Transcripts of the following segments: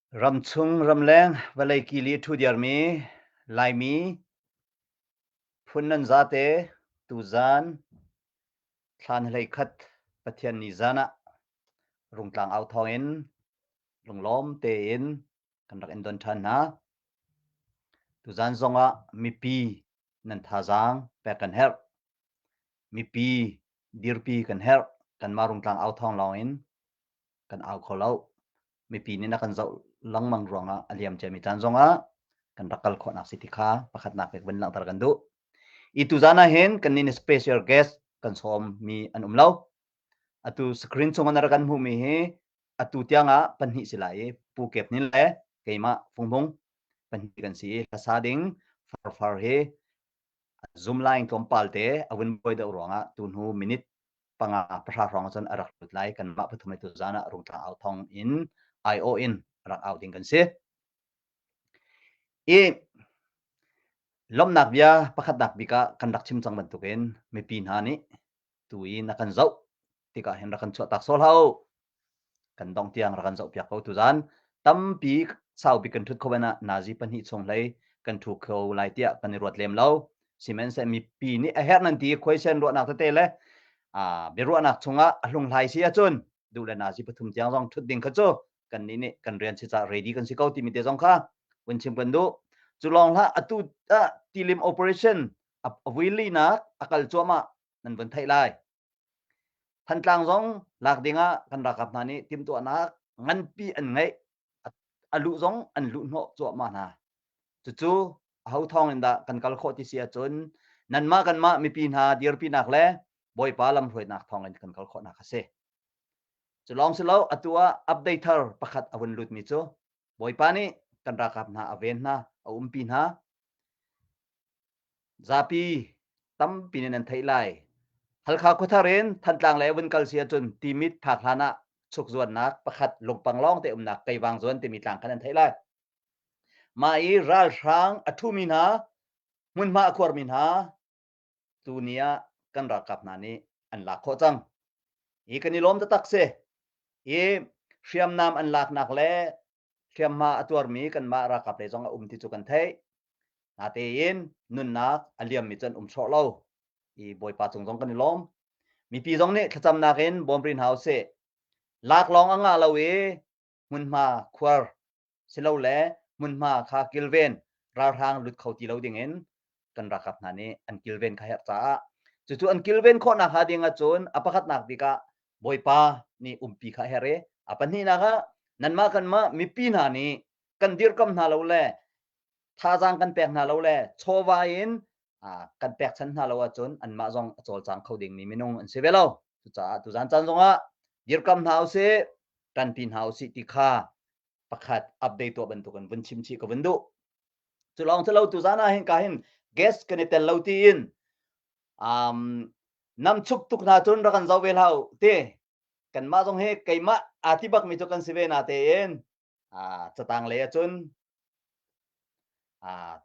Ramchung ramleng vawlei kili a ṭhudiarmi Laimi phun nan zate tuzaan thla ni 11 Pathian ni zan ah Rungtlang au thawngin lunglawm tein kan rak in don ṭhan hna. Tuzaan zongah mipi nan thazaang pek kan herh. Mipi dirpi kan herh. Kanmah Rungtlang au thawng lawngin kan au kho lo. Mipi nih na kan zoh lengmang ruangah a liam ciami caan zongah kan rak kal khawhnak si ti kha pakhatnak bik vun langhter kan duh. I tuzaan ah hin kannih nih special guest kan sawm mi an um lo. Atu screen chung na rak kan hmuhmi hi atu tiang ah pahnih si lai i Pu Kep Hnin le keimah Fung Hmung pahnih kan si i hlasa ding farfar hi zoom line tlawmpal te a vun buai deuh ruangah tu hnu minute panga pahra hrawng cun a rak lut lai. Kanmah pathum i tuzaan ah Rungtlang au thong in aiawh in rak au ding kan si. I lawmhnak bia pakhatnak bik ah kan rak chim cang bantukin mipi hna nih tu i na kan zoh tikah hin rak kan chuahtak sawh hlah u. Kan dongh tiang rak kan zoh piak ko tuzaan. Tampi sau bik kan ṭhut kho ah nazi pahnih chung hlei kan ṭhu kho lai tiah kan i ruat lem lo. Sihmanhseh mipi nih a herh nan ti i khuaisen ruahnak tete le biaruahnak chungah a hlunghlai si ahcun duh le nazi pathum tiang zong ṭhut ding kha cu kannih nih kan rian si caah ready kan si ko timi te zong kha vun chim kan duh. Cu lawng hlah atu ah tilim operation a vuilinak a kal cuahmah nan vun theih lai. Thantlang zong lak dingah kan ralkap hna nih timhtuahnak nganpi an ngeih. A luh zong an luh hnawh cuahmah hna. Cucu aho thawng in dah kan kal khawh ti si ahcun nanmah kanmah mipi hna dirpinak le Bawipa lamhruainak thawng in kan kal khawhnak a si. Cu lawng si lo atu ah update thar pakhat a vun lutmi cu Bawipa nih kan ralkap hna a ven hna, a umpi hna. Zapi tampi nih nan theih lai. Halkha khuathar in Thantlang lei vun kal si ahcun Timit phak hlan ah chukzuannak pakhat lungpang lawng te umnak Keivang zuan timi tlang khan nan theih lai. Mah i ralhrang a ṭhumi hna, hmunhma a khuarmi hna tuni ah kan ralkap hna nih an lak khawh cang. Hi kan i lawm taktak si. Hi hriamnam an laknak le hriamhma a tuarmi kanmah ralkap lei zong a um ti cu kan theih. Natein nunnak a liammi cu an um sawh lo. I Bawipa cung zong kan i lawm. Mipi zong nih thlacamnak in bawm rih hna usih. Lak lawng a ngah lo i hmunhma khuar silole hmunhma kha kilven ralhrang lut kho ti lo dingin kan ralkap hna nih an kilven kha herh caah cucu an kilven khawhnak hnga ding ahcun a pakhatnak bik ah Bawipa nih umpi kha a herh i a pahnihnak ah nanmah kanmah mipi hna nih kan dirhkamh hna lo le thazaang kan pek hna lo le chawva in kan pekchan hna lo ahcun anmah zong a cawlcang kho dingmi minung an si ve lo. Cucaah tuzaan caan zongah dirhkamh hna usih, ṭanpi hna usih ti kha pakhat update tuah bantukin vun chim chih ka vun duh. Cu lawng cu lo tuzaan ah hin ka hin guest kan i tel lo tiin um, nam chuk tuk hna cun rak kan zoh ve hlah u ti kanmah zong hi keimah aa ti bakmi cu kan si ve na tein catang lei ahcun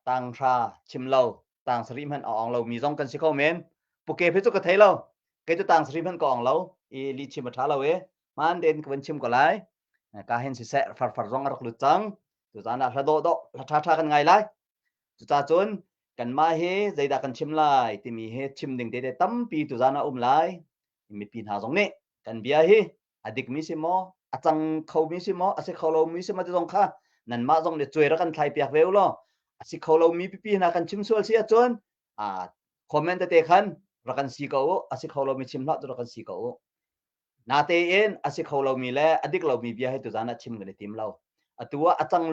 tang hra chim lo tang sarih hmanh a ong lomi zong kan si kho men. Puke phi cu ka thei lo, kei cu tang sarih hmanh ka ong lo i li chim a ṭha lo i hmaan tein ka van chim ko lai. Ka hin siseh farfar zong a rak lut cang. Tuzaan ah hla dawh dawh hla ṭha ṭha kan ngai lai. Cucacun kanmah hi zeidah kan chim lai timi hi chim ding tete tampi tuzaan ah um lai. Mipi hna zong nih kan bia hi a dikmi si maw, a cang khomi si maw, a si kho lomi si maw ti zong kha nanmah zong nih cuai rak kan thlai piak ve u law a si kho lomi pipi hna kan chim sual si ahcun a comment tete khan rak kan si ko u. A si kho lomi chim hlah cu rak kan si ko u. Natein a si kho lomi le a dik lomi bia hi tuzaan ah chim kan i tim lo. Atu ah a cang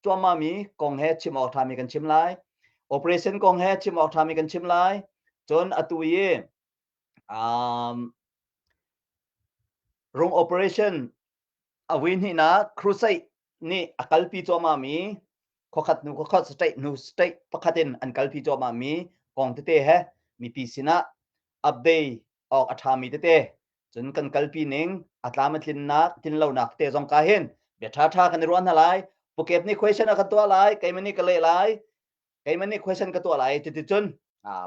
cuahmahmi kong he chim awk ṭhami kan chim lai. Operation kong he chim awk ṭhami kan chim lai. Cun atu i um, rung operation a vui hnihnak crusade nih a kalpi cuahmahmi khuakhat hnu khuakhat state hnu state pakhat in an kalpi cuahmahmi kong tete he mipi sinah update awk a ṭhami tete cun kan kalpi ning a tlam a tlinnak tlinlonak te zong ka hin bia ṭhaṭha kan i ruah hna lai. Pukep nih question a kan tuah lai, keimah nih ka leh lai, keimah nih question ka tuah lai. Cuticun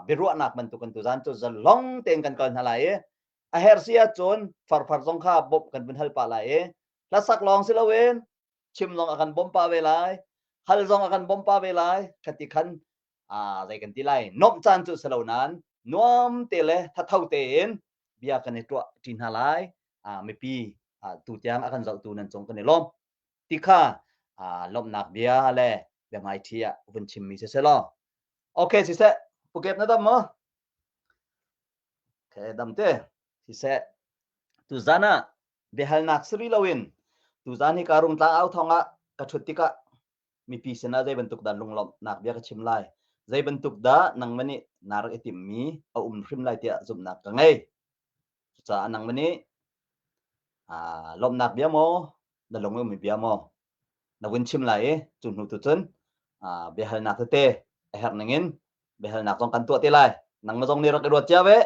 biaruahnak bantuk kan tuzaan cu zalong tein kan kal hna lai i a herh si ahcun farfar zong kha bawmh kan vun hal pah lai i hlasak lawng si loin. Chim zong a kan bawmh pah ve lai. Hal zong a kan bawmh pah ve lai. Khati khan aa zei kan ti lai. Nomh caan cu si lo nain nuam te le thatho tein bia kan i tuah ṭi hna lai. Aa mipi aa tu tiang a kan zohtu nan cung kan i lawm. Ti kha aa lawmhnak bia le biahmaiṭhi ah vun chimmi si seh law. Okay siseh, Pukep na dam maw? Okay, dam te. Siseh, tuzan ah biahalnak si rih loin tuzan hi ka rungtlang au thawng ah ka ṭhut tikah mipi sinah zei bantuk dah lunglawmhnak bia ka chim lai, zei bantuk dah nangmah nih naa rak i timhmi a um hrim lai tiah zumhnak ka ngei. Cucaah nangmah nih aa lawmhnak bia maw, na lung i ummi bia maw na vun chim lai i cu hnu tu cun aa biahalnak tete a herh ningin biahalnak zong kan tuah te lai. Nangmah zong nih rak i ruat cia ve.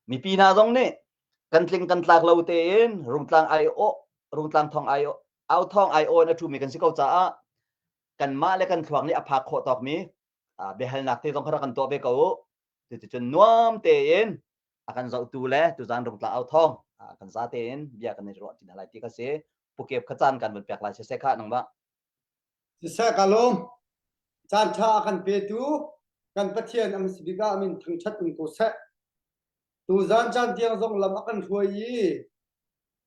Mipi hna zong nih kan tling kan tlak lo tein rungtlang ai awh rungtlang thong ai au thong ai aw in a ṭhumi kan si ko caah kanmah le kan thluak nih a phak khawh tawkmi biahalnak te zong kha rak kan tuah ve ko u. Cuticun nuam tein a kan zohtu le tuzan rungtlang au thong kan za tein bia kan i ruah ti hna lai ti kha si. Pukep kha caan kan vun pek lai siseh kha nangmah. Siseh ka lawm. Caan ṭha a kan petu kan Pathian a hmasa bik ah a min thangṭhat in ko seh. Tuzan caan tiang zong lam a kan hruai i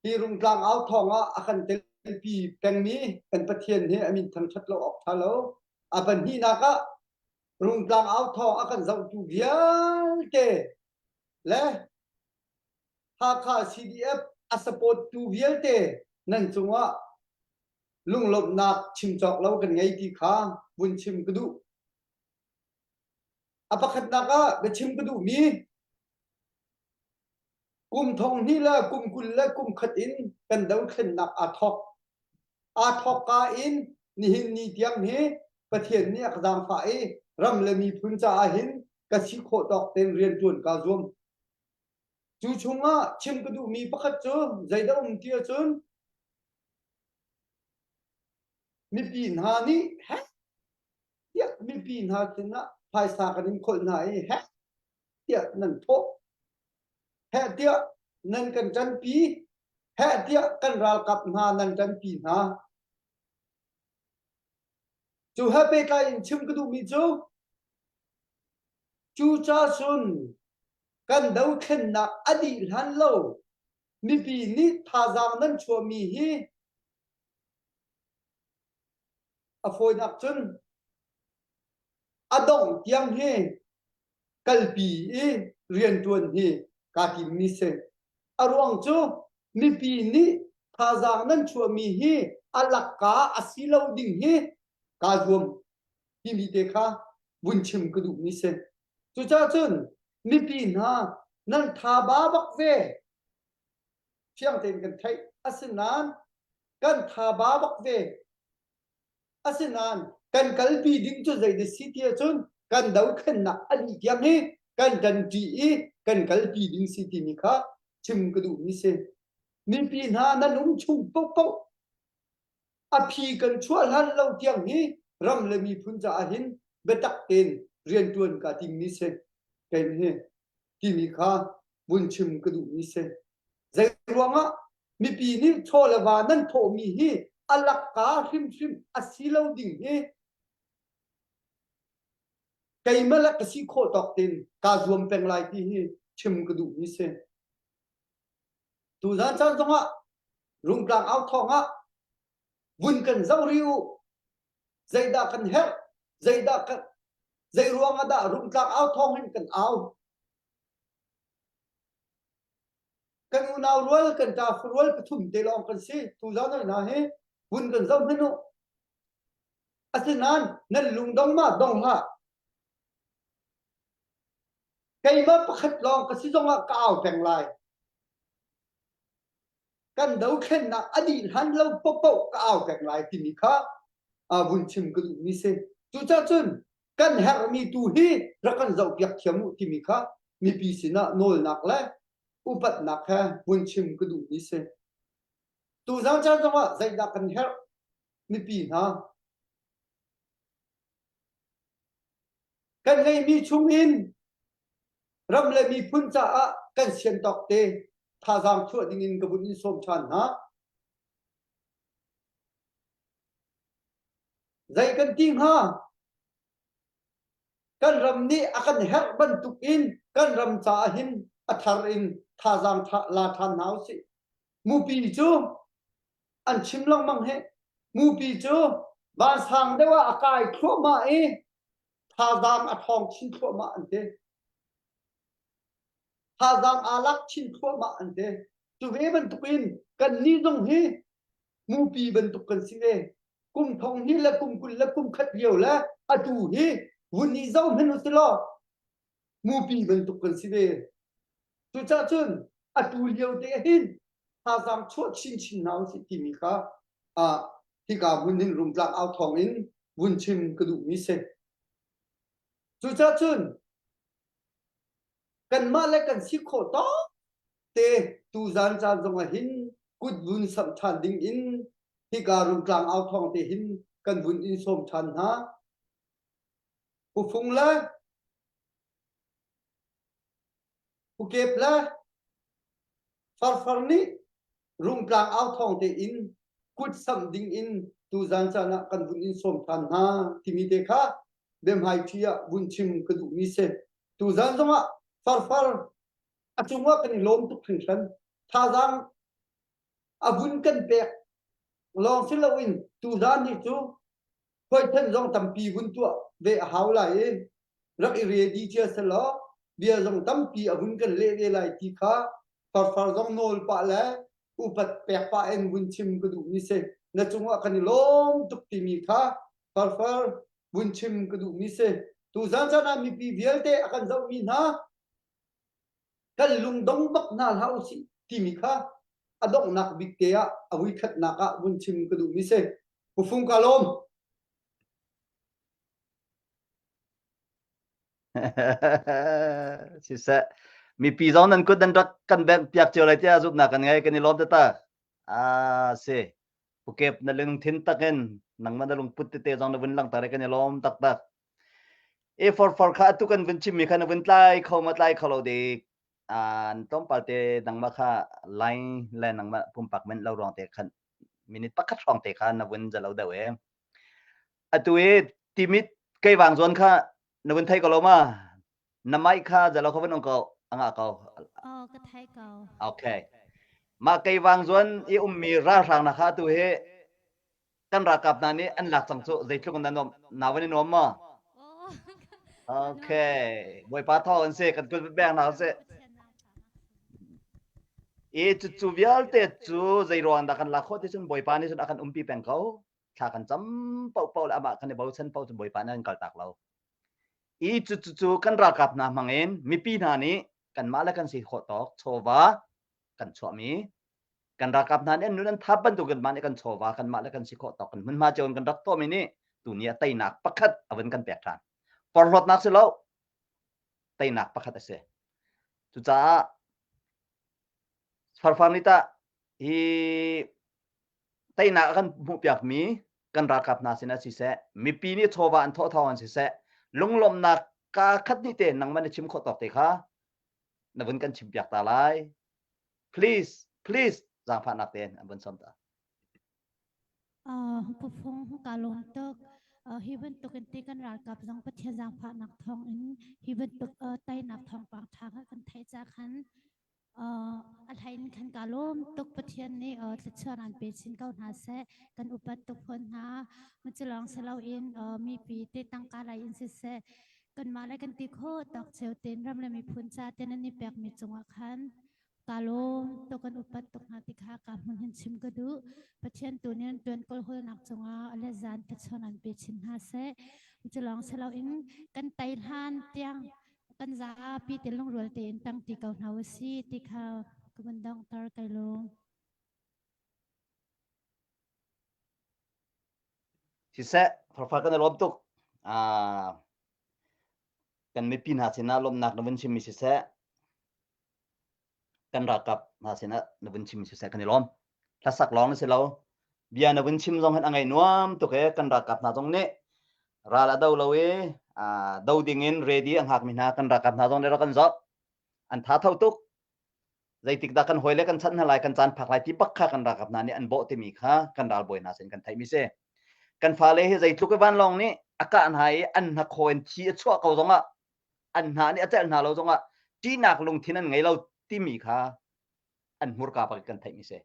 hi rungtlang au thawng ah a kan telpi pengmi kan Pathian hi a min thangṭhat lo awk ṭha lo. A pahnihnak ah rungtlang au thawng a kan zohtu vialte le Hakha CDF a support tu vialte nan cungah lunglawmhnak chim cawk lo kan ngei ti kha vun chim ka duh. A pakhatnak ah biachim ka duhmi kum thong hnih le kum 20 le kum khat in kan dothlennak aa thawk. Aa thawkka in nihin ni tiang hi Pathian nih a ka zaangfah i ram le miphun caah hin ka si khawh tawk tein rian ṭuan kaa zuam. Cu chungah chim ka duhmi pakhat cu zeidah um ti ahcun mipi hna nih heh tiah mipi hna sinah phaisa kan in kholh hna i heh tiah nan thawh heh tiah nan kan ṭanpi heh tiah kan ralkap hna nan ṭanpi hna cu he pehtlai in chim ka duhmi cu cu ca cun kan dothlennak a dih hlan lo mipi nih thazaang nan chuahmi hi a fawinak cun a dongh tiang hi kalpi i rianṭuan hi kaa timmi si. A ruang cu mipi nih thazaang nan chuahmi hi a lakka a si lo ding hi kaa zuam timi te kha vun chim ka duhmi si. Cucaah cun mipi hna nan tha ba bak ve fiang tein kan theih. Asinain kan tha ba bak ve. Asinain kan kalpi ding cu zei si ti ahcun kan dothlennak a dih tiang hi kan ṭanṭi i kan kalpi ding si timi kha chim ka duhmi si. Mipi hna nan um chung paohpaoh a phi kan chuah hlan lo tiang hi ram le miphun caah hin biatak tein rianṭuan kaa timmi si. Keimah hi timi kha vun chim ka duhmi si. Zei ruangah mipi nih chaw le va nan thawhmi hi a lakka hrimhrim a si lo ding hi keimah le ka si khawh tawk tein kaa zuam peng lai ti hi chim ka duhmi si. Tuzan caan zongah rungtlang au thawng ah vun kan zoh rih u. Zeidah kan herh? Zeidah kan zei ruang ah dah rungtlang au thawng hin kan au? Kan unau rual kan ṭa rual pathum te lawng kan si. Tuzan hoi hna hi vun kan zoh hmanh u. Asinain nan lungdong ma dong hlah. Keimah pakhat lawng ka si zongah ka au peng lai. Kan dothlennak a dih hlan lo paohpaoh ka au peng lai timi kha vun chim ka duhmi si. Cucaah cun kan herhmi tu hi rak kan zohpiak thiam u timi kha mipi sinah nawlnak le upatnak he vun chim ka duhmi si. Tuzan caan zongah zeidah kan herh mipi hna Kan ngeihmi chungin ram le miphun caah kan sian tawk te thazaang chuah dingin ka vun in sawm ṭhan hna. Zei kan ti hnga? Kan ram nih a kan herh bantuk in kan ram caah hin a thar in thazaang la ṭhan hna usih. Mupi cu an chim lengmang hi. Mupi cu vansang deuh ah a kai thluahmah i thazaang a ṭhawng chin thluahmah an ti. Thazaang aa lak chin thluahmah an ti. Cu ve bantukin kannih zong hi mupi bantuk kan si ve. Kum thong hnih le kum 20 le kum khat lio le atu hi vun i zoh hmanh u law mupi bantuk kan si ve. Cucaah cun atu lio te hin thazaang chuah chinchin hna usih timi kha ah hika hmun hin Rungtlang au thawng in vun chim ka duhmi si. Cucaah cun kanmah le kan si khawh tawk te tuzan caan zong ah hin kut vun samh ṭhan ding in hika Rungtlang au thawng te hin kan vun in sawm ṭhan hna. Pufung le Pukep le Farfar nih Rungtlang au thawng tein kut samh ding in tuzan caan ah kan vun in sawm ṭhan hna timi te kha biahmaiṭhi ah vun chim ka duhmi si. Tuzan zongah Farfar a cungah kan i lawm tuk hringhran. Thazaang a vun kan pek lawng si loin tuzan hi cu Khuaithen zong tampi vun tuah ve a hau lai i rak i ready cia selaw bia zong tampi a vun kan leh ve lai ti kha farfar zong nawl pah le upat pek pah in vun chim ka duhmi si. Na cungah kan i lawm tuk timi kha farfar vun chim ka duhmi si. Tuzan caan ah mipi vialte a kan zohmi hna kan lungdong bak hna hlah usih timi kha a donghnak bik te ah a vuikhatnak ah vun chim ka duhmi si. Pufung ka lawm. Siseh mipi zong nan kut nan rak kan bengh piak cio lai tiah zumhnak kan ngei kan i lawm taktak. Ah si. Pukep na lungthin takin nangmah na lungput tete zong na vun langhter i kan i lawm taktak. E for for kha atu kan vun chimmi kha na vun tlai kho ma tlai kho lo dik. An tlawmpal te nangmah kha line le nangmah pumpak men lo ruang te khan minute pakhat hrawng te kha na vun zalo deuh e. Atu i timit keivang zawn kha na vun thei ko lo ma? Na mic kha zalo kha vun ong ko anga ko. Oh, ka thei ko. Okay. Mah keivang zawn i ummi ralhrang na kha atu hi kan ralkap hna nih an lak cang cu zeitluk in na nuam na van i nuam maw? Okay. Bawipa thawng an si kan kut beng hna sih. I cucu vialte cu zei ruang dah kan lak khawh ti cun Bawipa nih cun a kan umpi peng ko. Thla kan cam paohpaoh le amah kan i bochan paoh cun Bawipa nih an kaltak lo. I cucu cu kan ralkap hna hmang in mipi hna nih kanmah le kan si khawh tawk chawva kan chuahmi kan ralkap hna nih an nun an thap bantuk in mah nih kan chawva kanmah le kan si khawh tawk kan hmunhma cio in kan rak tuahmi nih tuni ah teinak pakhat a vun kan pek ṭhan. Porhlawtnak si lo, teinak pakhat a si. Cucaah farfar nih tah hi teinak a kan hmuhpiakmi kan ralkap hna sinah siseh, mipi nih chawva an thawh thawng an siseh, lunglawmhnak kaa khat nih te nangmah na chim khawh tawk te kha na vun kan chimpiak ta lai. Please, please, zaangfahnak tein an vun sawm ta. Pufung ka lawm tuk. Hi bantuk in te kan ralkap zong Pathian zaangfahnak thawng in hi bantuk teinak thawngpang ṭha kha kan theih ca khan a hlei in khan ka lawm tuk. Pathian nih thluachuah an pe chin ko hna seh. Kan upat tuk fawn hna. Cu lawng si loin mipi te tangka lei in siseh kanmah le kan ti khawh tawk cio tein ram le miphun ca te nan i pekmi cungah khan Ka lawm tuk kan upat tuk hna ti kha ka hmun hin chim ka duh. Pathian tu nih an tuan kawlhawlnak cungah a le zan thluachuah an pe chin hna seh. Cu lawng si loin kan tei hlan tiang kan zapi te lungrual tein tang ti ko hna usih ti kha ka vun donghter kai lawm. Siseh, farfar kan i lawm tuk. Ah, kan mipi hna sinah lawmhnak na vun chimmi siseh, kan ralkap hna sinah na vun chim siseh kan i lawm. Hlasak lawng na si lo. Bia na vun chim zong hin a ngaih nuam tuk e kan ralkap hna zong nih ral a do lo i do ding in ready a hngakmi hna kan ralkap hna zong nih rak kan zoh. An tha tho tuk. Zeitik dah kan hawi le kan chanh hna lai kan caan phak lai ti bak kha kan ralkap hna nih an bawh timi kha kan ralbawi hna sin kan theihmi si. Kan fale hi zeitluk i vanlawng nih a kah hna i an hnakhaw in thi a chuah ko zongah an hna nih a celh hna lo zongah ṭihnak lungthin an ngei lo timi kha an hmurka bak kan theihmi si.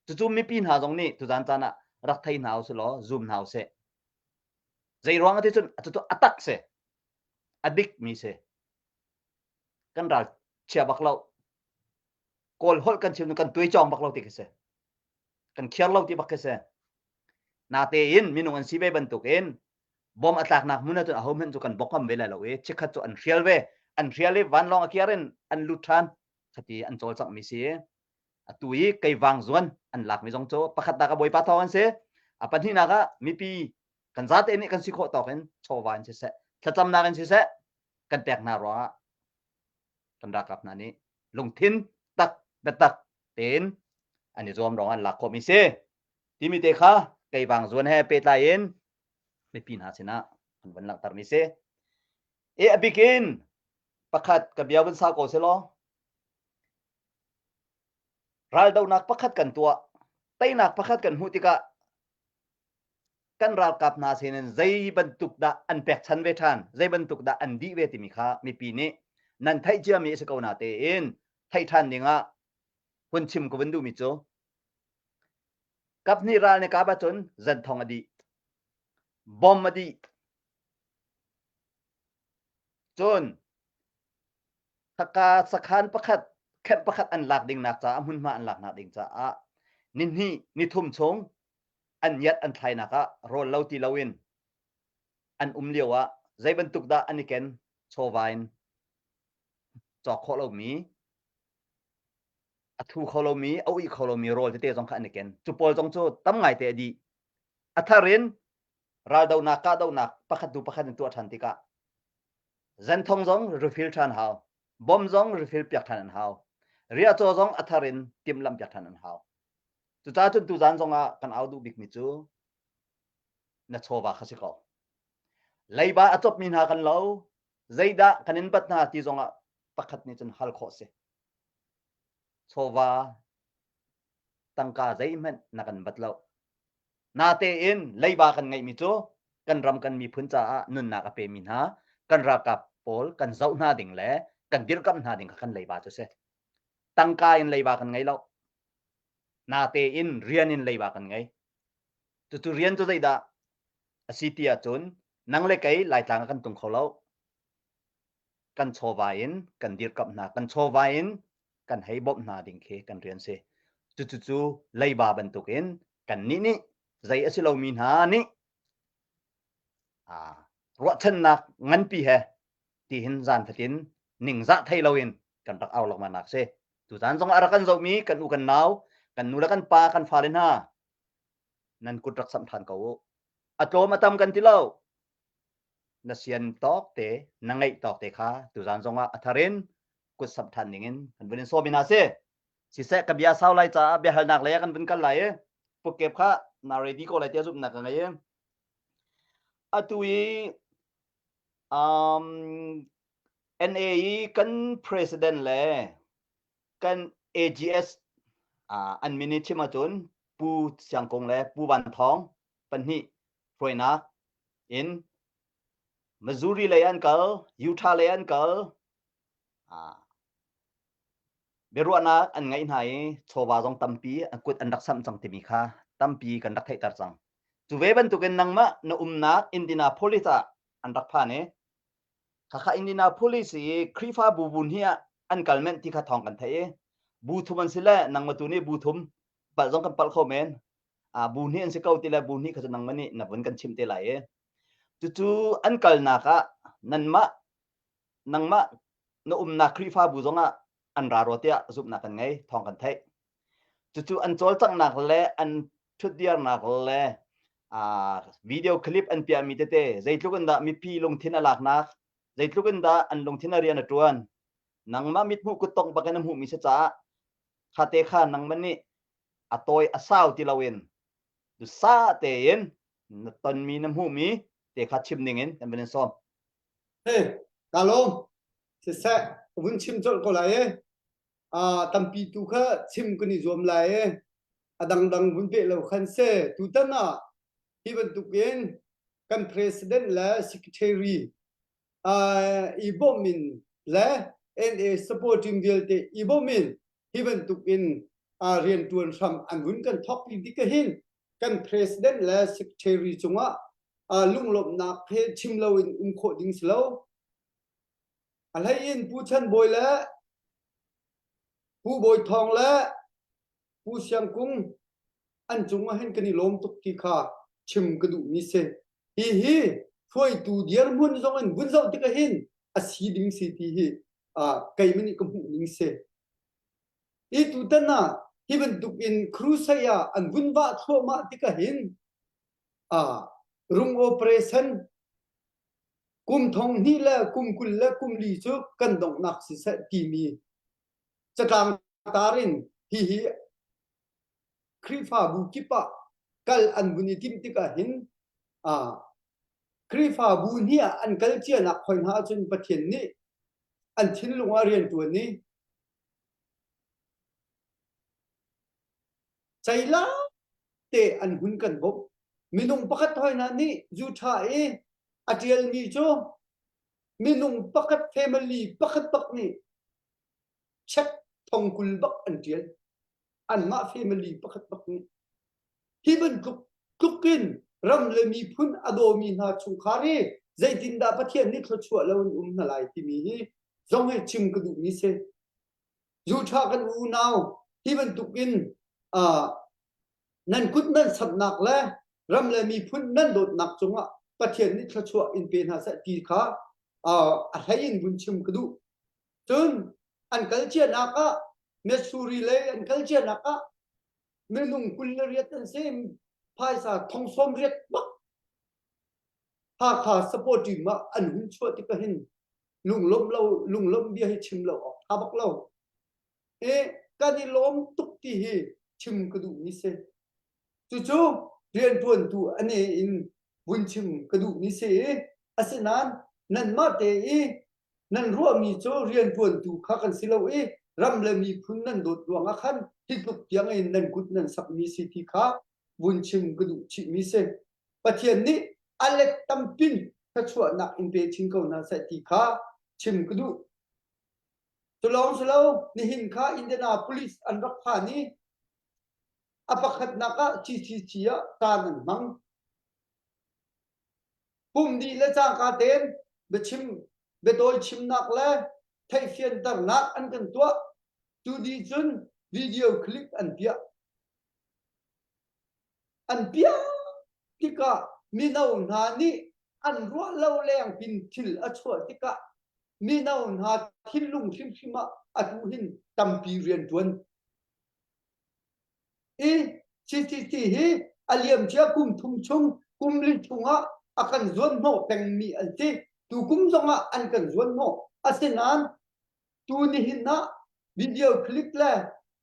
Cucu mipi hna zong nih tuzan caan ah rak thei hna usih law zum hna usih. Zei ruang ah ti cun cucu a tak si. A dik mi si. Kan ral chia bak lo. Kawl holh kan chim kan tuai cawng bak lo ti khi si. Kan khiar lo ti bak khi si. Natein minung an si ve bantukin bom a tlaknak hmun ahcun aho hmanh cu kan bok ngam ve lai lo i chikkhat cu an hrial ve. An hrial i vanlawng a kiar in an lut ṭhan. Khati an cawlcangh mi si. Atu i keivang zuan an lakmi zong cu pakhatnak ah Bawipa thawng an si. A pahnihnak ah mipi kan zate nih kan si khawh tawk in chawva in siseh, thlacamnak in siseh kan pek hna ruangah kan ralkap hna nih lungthin tak biatak tein an i zuam ruangah an lak khawhmi si. Timi te kha keivang zuan he pehtlai in mipi hna sinah an van langhtermi si. E a bikin pakhat ka bia vun sau ko selaw raldohnak pakhat kan tuah teinak pakhat kan hmuh tikah kan ralkap hna sinin zei bantuk dah an pekchan ve ṭhan zei bantuk dah an dih ve timi kha mipi nih nan theih ciami a si ko na tein theih ṭhan dingah hun chim ka vun duhmi cu kaphnih ral nih kap ahcun zenthong a dih bom a dih cun Haka sakhan pakhat camp pakhat an lak ding nak caah hmunhma an laknak ding caah nihnih nithum chung an ngiat an thlainak ah rawl lo ti loin an um lio ah zei bantuk dah an i ken chawva in cawk khawh lomi a thu kho lomi a uih kho lomi rawl tete zong kha an i ken cu pawl zong cu tam ngai te a dih a thar in raldohnak kahdohnak pakhat hnu pakhat in tuah ṭhan tikah Zenthong zong refill ṭhan hau. Bom zong refill piak ṭhan an hau. Riahcaw zong a thar in timhlamh piak ṭhan an hau. Cucaah cun tuzaan zong ah kan au duh bikmi cu na chawva kha si ko. Leiba a copmi hna kan lo, zeidah kan in bat hna ti zong ah pakhat nih cun hal khawh si. Chawva tangka zeihmanh na kan bat lo. Natein leiba kan ngeihmi cu kan ram kan miphun caah nunnak a pemi hna kan ralkap pawl kan zoh hna ding le kan dirkamh hna ding kha kan leiba cu si. Tangka in leiba kan ngei lo. Natein rian in leiba kan ngei. Cucu rian cu zeidah a si ti ahcun nang le kei Laitlang ah kan tung kho lo. Kan chawva in kan dirkamh hna. Kan chawva in kan hei bawmh hna ding khi kan rian si. Cucu leiba bantukin kannih nih zei a si lomi hna nih ruahchannak nganpi he tihin zan fatin ningzah thei loin kan rak au lengmang nak si. Tuzan zong a rak kan zohmi kan u kan nau, kan nu le kan pa, kan fale hna nan kut rak samh ṭhan ko u. A tlawm a tam kan ti lo. Na sian tawk te, na ngeih tawk te kha tuzan zongah a thar in kut samh ṭhan dingin kan vun in sawm hna si. Siseh ka bia sau lai caah biahalnak lei ah kan vun kal lai i pukep kha na ready ko lai tiah zumhnak ka ngei i atu i um, NA i kan president le kan AGS uh, an min i chim ahcun Pu Siang Kung le Pu Van Thawng pahnih hruainak in Missouri lei an kal, Utah lei an kal, uh, Biaruahnak an ngeih hna i chawva zong tampi an kut an rak samh cang timi kha tampi kan rak theihter cang. Cu ve bantukin nangmah na umnak Indianapolis ah an rak phan i khakha Indianapolis i Khrihfabu bu hnih ah an kal menh ti kha thawng kan theih i bu thum an si le nangmah tu nih bu thum palh zong kan palh kho men. Ah bu hnih an si ko ti le bu hnih kha cu nangmah nih na vun kan chimh te lai i cucu an kalnak ah nanmah nangmah na umnak Khrihfabu zongah an ra rua tiah zumhnak kan ngei, thawng kan theih. Cucu an cawlcanghnak le an ṭhutdirnak le uh, video clip an piahmi tete zeitluk in dah mipi lungthin a laknak, zeitluk in dah an lungthin a rian a ṭuan, nangmah mithmuh kuttongh bak in a hmuhmi si caah kha te kha nangmah nih a tawi a sau ti loin dusa tein na tonmi na hmuhmi te kha chim dingin kan van in sawm. Hey, ka lawm. Siseh, ka vun chim colh ko lai e. Uh, tampi tu kha chim kan i zuam lai e. A dangdang vun peh lo khan se. Tutan ah hi. Hi bantukin kan president le secretary i bawmh in le NA supporting vialte i bawmh in hi bantukin riantuan hram an vun kan thawk tik hin kan president le secretary cungah lunglawmhnak he chim loin um khawh ding si lo. A hlei in Pu Chan Bawi le Pu Bawi Thawng le Pu Siang Kung an cung ah hin kan i lawm tuk ti kha chim ka duhmi si. Hihi hruaitu dirhmun zong in vun zoh tikah hin a si ding si ti hi keimah nih ka hmuh ning si. Hi tutan ah hi bantuk in crusade ah an vun vah thluahmah tikah hin rung operation kum thong hnih le kum 20 le kum li cu kan donghnak siseh timi catlang tar in hihi Khrihfabu kip ah kal an vun i timh tikah hin Khrihfabu hnih ah an kal cianak khoi hna ahcun Pathian nih an thinlung ah rian ṭuan i ceila te an hun kan bawmh. Minung pakhat hoi hna nih zu ṭha i a ṭialmi cu minung pakhat family pakhat bak nih check thong 20 bak an ṭial. Anmah family pakhat bak nih hi bantuk tluk in ram le miphun a dawmi hna chungkhar hi zeitindah Pathian nih thluachuah lo in um hna lai timi hi zong hi chim ka duhmi si. Zu ṭha kan unau hi bantuk in nan kut nan samhnak le ram le miphun nan dawtnak cungah Pathian nih thluachuah in pe hna seh ti kha a hlei in vun chim ka duh. Cun an kal cianak ah Missouri lei an kal cianak ah minung 28 an si phaisa thong 80 bak Hakha support team ah an hun chuah tikah hin lunglawmh lo lunglawmh bia hi chim lo awk tha bak lo e kan i lawm tuk ti hi chim ka duh mi si cucu riantuantu ane in vun chim ka duh mi si i asinain nanmah te i nan ruahmi cu riantuantu kha kan si lo i ram le miphun nan dawt ruangah khan hi tluk tiang in nan kut nan sakmi si ti kha vun chim ka duh chihmi si. Pathian nih a let tampin thluachuahnak in pe chin ko hna seh ti kha chim ka duh. Cu lawng si lo, nihin kha Indianapolis an rak phan i a pakhatnak ah CCC ah caan an hmang. Pum dih le cangka tein biachim biatawi chimnak le theihfianternak an kan tuah. Cu dih cun video clip an piah. An piah tikah mino hna nih an ruah lo leng pin thil a chuah tikah mino hna thinlung hrimhrim ah atu hin tampi rian ṭuan. I CCC hi a liamcia kum thum chung kum li chungah a kan zuanhnawh pengmi an si. Tukum zongah an kan zuanhnawh. Asinain tu nihin ah video clip le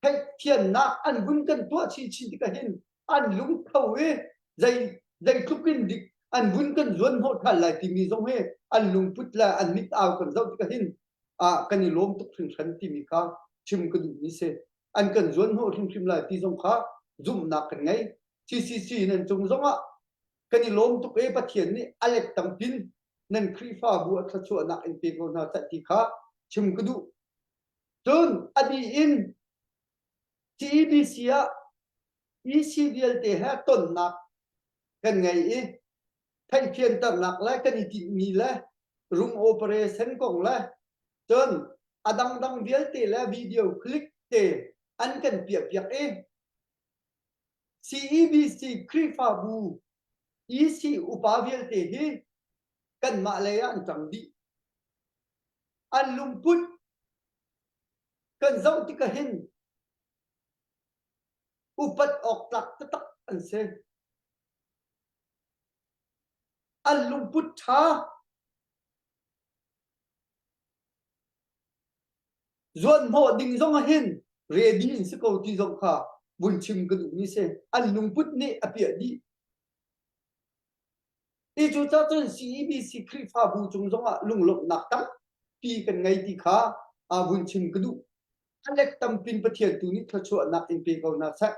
theihthiamnak an vun kan tuah chinchin tikah hin an lungtho i zei zeitluk in dik an vun kan zuanhnawh ṭhan lai timi zong hi an lungput le an mit au kan zoh tikah hin ah kan i lawm tuk hringhran timi kha chim ka duhmi si. An kan zuanhnawh hrimhrim lai ti zong kha zumhnak kan ngei. CCC nan cung zongah kan i lawm tuk i Pathian nih a let tampin nan Khrihfabu a thluachuahnak in pe ko hna seh ti kha chim ka duh. Cun a dih in CEBC ah EC vialte he tonnak kan ngei i theihfianternak le kan i tinhmi le room operation kong le cun a dangdang vialte le video click te an kan piahpiak i CEBC Khrihfabu EC upa vialte hi kanmah lei ah an ṭang dih. An lungput kan zoh tikah hin upat awk tlak taktak an si. An lungput ṭha. Zuanhnawh ding zong ah hin ready in si ko ti zong kha vun chim ka duhmi si. An lungput nih a piah dih. I cucacun CEBC Khrihfabu cung zongah lunglawmhnak tampi kan ngei ti kha vun chim ka duh. A let tampin Pathian tu nih thluachuahnak in pe ko hna seh.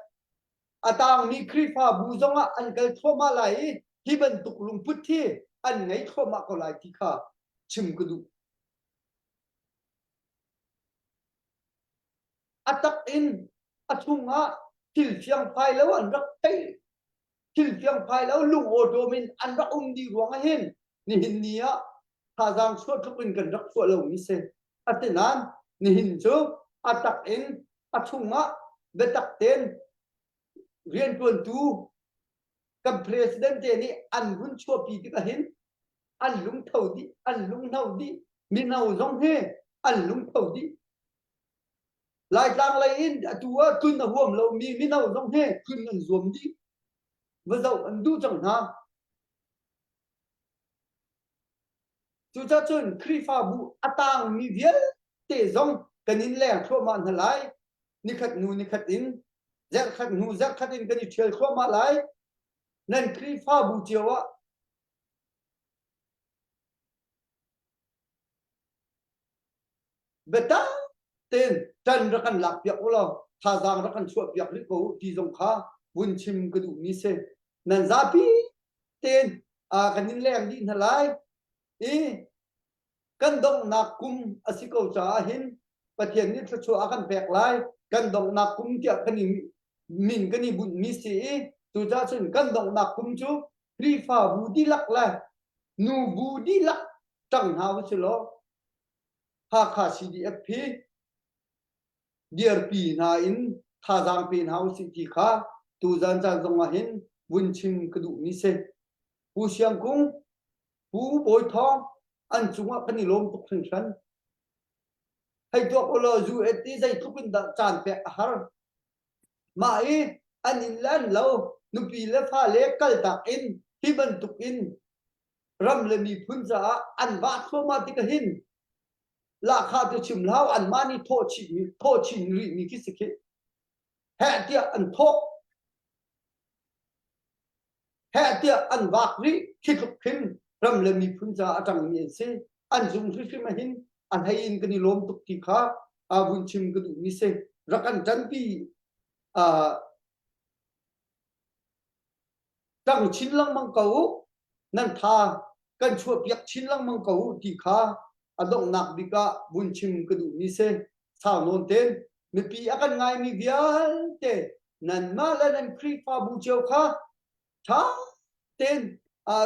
A tangmi Khrihfabu zongah an kal thluahmah lai i hi bantuk lungput hi an ngei thluahmah ko lai ti kha chim ka duh. A tak in a chungah thil fiangfai lo an rak theih thil fiangfai lo lung awṭawm in an rak um dih ruangah hin nihin ni ah thazaang chuah tluk in kan rak chuah lomi si. Asinain nihin cu a tak in a chungah biatak tein rianṭuantu kan president te nih an vun chuahpi tikah hin an lungtho dih, an lunghno dih, mino zong hi an lungtho dih. Laitlang lei in atu ah tlun a huam lomi mino zong hi tlun an zuam dih. Va zoh an duh cang hna. Cucacun Khrihfabu a tangmi vialte zong kan in leng thluahmah hna lai. Nikhat hnu nikhat in, zarhkhat hnu zarhkhat in kan i ṭhial thluahmah lai. Nan Khrihfabu cio ah biatak tein ṭan rak kan lakpiak u law thazaang rak kan chuahpiak rih ko u ti zong kha vun chim ka duhmi si. Nan zapi tein kan in leng dih hna lai i kan donghnak kum a si ko caah hin Pathian nih thluachuah a kan pek lai. Kan donghnak kum tiah kan i min kan i bunhmi si i cucaah cun kan donghnak kum cu Khrihfabu dihlak le nubu dihlak ṭang hna u si law Hakha CDF hi dirpi hna in thazaang pe hna usih ti kha tuzan caan zong ah hin vun chim ka duhmi si. Pu Siang Kung, Pu Bawi Thawng an cungah kan i lawm tuk hringhran. Hei tuak u law US i zeitluk in dah caan pek a har. Mah i an inn le an lo, nupi le fale kaltak in hi bantuk in ram le miphun caah an vah thluahmah tikah hin lahkhah cu chim hlah anmah nih thawh chihmi thawh chin rihmi khi si khi heh tiah an thawh heh tiah an vak rih khi tluk khin ram le miphun caah a ṭangmi an si an zung hrimhrim ah hin a hlei in kan i lawm tuk ti kha vun chim ka duhmi si rak an ṭanpi ṭang chin lengmang ko u nan tha kan chuahpiak chin lengmang ko u ti kha a donghnak bik ah vun chim ka duhmi si sau nawn ten mipi a kan ngaimi vialte nanmah le nan Khrihfabu cio kha ṭha tein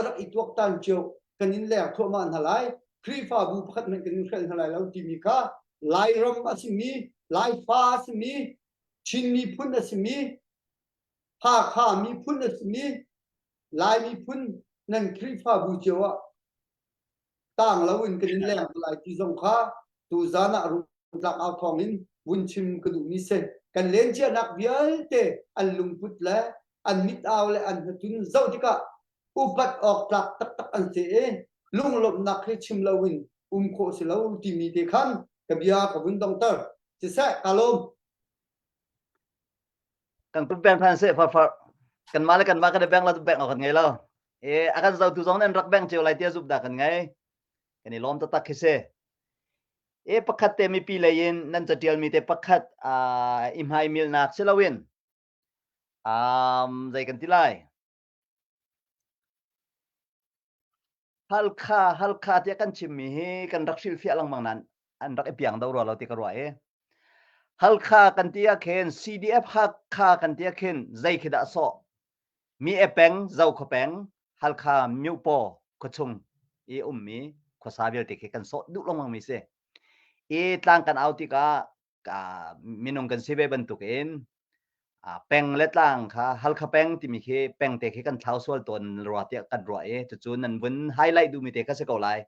rak i tuaktan cio kan in leng thluahmah hna lai Khrihfabu pakhat hmanh kan in hrelh hna lai lo timi kha Lairam a simi Laifa a simi Chin miphun a simi Hakha miphun a simi Lai miphun nan Khrihfabu cio ah tang loin kan in leng lai ti zong kha tuzan ah rungtlak au thawng in vun chim ka duhmi si. Kan len cianak vialte an lungput le an mit au le an hnatun zoh tikah upat awk tlak taktak an si i lunglawmhnak hi chim loin um khawh si lo timi te khan ka bia ka vun dongter. Siseh, ka lawm. Kan tum peng than seh farfar. Kanmah le kanmah kan i beng la tu beng awk kan ngei lo. E a kan zotu zong nan rak beng cio lai tia zup dah kan ngei. Kan i lawm taktak khi si. E pakhat te mipi lei in nan catial mi te pakhat i hmai milnak si loin um zei kan ti lai. Halkha Halkha tiah kan chimmi hi kan rak hrilhfiah lengmang nain an rak i piang do rua lo ti ka ruah i Halkha kan ti ah khin CDF Hakha kan ti ah khin zei khi dah sawh mi e peng Zokhua peng Halkha Myuhpaw khuachung i ummi khuasa vialte khi kan sawh duh lengmang mi si i tlang kan au tikah minung kan si ve bantukin peng le tlang kha Halkha peng timi khi peng te khi kan thlau sual tawn rua tiah kan ruah i cucu nan vun highlight duhmi te kha si ko lai.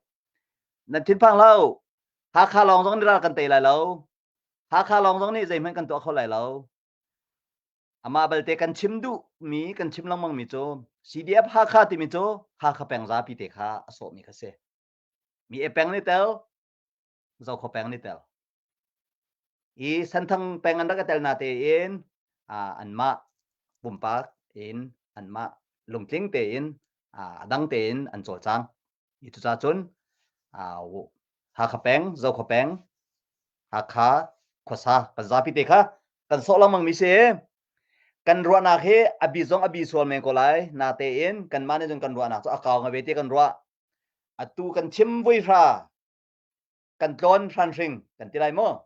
Nan thinphang lo. Hakha lawng zong nih ral kan tei lai lo. Hakha lawng zong nih zeihmanh kan tuah kho lai lo. Amah balte kan chim duhmi kan chim lengmang mi cu CDF Hakha timi cu Hakha peng zapi te kha a sawhmi kha si. Mi e peng nih tel, Zokhua peng nih tel. I Senthang peng an rak i tel na tein anmah pumpak in anmah lungtling tein a dang tein an cawlcang. I cucaah cun Hakha peng, Zokhua peng, Hakha khuasa kan zapi te kha kan sawh lengmang mi si. Kan ruahnak hi a bi zong a bi sual men ko lai, natein kanmah nih cun kan ruahnak cu a kau ngai ve ti kan ruah. Atu kan chim vui hra, kan tlawn hranhring kan ti lai maw?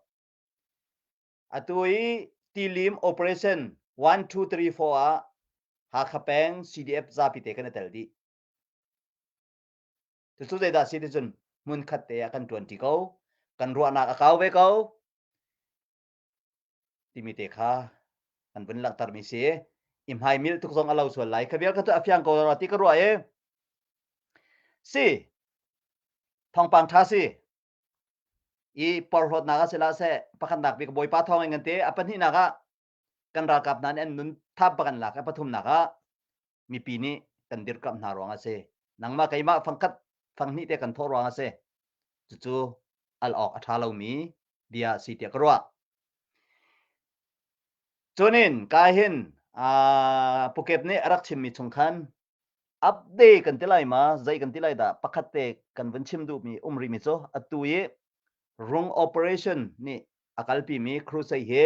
Atu i tilim operation 1 2 3 4 ah Hakha peng CDF zapi te kan i tel dih. Cucu zeidah si ti cun hmunkhat te ah kan ṭuanṭi ko, kan ruahnak a kau ve ko timi te kha kan vun langhtermi si. I hmaimilh tuk zong a lo sual lai. Kha vial kha cu a fiang ko rua ti ka ruah i si thawngpang ṭha si. I porhlawtnak ah sila seh pakhatnak bik Bawipa thawng in kan ti. A pahnihnak ah kan ralkap hna nih an nun thap bak an lak. A pathumnak ah mipi nih kan dirkamh hna ruang a si. Nangmah keimah fangkhat fanghnih te kan thawh ruang a si. Cucu al awk a ṭha lomi bia a si tiah ka ruah. Cunin ka hin Pukep nih a rak chimmi chung khan update kan ti lai ma zei kan ti lai dah pakhat te kan vun chim duhmi um rihmi cu atu i rung operation nih a kalpimi crusade hi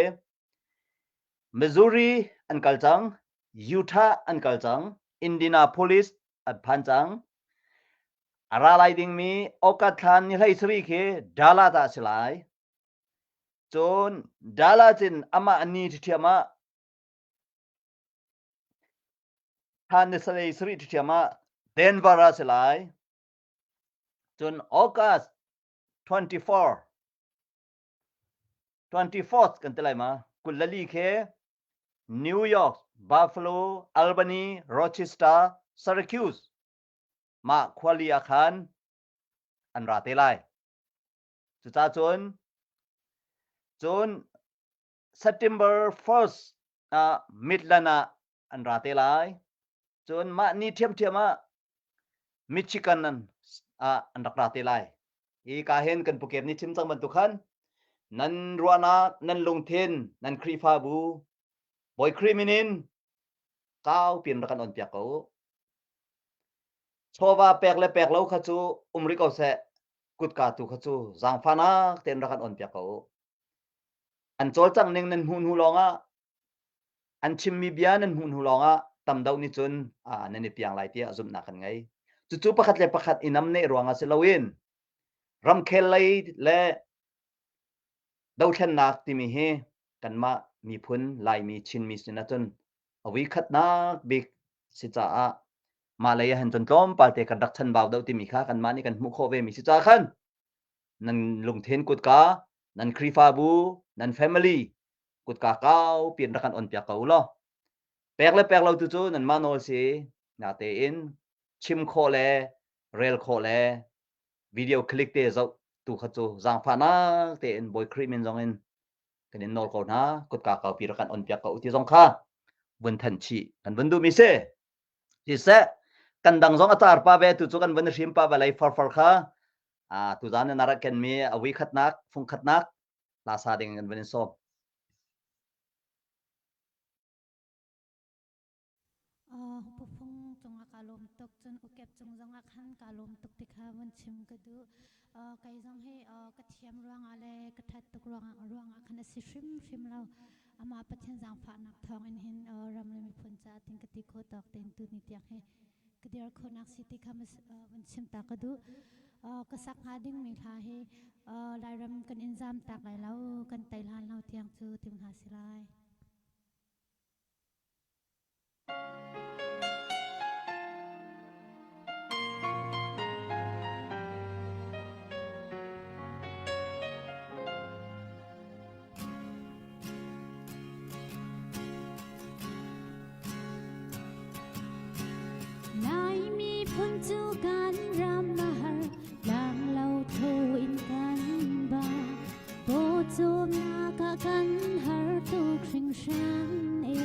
Missouri an kal cang Utah an kal cang Indianapolis an phan cang a ra lai dingmi August thla ni hlei sarih khi Dallas ah a si lai cun Dallas in amah ni ṭhiam ah Thla ni sarih ṭhiam ah Denver ah a si lai. Cun August 24 24th kan ti lai ma 24 khi New York, Buffalo, Albany, Rochester, Syracuse mah khuali ah khan an ra te lai. Cucaah cun cun September 1st ah Midland ah an ra te lai. Cun mah ni ṭhiamṭhiam ah Michigan ah an rak ra te lai. Hi ka hin kan pukep nih chim cang bantuk khan nan ruahnak, nan lungthin, nan Khrihfabu Bawi Khrih min in kau piin rak kan on piak ko u. Chawva pek le pek lo kha cu um rih ko seh. Kutka tu kha cu zaangfahnak tein rak kan on piak ko u. An cawlcangh ning nan hmuh hnu lawngah an chimmi bia nan hmuh hnu lawngah tam deuh nih cun nan i piang lai tiah zumhnak kan ngei. Cucu pakhat le pakhat i namneh ruangah si loin ramkhel lei le dothlennak timi hi kanmah miphun Laimi Chinmi sin ahcun a vuikhatnak bik si caah mah lei ah hin cun tlawmpal te kan rak chanbau deuh timi kha kanmah nih kan hmuh khawh ve mi si caah khan nan lungthin kutka nan Khrihfabu nan family kutka kau piin rak kan on piak ko u law pek le pek lo tu cu nanmah nawl si natein chim khawh le rel khawh le video click te zoh tu kha cu zaangfahnak tein Bawi Khrih min zong in kan in nawl ko hna kutka kau pi rak kan on piak ko ti zong kha vun than chih kan vun duhmi si siseh kan dang zong a car pa ve tu cu kan vun hrim pa vawlei farfar kha a tuzan na rak kenmi a vui khatnak fung khatnak hla sa ding kan vun in sawm. Pufung cungah kaa lawm tuk cun ukep cung zongah khan kaa lawm tuk ti kha vun chim ka duh. Kei zong hi ka thiam ruangah le ka ṭhat tuk ruangah ruangah khan a si hrimhrim lo. Amah Pathian zaangfahnak thawngin hin ram le miphun caah tin ka ti khawh tawk tein tuni tiang hi ka dir khawhnak si ti kha vun chim ta ka duh. Ka sak hnga dingmi hla hi Lairam kan in zam tak lai lo, kan tei hlan lo tiang cu tim hna si lai. Laimi phun cu kan ram a har, tlang lo tho in kan ba. Pawcawmnak ah kan har tuk hringhran e.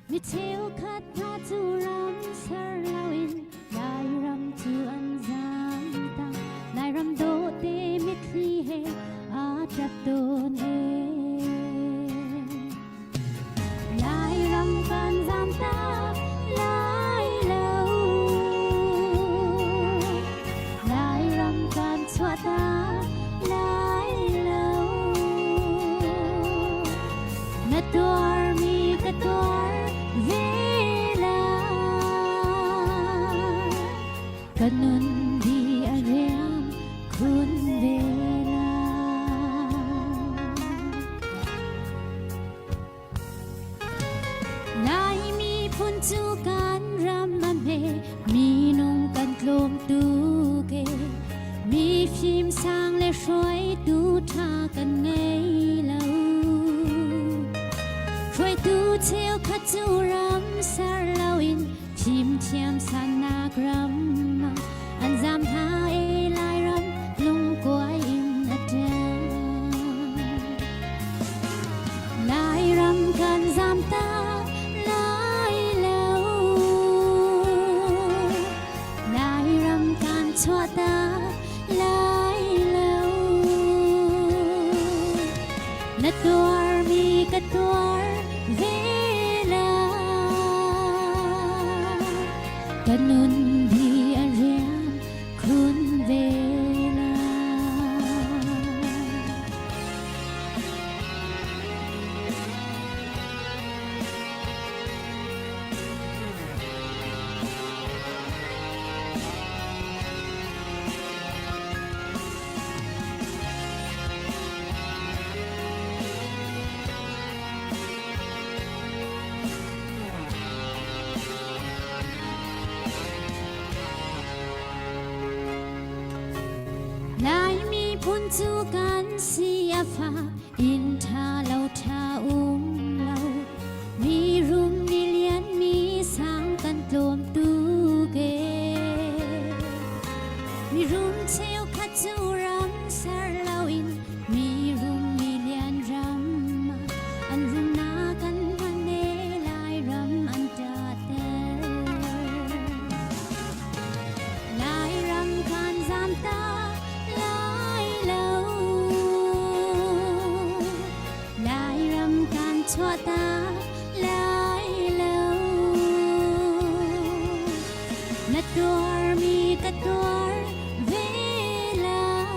Mi cheukhat hna cu ram ser loin Lairam cu an zaam tak. Lairam dawhte mitthli he aa ṭap tawn e. Lairam kan zaam tak lai lo. Lairam kan chuah tak lai lo. Na tuar. miphun cu kan ram a hme minung kan tlawm tuk e mi fim sang le hruaitu ṭha kan ngei lo hruaitu cheukhat cu ram ser loin fimthiam sannak ram ah an zam hna e Lairam lungkuai in a ṭial Lairam kan zam tak lai lo Lairam kan chuah tak lai lo Na tuarmi ka tuar ve lai Ka nun hi a riam khun ve lai. Lai miphun cu kan si a fak inn ṭha lo ṭha um lo mi rum mi lian mi sang kan tlawm tuk e mi rum cheukhat cu ram ser loin mi rum mi lian ram an rumnak an hman e Lairam an ṭahter. Lairam kan zam ta lai lo. Lairam kan chuah ta lai lo. Na tuarmi ka tuar ve lai.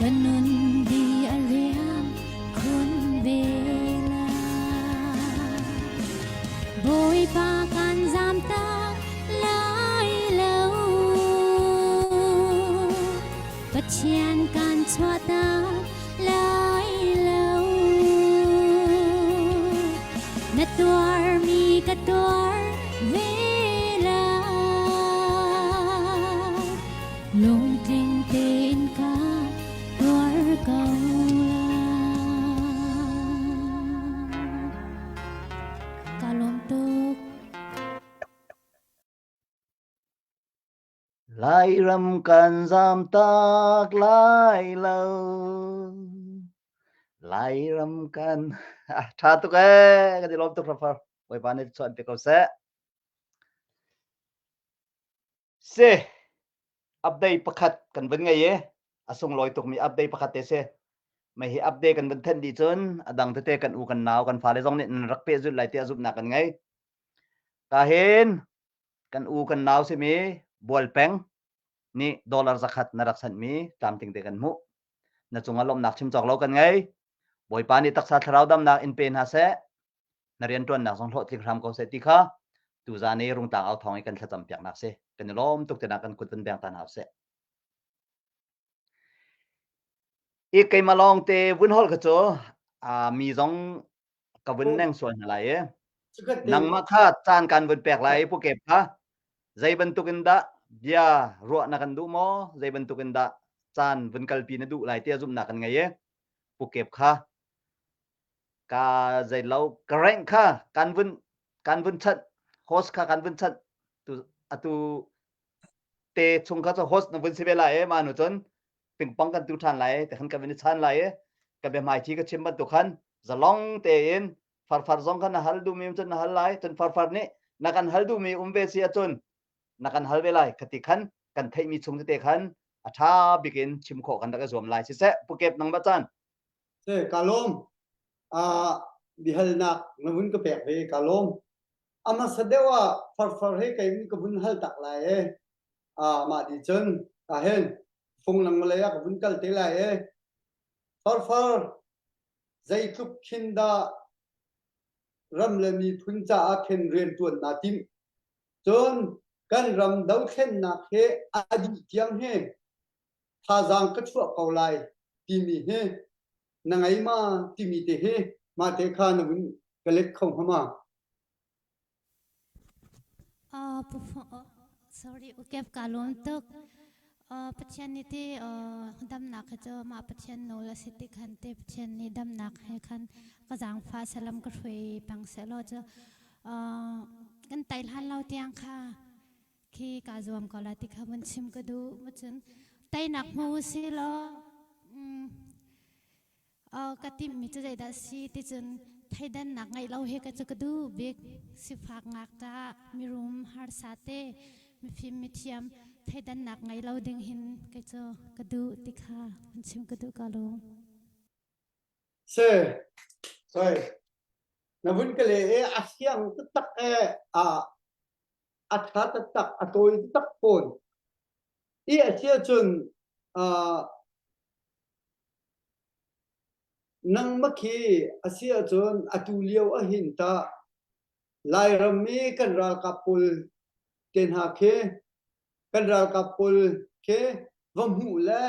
Ka nun di a riam khun ve lai. Bawipa kan zam tak lai lo. Pathian kan chuah tak lai lo. Na tuarmi ka tuar ve lai. Lungtling tein ka tuar ko lai. Ka lawm tuk. Lairam kan zam tak lai lo. Lairam kan ah, ṭha tuk ee kan i lawm tuk rafar. Bawipa nih chuan pe ko seh. Si update pakhat kan vun ngei i a sunglawi tukmi update pakhat te si. Mei hi update kan vun thenh dih cun a dang tete kan u kan nau kan fale zong nih nan rak pehzulh lai tiah zumhnak kan ngei. Ka hin kan u kan nau simi Bual Peng nih dollar zakhat na rak sanhmi tlamtling te kan hmuh. Na cungah lawmhnak chim cawk lo kan ngei. Bawipa nih taksa thlarau damnak in pe hna seh. Na rianṭuannak zong hlawhtling hram ko seh ti kha tuzaan i rungtlang au thawng i kan thlacam piaknak si. Kan i lawm tuk tinak kan kut van beng ta hna usih. I keimah lawng te vun holh kha cu mi zong ka vun neng sual hna lai i nangmah kha caan kan vun pek lai pu kep kha zei bantuk in dah bia ruah na kan duh maw zei bantuk in dah caan vun kalpi na duh lai tiah zumhnak kan ngei i pu kep kha ka zei lo ka rank kha kan vun kan vun chanh host kha kan vun chanh tu atu te chung kha cu host na vun si ve lai e ma nu cun pingpong kan tu ṭhan lai te khan kan vun i chan lai i ka biahmaiṭhi ka chim bantuk khan zalong tein farfar zong khan na hal duhmi um cun na hal lai cun farfar nih na kan hal duhmi um ve si ahcun na kan hal ve lai khati khan kan theihmi chung tete khan a ṭha bik in chim khawh kan rak i zuam lai siseh pukep nang ba caan Se ka lawm uh, bihalnak na vun ka pek ve ka lawm a hmasa deuh ah farfar he kei ka vun hal tak lai e ah mah di cun ka hen fung lang malay ah ka vun kal te lai e farfar zeitluk khin dah ram le miphun caah khin rian tuan naa tim cun kan ram dothlennak he a dih tiang he thazaang ka chuah ko lai timi hi na ngei ma timi te hi mah te kha na vun. Ka let kho hnga ma? Uh, sorry, ukep ka lawm tuk. Uh, Pathian nih ti uh, damnak he cu mah Pathian nawl a si ti khan te Pathian nih damnak he khan ka zaangfah salam ka hruai peng seh law cu uh, kan tai hlan lo tiang kha khi kaa zuam ko la ti kha vun chim ka duh. Cun teinak hmu si law mm, ka timhmi cu zeidah si ti cun theidannak ngeih lo hi ka cu ka duh bik. Sifak ngakṭah, mirum harsa te, mifim mithiam theidannak ngei lo ding hin kei cu ka duh ti kha vun chim ka duh ko lu. Se, sorry. Na vun ka le e a siang taktak e a a ṭha taktak, a tawi taktak fawn. I a si ahcun uh, nangmah khi a si ahcun atu lio ahhin tah Lairam i kan ralkap pawl te hna khi kan ralkap pawl khi va hmuh le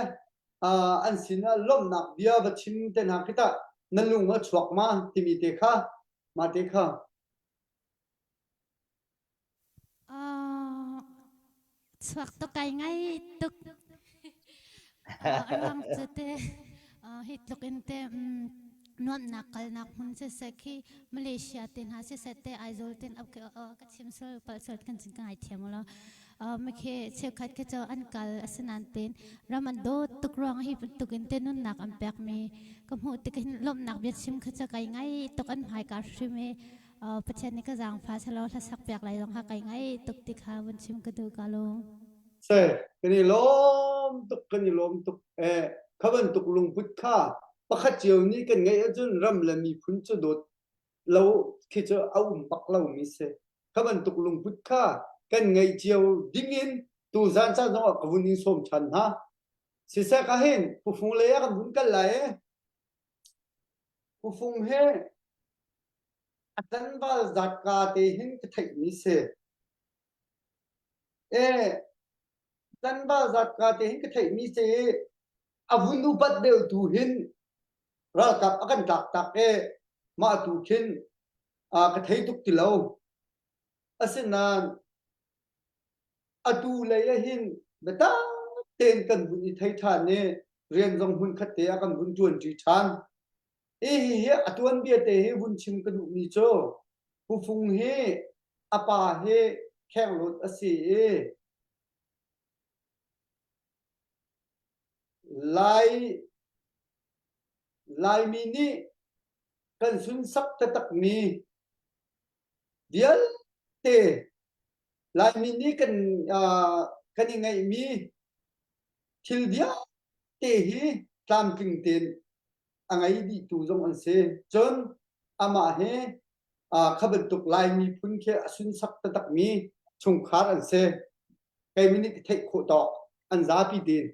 uh, an sinah lawmhnak bia va chim te hna khi tah na lung a chuak ma timi te kha mah te kha Uh, chuak tuk kai ngai tuk. Uh, a ruang cu te uh, hi tluk in te um, nuamhnak kalnak hmun siseh khi Malaysia te hna siseh te Aizawl ten ap ka chim sul pal sul kan cin ka ngai thiam lo. Uh, mikhe cheukhat khi cu an kal asinain ten ram an dawt tuk ruang hi bantuk in te nunnak an pek mi ka hmuh tik hin lawmhnak bia chim kha cu kai ngai tuk an hmai ka hrim i Pathian nih ka zaangfah selaw hlasak piak lai zong kha kai ngai tuk ti kha vun chim ka duh ka lung. Se kan i lawm tuk kan i lawm tuk eh kha bantuk lungput kha pakhat cio nih kan ngeih ahcun ram le miphun cu dawt lo khi cu a um bak lomi si. Kha bantuk lungput kha kan ngeih cio ding in tu zan caan zong ah ka vun in sawm ṭhan hna. Siseh ka hin phufung lei ah kan vun kal lai e. Phufung he A tlangval zatka te hin ka theihmi si. E, tlangval zatka te hin ka theihmi si i a vun upat deuh tu hin ralkap a kan tlak tak e mah tu khin ka thei tuk ti lo. Asinain atu lei ah hin biatak tein kan vun i thei ṭhan i rian zong hmunkhat te ah kan vun ṭuanṭi ṭhan. Hihi a tuanbia te hi vun chim ka duhmi cu Pufung hi a pa hi khenglawt a si i Lai Laimi nih kan sunsak taktakmi vialte Laimi nih kan uh, kan i ngeihmi thil vialte hi tlamtling tein a ngei dihtu zong an si. Cun amah hi kha bantuk Lai miphun khi a sunsak taktakmi chungkhar an si. Keimi nih ka theih khawh tawk an zapi tein.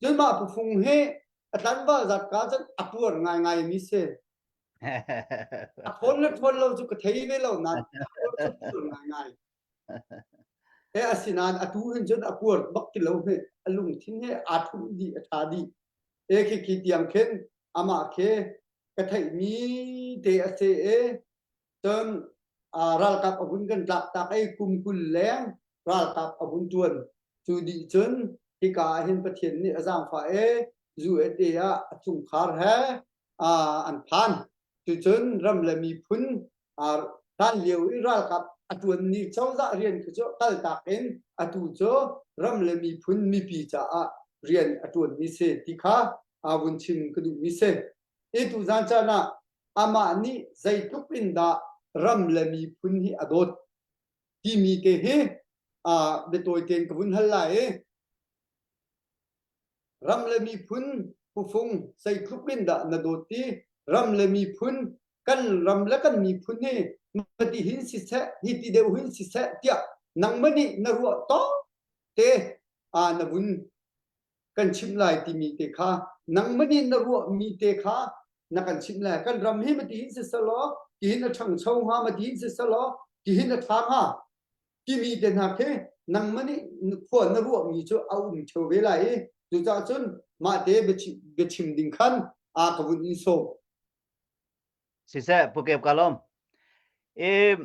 Cun mah pufung hi a tlanval zatka cun a puar ngaingai mi si. A thawn le thawn lo cu ka thei ve lo nain a puar cu puar ngaingai. He asinain atu hin cun a puar bak ti lo hi a lungthin he aa thumh dih a ṭha dih. E khi khi tiang khin amah khi ka theihmi te a si i cun ralkap a vun kan tlak tak i kum 20 leng ralkap a vun ṭuan. Cu dih cun hika ah hin Pathian nih a zaangfah i USA ah a chungkhar he an phan. Cucun ram le miphun hlan lio i ralkap a ṭuanmi cozah rian khi cu kaltak in atu cu ram le miphun mipi caah rian a ṭuanmi si ti kha vun chim ka duhmi si. I tuzan caan ah amah nih zeitluk in dah ram le miphun hi a dawt timi te hi biatawi tein ka vun hal lai i Ram le miphun hufung zeitluk in dah na dawt i ram le miphun kan ram le kan miphun hi mati hin siseh hi ti deuh hin siseh tiah nangmah nih na ruah tawk te aa na vun kan chimh lai timi te kha nangmah nih na ruahmi te kha na kan chimh lai kan ram hi mati hin siselaw tihin a ṭhangcho hnga mati hin siselaw tihin a ṭha hnga timi te hna khi nangmah nih khua na ruahmi cu a um ṭheo ve lai i cucaah cun mah te biachim ding khan a ka vun in sawm. Siseh, Pu Kep ka lawm. I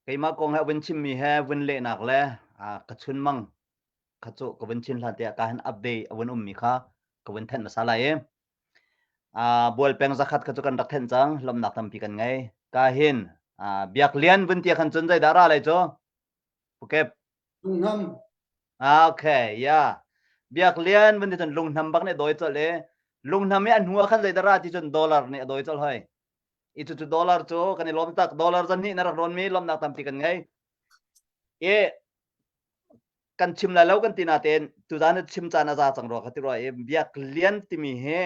keimah kong he vun chimmi he vun lehnak le ka chunmang kha cu ka vun chin hlan tiah ka han update a vun ummi kha ka vun thenh hmasa lai i bual peng zakhat kha cu kan rak thenh cang lawmhnak tampi kan ngei ka hin biak lian vun tia khan cun zeidah ra lai cu Pukep Lunghnam Okay yeah biak lian vun ti cun lunghnam bak nih dawi colh i lunghnam i a hnu ah khan zeidah ra ti cun dollar nih a dawi colh hoi i cucu dollar cu kan i lawm tak dollar zan nih na rak rawn mi lawmhnak tampi kan ngei i kan chim lai lo kan ti natein tuzan na chim caan a za cang rua ka ti rua i biak lian timi hi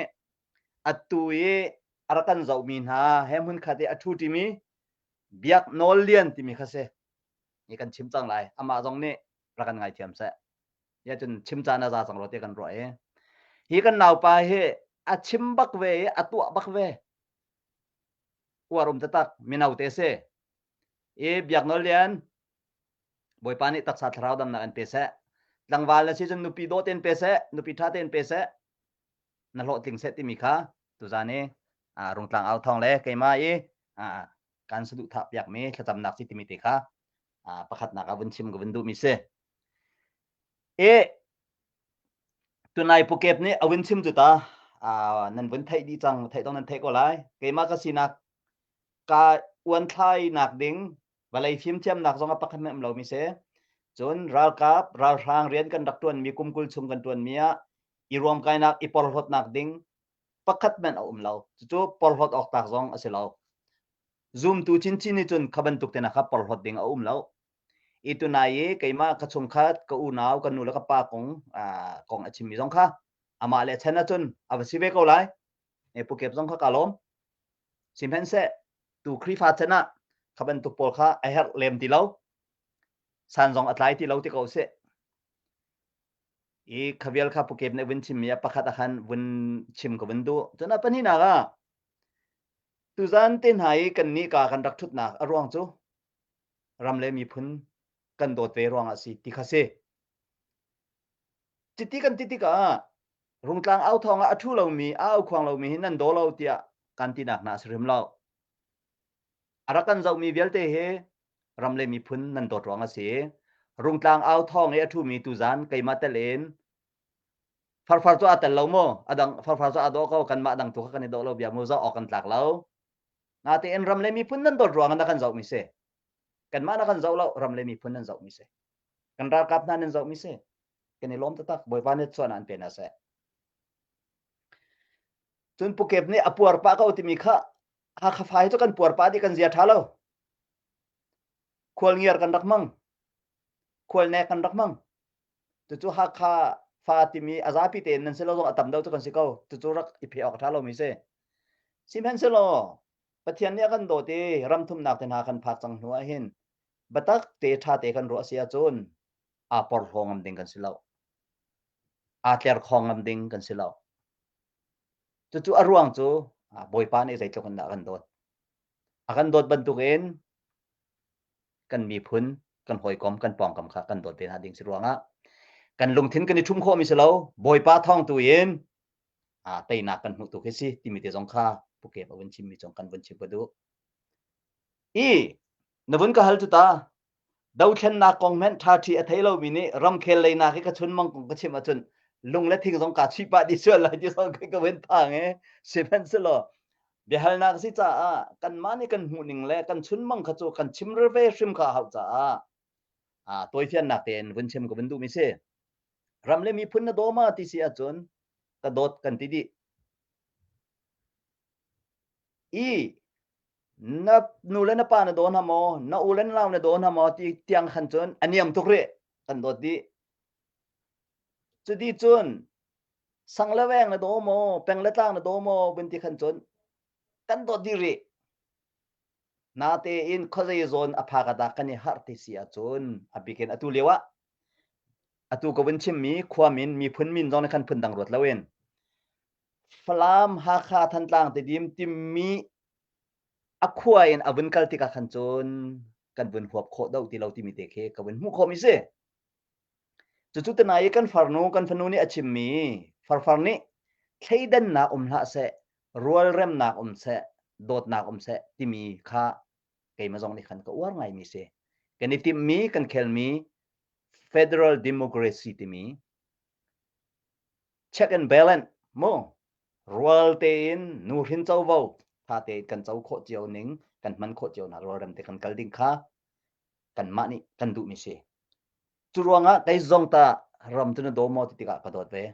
atu i a rak kan zohmi hna he hmun khat i a ṭhu ṭimi biak nawl lian timi kha si ni kan chim cang lai amah zong nih rak kan ngaithiam seh ya cun chim caan a za cang rua ti kan ruah i hi kan naupa hi a chim bak ve i a tuah bak ve uar um taktak mino te si i biak nawl lian Bawipa nih taksa thlarau damnak in pe seh. Tlangval na si cun nupi dawh tein pe seh, nupi ṭha tein pe seh. Na hlawhtling seh timi kha tuzan i rungtlang au thawng le keimah i kan saduhthah piakmi thlacamnak si timi te kha pakhatnak ah vun chim ka vun duhmi si. E tunai pukep nih a vun chim cu ta nan vun theih dih cang theih dong nan theih ko lai keimah ka sinak ka uan thlainak ding Vawlei fimthiamnak zong a pakhat hmanh um lomi si. Cun ralkap, ralhrang rian kan rak ṭuanmi kum 20 chung kan ṭuanmi ah i ruamkainak, i porhlawtnak ding pakhat hmanh a um lo. Cucu porhlawt awk tlak zong a si lo. Zumtu chinchin nih cun kha bantuk te kha porhlawt ding a um lo. I tunai i keimah ka chungkhat, ka unau, ka nu le ka pa kong kong a chimmi zong kha amah le chan ahcun a va si ve ko lai. E pukep zong kha ka lawm. Sihmanhseh tu Khrihfa chan ah kha bantuk pawl kha a herh lem ti lo. San zong a tlai ti lo ti ko sih. I khavial kha pukep nih vun chimmi ah pakhat ah khan vun chim ka vun duh. Cun a pahnihnak ah tuzan te hna i kan nih ka kan rak ṭhutnak a ruang cu ram le miphun kan dawt ve ruang ah si ti kha si. Chiti kan ti tikah Rungtlang au thawng ah a ṭhu lomi, a aukhuang lomi hi nan daw lo tiah kan tinak hna a si hrim lo. A rak kan zohmi vialte hi ram le miphun nan dawt ruang a si. Rungtlang au thawng i a ṭhumi tuzan keimah tel in farfar cu aa tel lo maw? A dang farfar cu aa dawh ko, kanmah dang tu kha kan i dawh lo bia mu zoh awk kan tlak lo. Natein ram le miphun nan dawt ruang ah na kan zohmi si. Kanmah na kan zoh lo, ram le miphun nan zohmi si. Kan ralkap hna nan zohmi si. Kan i lawm taktak. Bawipa nih chuan an pe hna seh. Cun pukep nih a puar pah ko timi kha Hakha fa hi cu kan puar pah dih kan zia ṭha lo. Khual ngiar kan rak hmang. Khual nek kan rak hmang. Cucu Hakha fa timi a zapi tein nan si lo zong a tam deuh cu kan si ko. Cucu rak i phe awk a ṭha lomi si. Sihmanhsehlaw Pathian nih a kan dawt i ramthumnak te hna kan phak cang hnu ah hin biatak te ṭha te kan ruah si ahcun aa porhlaw ngam ding kan si lo. Aa tlerkhawng ngam ding kan si lo. Cucu a ruang cu Bawipa nih zeitluk in dah a kan dawt. A kan dawt bantukin kan miphun, kan hawikom, kan pawngkam kha kan dawt ve hna ding si ruangah kan lungthin kan i ṭhum khawhmi si lo. Bawipa thawng tu in teinak kan hmuh tu khi si timi te zong kha pukep a vun chimmi zong kan vun chim ka duh. I na vun ka hal cu ta Dothlennak kong hmanh ṭhaṭhi a thei lomi nih ramkhel leinak hi ka chunmang kong ka chim ahcun lung le thing zong kaa chuih pah dih sual lai ti zong ka vun phang i sihmanhsehlaw biahalnak si caah kanmah nih kan hmuhning le kan chunmang kha cu kan chim ve hrim kha a hauh caah tawifiannak tein vun chim ka vun duhmi si. Ram le miphun na daw ma ti si ahcun ka dawt kan ti dih. I na nu le na pa na daw hna maw na u le na nau na daw hna maw ti tiang khan cun a niam tuk rih kan dawt dih cuti cun sang le veng na daw maw peng le tlang na daw maw vun ti khan cun kan dawt dih rih natein khuazei zawn a phak ah dah kan i harh ti si ahcun a bikin atu lio ah atu ka vun chimmi khua min miphun min zong nih khan phun dang ruat loin Falam, Hakha, Thantlang, Tedim timi a khua in a vun kal tikah khan cun kan vun huap khawh deuh ti lo timi te khi ka vun hmuh khawhmi si. Cucu tenai i kan farnu, kan fanu nih a chimmi farfar nih thleidannak um hlah seh, rualremnak um seh. dawtnak um seh timi kha keimah zong nih khan ka uar ngaimi si. Kan i timhmi kan khelmi federal democracy timi check and balance mu rual tein nuhrin covo tha tein kan co khawh cio ning kan hman khawh cio nak rualrem te kan kal ding kha kanmah nih kan duhmi si. Cu ruangah kei zong ta ram cu na daw maw ti tikah ka dawt ve.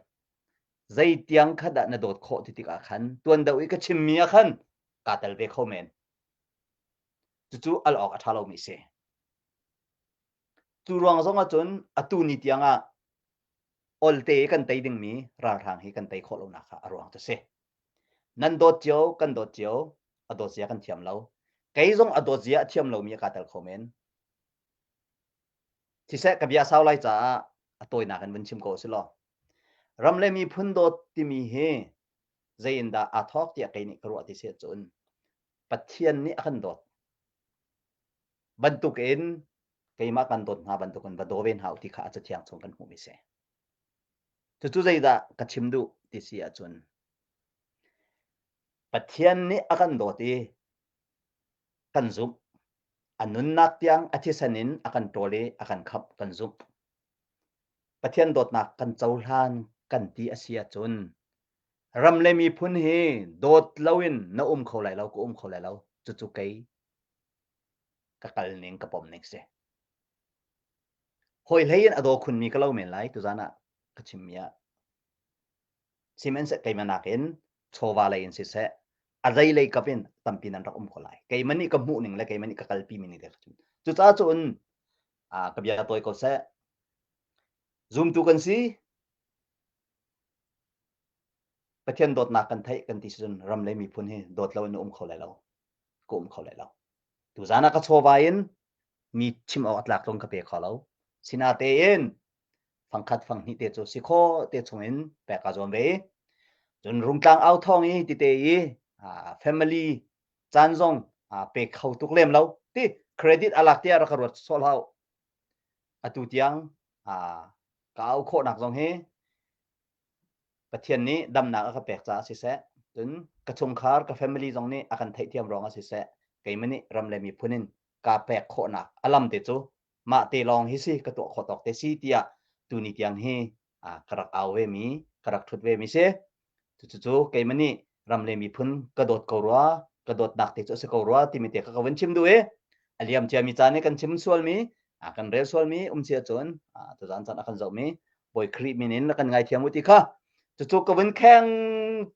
Zei tiang kha dah na dawt khawh ti tikah khan tuan deuh i ka chimmi ah khan kaa tel ve kho men. Cucu al awk a ṭha lomi si. Cu ruang zong ahcun atu ni tiang ah olte i kan tei dingmi ralhrang hi kan tei khawh lonak kha a ruang cu si. Nan dawt cio, kan dawt cio, a dawt zia kan thiam lo. Kei zong a dawt zia a thiam lomi a kaa tel kho men. Siseh ka bia sau lai caah a tawinak in vun chim ko si law. Ram le miphun dawt timi hi zei in dah aa thawk tiah kei nih ka ruah ti si ahcun Pathian nih a kan dawt bantukin keimah kan dawt hna bantukin va daw ve hna u ti kha a cathiang chung kan hmuhmi si. Cucu zeidah ka chim duh ti si ahcun Pathian nih a kan dawt i kan zumh. A nunnak tiang a thisen in a kan ṭawl i a kan khamh kan zumh. Pathian dawtnak kan cohlan kan ti a si ahcun ram le miphun hi dawt loin na um kho lai lo, ka um kho lai lo. Cucu kei ka kal ning ka pom ning si. Hawi hlei in a daw khunmi ka lo men lai tuzan ah ka chimmi ah. Sihmanhseh keimah nakin chawva lei in siseh a zei lei kap in tampi nan rak um ko lai. Keimah nih ka hmuh ning le keimah nih ka kalpi mi ning te ka chim. Cucaah cun ka bia tawi ko seh. Zumtu kan si. Pathian dawtnak kan theih kan ti cun ram le miphun hi dawt lo in um kho lai lo. Ka um kho lai lo. Tuzan ah ka chawva in mi chim awk a tlak tlung ka pe kho lo. Sinatein fangkhat fanghnih te cu si kho te chung in pek kaa zuam ve. Cun rungtlang au thawng i tite i family caan zong pe kho tuk lem lo ti credit a lak tiah rak ka ruat sawh hlah. Atu tiang ka au khawhnak zong hi Pathian nih damnak a ka pek caah siseh, cun ka chungkhar, ka family zong nih a kan theihthiam ruangah siseh, keimah nih ram le miphun in kaa pek khawhnak a lam te cu mah te lawng hi si ka tuah khawh tawk te si tiah tuni tiang hi ka rak au ve mi, ka rak ṭhut ve mi si. Cucu keimah nih ram le miphun ka dawt ko rua, ka dawtnak te cu a si ko rua timi te kha ka vun chim duh i a liam ciami caan i kan chim sualmi, kan rel sualmi um si ahcun tuzaan caan a kan zohmi Bawi Khrih min in kan ngaithiam u ti kha cucu ka vun kheng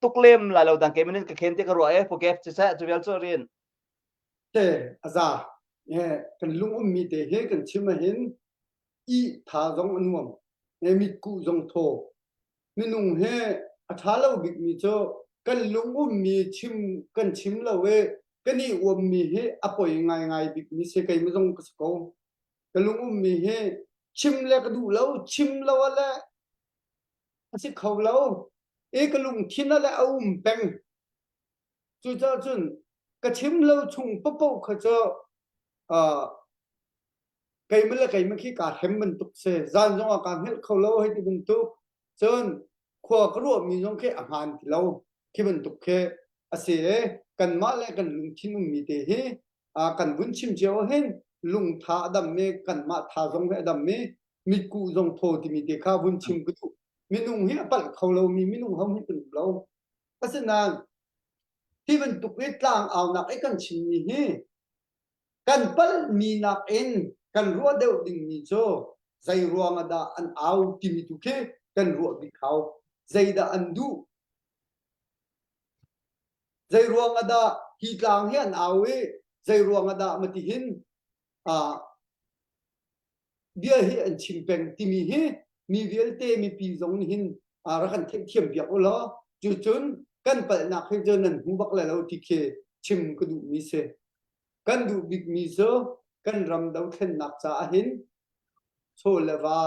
tuk lem lai lo dang keimah in ka khen ti ka ruah e pukep siseh cu vial cu rian te aza kan lung ummi te he kan chim ahin i tha zong a nuam e mitku zong thaw minung he a ṭha lo bikmi cu kan lung ummi chim kan chim lo e kan i uammi hi a poi ngaingai bikmi si keimah zong ka si ko ka lung ummi hi chim le ka duh lo chim lo ah le a si kho lo i ka lungthin ah le a um peng cucaah cun ka chim lo chung paohpaoh kha cu uh, keimah le keimah khi kaa hrem bantuk si zan zong ah kaa hngilh kho lo hei ti bantuk cun khua ka ruahmi zong khi a hmaan ti lo khi bantuk khi a si i kanmah le kan lungthin ummi te hi kan vun chim cio hin lungtha a dam i kanmah tha zong hi a dam i mitkuh zong thaw timi te kha vun chim ka duh minung hi a palh kho lomi minung ho hi kan um lo asinain hi bantuk i tlang aunak i kan chimmi hi kan palhmi nakin kan ruah deuh dingmi cu zei ruang ah dah an au timi tu khi kan ruah bik hau zeidah an duh Zei ruang ah dah hi tlang hi an au i zei ruang ah dah matihin uh, bia hi an chim peng timi hi mi vialte mipi zong nih hin uh, rak kan theihthiam piak u law cucun kan palhnak hi cu nan hmu bak lai lo ti khi chim ka duhmi si. Kan duh bikmi cu kan ram dothlennak caah hin chaw le va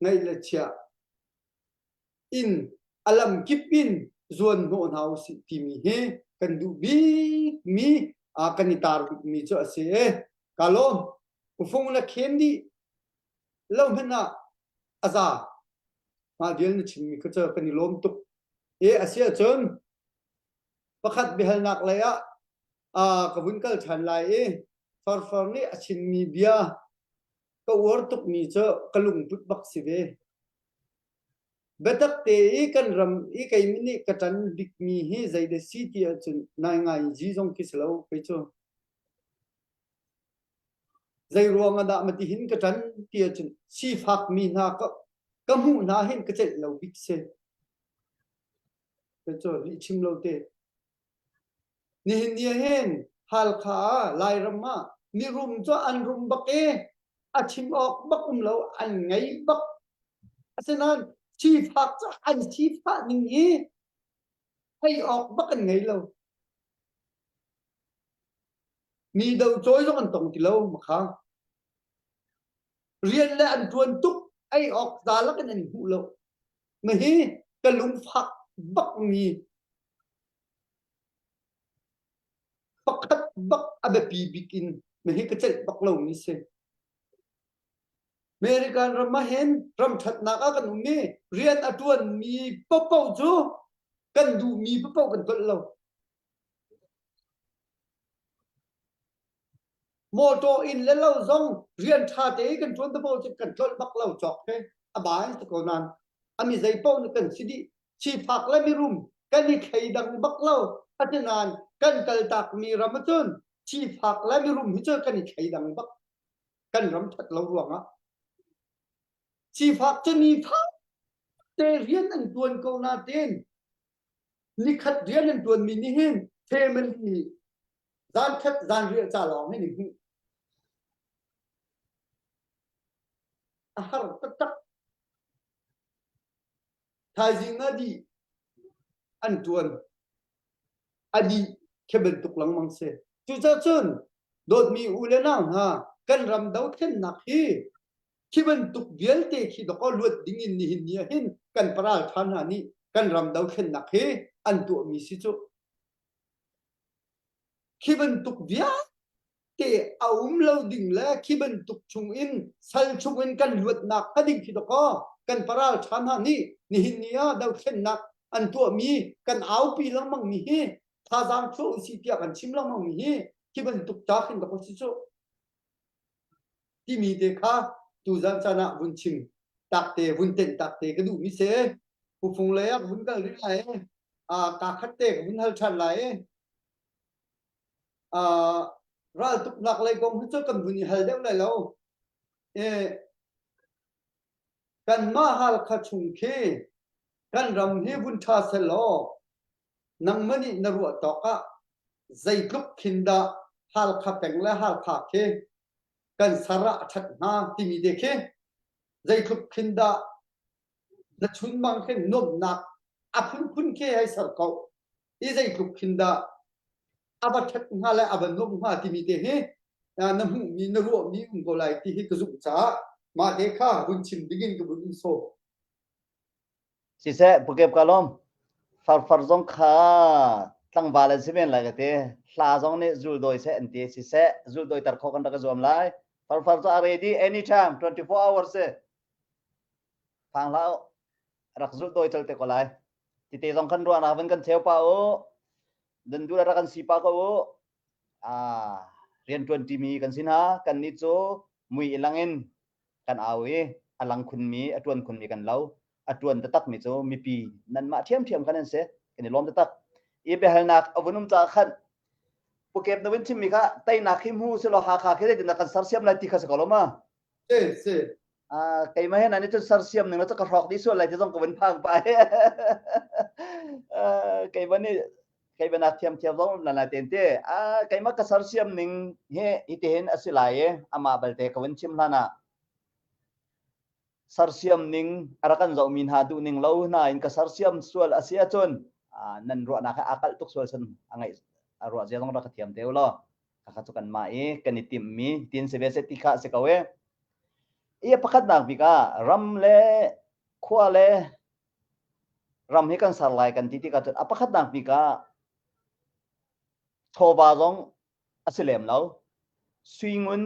ngeih le chiah in a lamkip in zuan hnawh hna usih timi hi kan duh bikmi kan i tar bikmi cu a si i ka lawm ufung le khen dih lo hmanh ah a za mah vial na chimmi kha cu kan i lawm tuk. I a si ahcun pakhat biahalnak lei ah uh, ka vun kal ṭhan lai i Farfar nih a chimmi bia ka uar tukmi cu ka lungput bak si ve. Biatak te i kan ram i kei nih ka ṭan bikmi hi zeidah si ti ahcun nai ngai zi zong khi si lo kei cu. Zei ruang ah dah mati hin ka ṭan ti ahcun sifakmi hna ka, ka hmuh hna hin ka celh lo bik si. Kei cu lih chim lo te. Nihin ni ah hin Halkha ah Lairam ah mirum cu an rum bak i a chim awk bak um lo an ngei bak. Asinain sifak cu an sifah ning hi thei awk bak an ngei lo. Mi do cawi zong an tong ti lo makha. Rian le an ṭuan tuk ei awk za lakin an hmuh lo. Mahi ka lungfak bakmi pakhat bak a biapi bik in mahi ka celh bak lomi si. American ram ah hin ram ṭhatnak ah kan um i rian a ṭuanmi paohpaoh cu kan duhmi paohpaoh kan tolh lo. Motor inn le lo zong rian ṭha te i kan ṭuan te paoh cu kan tlolh bak lo cawk he a ba in si ko nain a mi zei paoh nih kan si dih. Sifak le mirum kan i thleidang bak lo. Asinain kan kaltakmi ram ahcun sifak le mirum hi cu kan i thleidang bak. Kan ram ṭhat lo ruangah. Sifak cu nifak te rian an ṭuan ko nain nikhat rian an ṭuanmi nih hin family zankhat zanriah ca lawng hin i hmuh a har taktak thaizing ah dih an ṭuan a dih khi bantuk lengmang si cucaah cun dawtmi u le nau hna kan ram dothlennak hi khi bantuk vialte khi dawkaw luat ding in nihin ni ah hin kan paral ṭha hna nih kan ram dothlennak hi an tuahmi si cu Khi bantuk vialte a um lo ding le khi bantuk chungin sal chungin kan luatnak ka ding khi dawkaw kan paral ṭha hna nih nihin ni ah dothlennak an tuahmi kan aupi lengmang mi hi thazaang chuah usih tiah kan chim lengmang mi hi khi bantuk ta khin dawkaw si cu timi te kha tuzan caan ah vun chim tak te vun tenh tak te ka duh mi si pufung lei ah vun kal rih lai ka khat te ka vun hal ṭhan lai raltuknak lei kong hi cu kan vun i hal deuh lai lo kanmah Halkha chung khi kan ram hi vun ṭha selaw nangmah nih na ruah tawk ah zeitluk khin dah Halkha peng le Halkha khi kan sar ah a ṭhat hnga timi te khi zeitluk khin dah na chunmang khin nuamhnak a phunphun khi hei ser ko i zeitluk khin dah a va ṭhat hnga le a va nuamh hnga timi te hi na hmuhmi na ruahmi um ko lai ti hi ka zumh caah mah te kha vun chim dingin ka vun in sawm. Siseh, Pukep ka lawm. Farfar zong kha tlangval an si men lai ka ti. Hla zong nih zuldawi seh an ti. Siseh, zuldawi tar khawh kan rak i zuam lai. Farfar cu a ready anytime 24 hours si. Phang hlah u. Rak zuldawi cal te ko lai. Tite zong kan ruahnak van kan cheu pa u. Dan duh rak kan si pa ko u. Ah, rian ṭuan ṭimi kan si hna. Kan nih cu mui i lang in kan au i a lang khunmi a ṭuan khunmi kan lo a ṭuan taktakmi cu mipi nanmah ṭhiamṭhiam khan an si kan i lawm taktak i biahalnak a vun um caah khan pukep na vun chimmi kha teinak hi hmu selaw Hakha khi zeitindah kan sersiam lai ti kha si ko lo ma Si si. Ah keimah he nan cun sersiam ning la cu ka hrawk dih sual lai ti zong ka vun phang pa keimah nih keimah nak thiamthiam zong um lai ten te ah keimah ka sersiam ning hi hitihin a si lai i amah balte ka vun chim hlan ah sersiam ning a rak kan zohmi hna duh ning lo hna in ka sersiam sual a si ahcun nan ruahnak he aa kalh tuk sual san a ngaih a ruah zia zong rak ka thiam te u law khakha cu kanmah i kan i timhmi tin si ve seh ti kha a si ko e i pakhatnak bik ah ram le khua le ram hi kan ser lai kan ti tikah cun a pakhatnak bik ah chawva zong a si lem lo. Sui ngun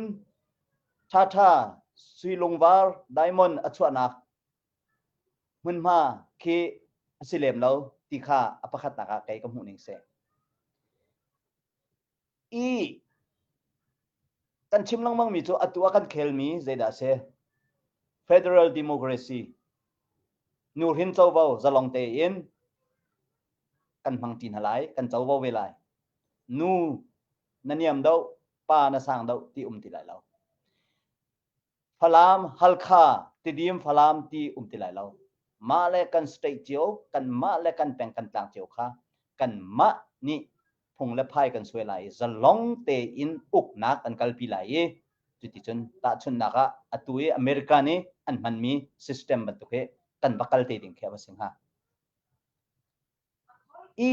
ṭhaṭha, sui lungvar, diamond a chuahnak hmunhma khi a si lem lo. Ti kha a pakhatnak ah kei ka hmuh ning si. I kan chim lengmang mi cu atu ah kan khelmi zeidah a si? Federal democracy nuhrin covo zalong tein kan hmang ṭi hna lai, kan covo ve lai. Nu na niam deuh, pa na sang deuh ti um ti lai lo. Falam, Halkha, Tidim, Falam ti um ti lai lo. Mah le kan state cio, kan mah le kan peng kan tlang cio kha kan mah nih phung le phai kan suai lai i zalong tein uknak kan kalpi lai i cuticun tahchunhnak ah atu i America nih an hmanmi system bantuk hi kan va kal te ding khi a va si hnga. I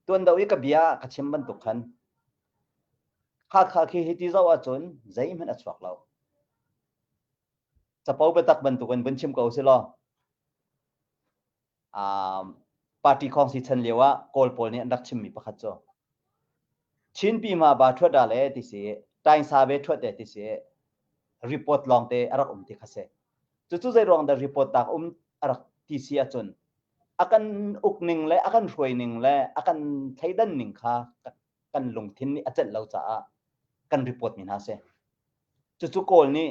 tuan do i ka bia ka chim bantuk khan Hakha khi hiti zoh ahcun zeihmanh a chuak lo. Capo biatak bantukin vun chim ko si law um, party khawngsi chan lio ah Kawl pawl nih an rak chimmi pakhat cu Chinpi ma ba thuat da le ti si taingsa ve thuat de ti si report lawng te a rak um ti kha si. Cucu zei ruang dah report tak um a rak ti si ahcun a kan uk ning le a kan hruai ning le a kan thleidan ning kha kan lungthin nih a celh lo caah kan report mi hna si. Cucu Kawl nih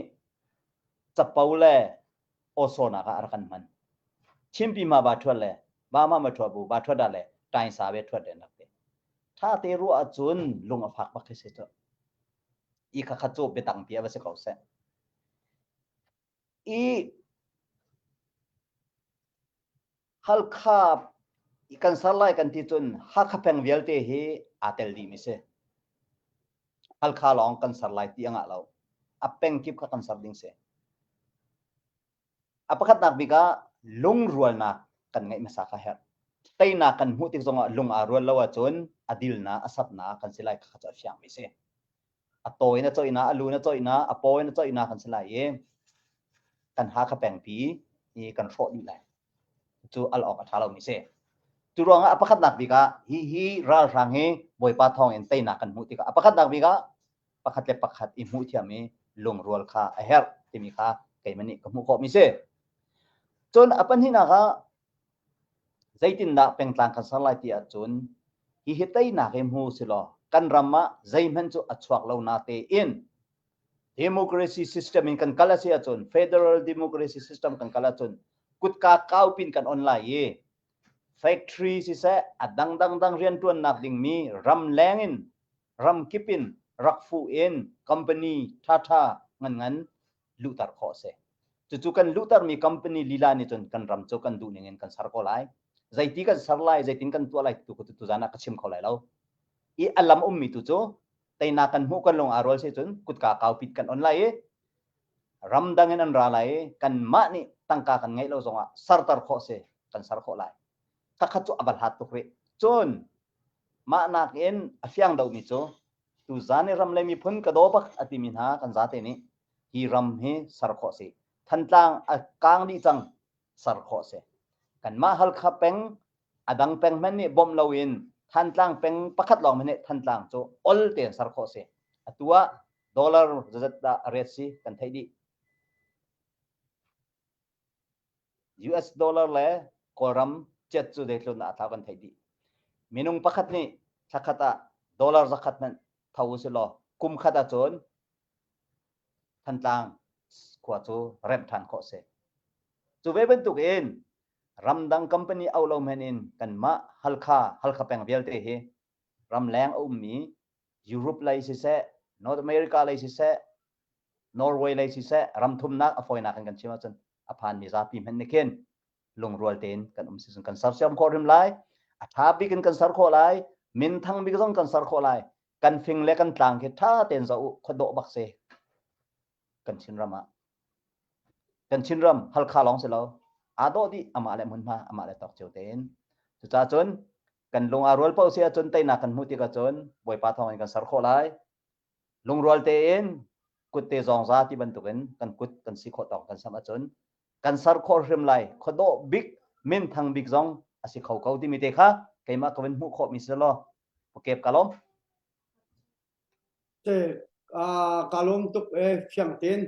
capo le awsawnak ah a rak kan hman. Chinpi ma ba thuat le ba ma ma thuat bu ba thuat dah le tain sa ve thuat den rak ti. Tha te ruah ahcun lung a fak bak khi si cu. I kha kha cu biatang pi a va si ko seh. I Halkha kan ser lai kan ti cun Hakha peng vialte hi aa tel dih mi si. Halkha lawng kan ser lai ti a ngah lo. A peng kip kha kan ser ding si. A pakhatnak bik ah lungrualnak kan ngeih hmasa kha herh. Teinak kan hmuh tik zongah lung aa rual lo ahcun a dilna a satna kan si lai kha cu a fiang mi si. A taw in a coihna, a lu in a coihna, a paw in a coihna kan si lai i kan Hakha pengpi hi kan hrawh dih lai. Cu al awk a ṭha lomi si. Cu ruangah a pakhatnak bik ah hi hi ralhrang hi Bawipa thawng in teinak kan hmuh tikah a pakhatnak bik ah pakhat le pakhat i hmuh thiam i lungrual kha a herh timi kha keimah nih ka hmuh khawhmi si. Cun a pahnihnak ah zeitindah pengtlang kan ser lai ti ahcun hihi teinak hi hmu si law kan ram ah zeihmanh cu a chuak lo na tein democracy system in kan kal a si ahcun federal democracy system kan kal ahcun kutka kaupin kan on lai i factory siseh a dangdang dang riantuannak dingmi ramleng in ramkip in rak fuh in company ṭhaṭha ngan ngan luhter khawh a si. Cucu kan luhtermi company lila nih cun kan ram cu kan duh ning in kan ser ko lai. Zeiti kan ser lai, zeitin kan tuah lai tu tu tuzan ah ka chim kho lai lo. I a lam ummi tu cu teinak kan hmuh kan lung aa rual si cun kutka kaupit kan on lai i ramdang in an ra lai i kanmah nih tangka kan ngeih lo zongah serter khawh si kan ser khawh lai. Khakhat cu a va hlat tuk rih. Cun mah nakin a fiang deuhmi cu tuzan i ram le miphun ka daw bak a timi hna kan zate nih hi ram hi ser khawh si. Thantlang a kang dih cang ser khawh si. Kanmah Halkha peng a dang peng hmanh nih bawmh loin Thantlang peng pakhat lawng hmanh nih Thantlang cu ol tein ser khawh si. Atu ah dollar zazat dah a ret si kan theih dih. US dollar le Kawlram ciat cu zeitlun dah a thlau kan theih dih. Minung pakhat nih thlakhat ah dollar zakhat hmanh tho usih law kum khat ahcun Thantlang khua cu remh ṭhan khawh si. Cu ve bantuk in ramdang company auh lo hmanh in kanmah Halkha, Halkha peng vialte hi ramleng a ummi Europe lei siseh, North America lei siseh, Norway lei siseh, ramthumnak a fawinak in kan chim ahcun a phanmi zapi hmanh nih khin lungrual tein kan um si kan sersiam khawh hrim lai. A ṭha bik in kan ser khawh lai. Minthang bik zong kan ser khawh lai. Kan fing le kan tlang khi ṭha tein zoh u, khuadawh bak si. Kan Chinram ah. Kan Chinram Halkha lawng si lo. Aa dawh dih amah le hmunhma, amah le tawk cio tein. Cucaah cun kan lung aa rual paoh si ahcun teinak kan hmuh tik ahcun Bawipa thawng in kan ser khawh lai. Lungrual tein kut te zawngza ti bantukin kan kut kan si khawh tawk kan samh ahcun kan ser khawh hrim lai. Khuadawh bik, minthang bik zong a si kho ko timi te kha keimah ka vun hmuh khawhmi si law kep ka lawm. Te ka lawm tuk e fiang tein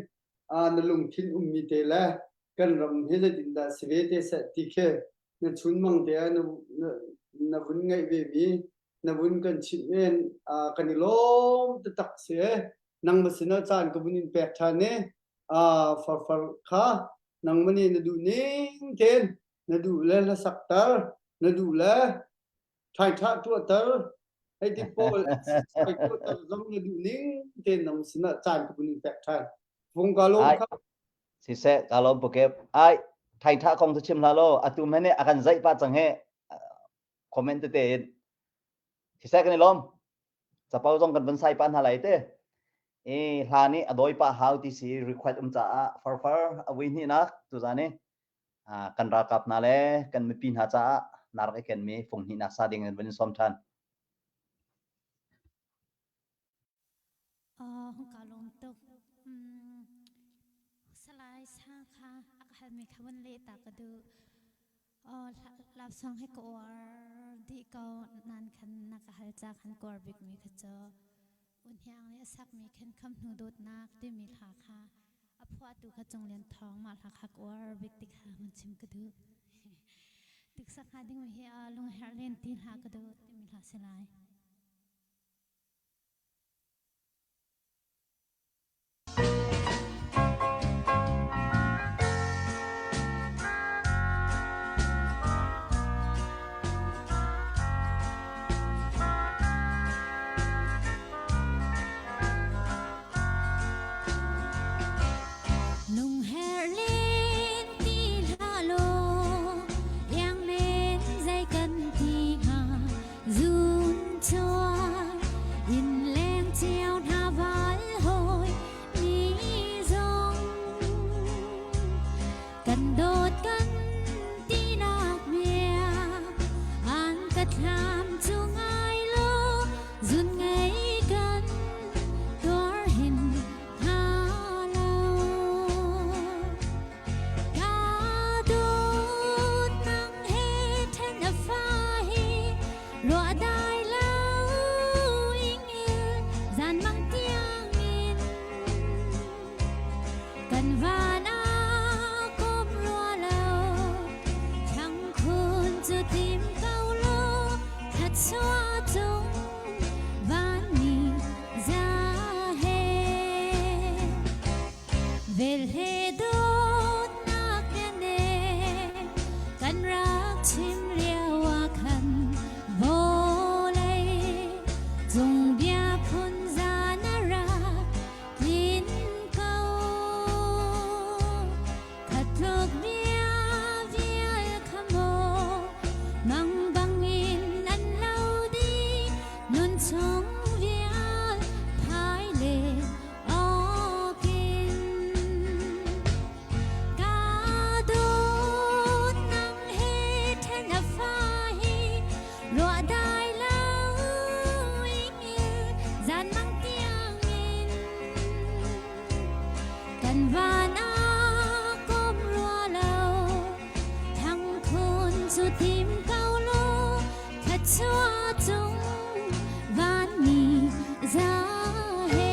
na lungthin ummi te le kan ram hi zeitindah si ve te seh ti khi. Na chunmang te ah na, na, na vun ngaih ve mi na vun kan chimh men kan i lawm taktak si. Nangmah sinah caan ka vun in pek ṭhan i farfar kha nangmah nih na duh ning tein na duh le hlasakter, na duh le ṭhaiṭha tuahter, hei ti pawl tuahter zong na duh ning tein nang sinah caan ka vun in pek ṭhan. Vung ka lawm kha. Siseh, ka lawm pukep. Ai, ṭhaiṭha kong cu chim hlah law, atu hmanh nih a kan zaih pah cang he comment tete in. Siseh kan i lawm. Capo zong kan vun sai pah hna lai te. I hla nih a dawi pah hau ti si request um caah farfar a vui hnihnak tuzan i kan ralkap hna le kan mipi hna caah na rak i kenmi fung hnihnak sa ding in vun in sawm ṭhan. Ka lawm tuk. Salai Sang kha a ka halmi kha vun leh ta ka duh. Lapsang hi ka uar dih ko nan khan na ka hal ca khan ka uar bikmi kha cu Unhiang nih a sakmi khan kham hnu dawtnak timi hla kha a phuahtu kha Cung Lian Thawng mah hla kha ka uar bik ti kha hun chim ka duh. Tiksak hnga dingmi hi lungherh len ti hla ka duh timi hla si lai. Lungherh len ti hlah law iang men zei kan ti hnga Zun chuan inn leng cio hna val hawi mi zong kan dawt kan tinak bia an ka thlam cu ngai law zun ngei kan tuar hin hna lo. Ka dawt nang he ṭhen a fa hi ruah dai lo ingil zan mang tiangin kan van ah kom rua lo thlang khun cu tim ko law thluachuah cung van ni za he. Velhle dawtnak bia kan rak chim lio ah khan vawlei cung bia phun zan a rak tlin ko. Khat tluk bia vial kha maw mang bangin an lo dih nun chung vial phai le awkin ka dawt nang he ṭhen a fa hi ruah dai lo ingil zan mang tiangin kan van ah kom rua lo thang khun cu tim ko law thluachuah cung vanmi za he.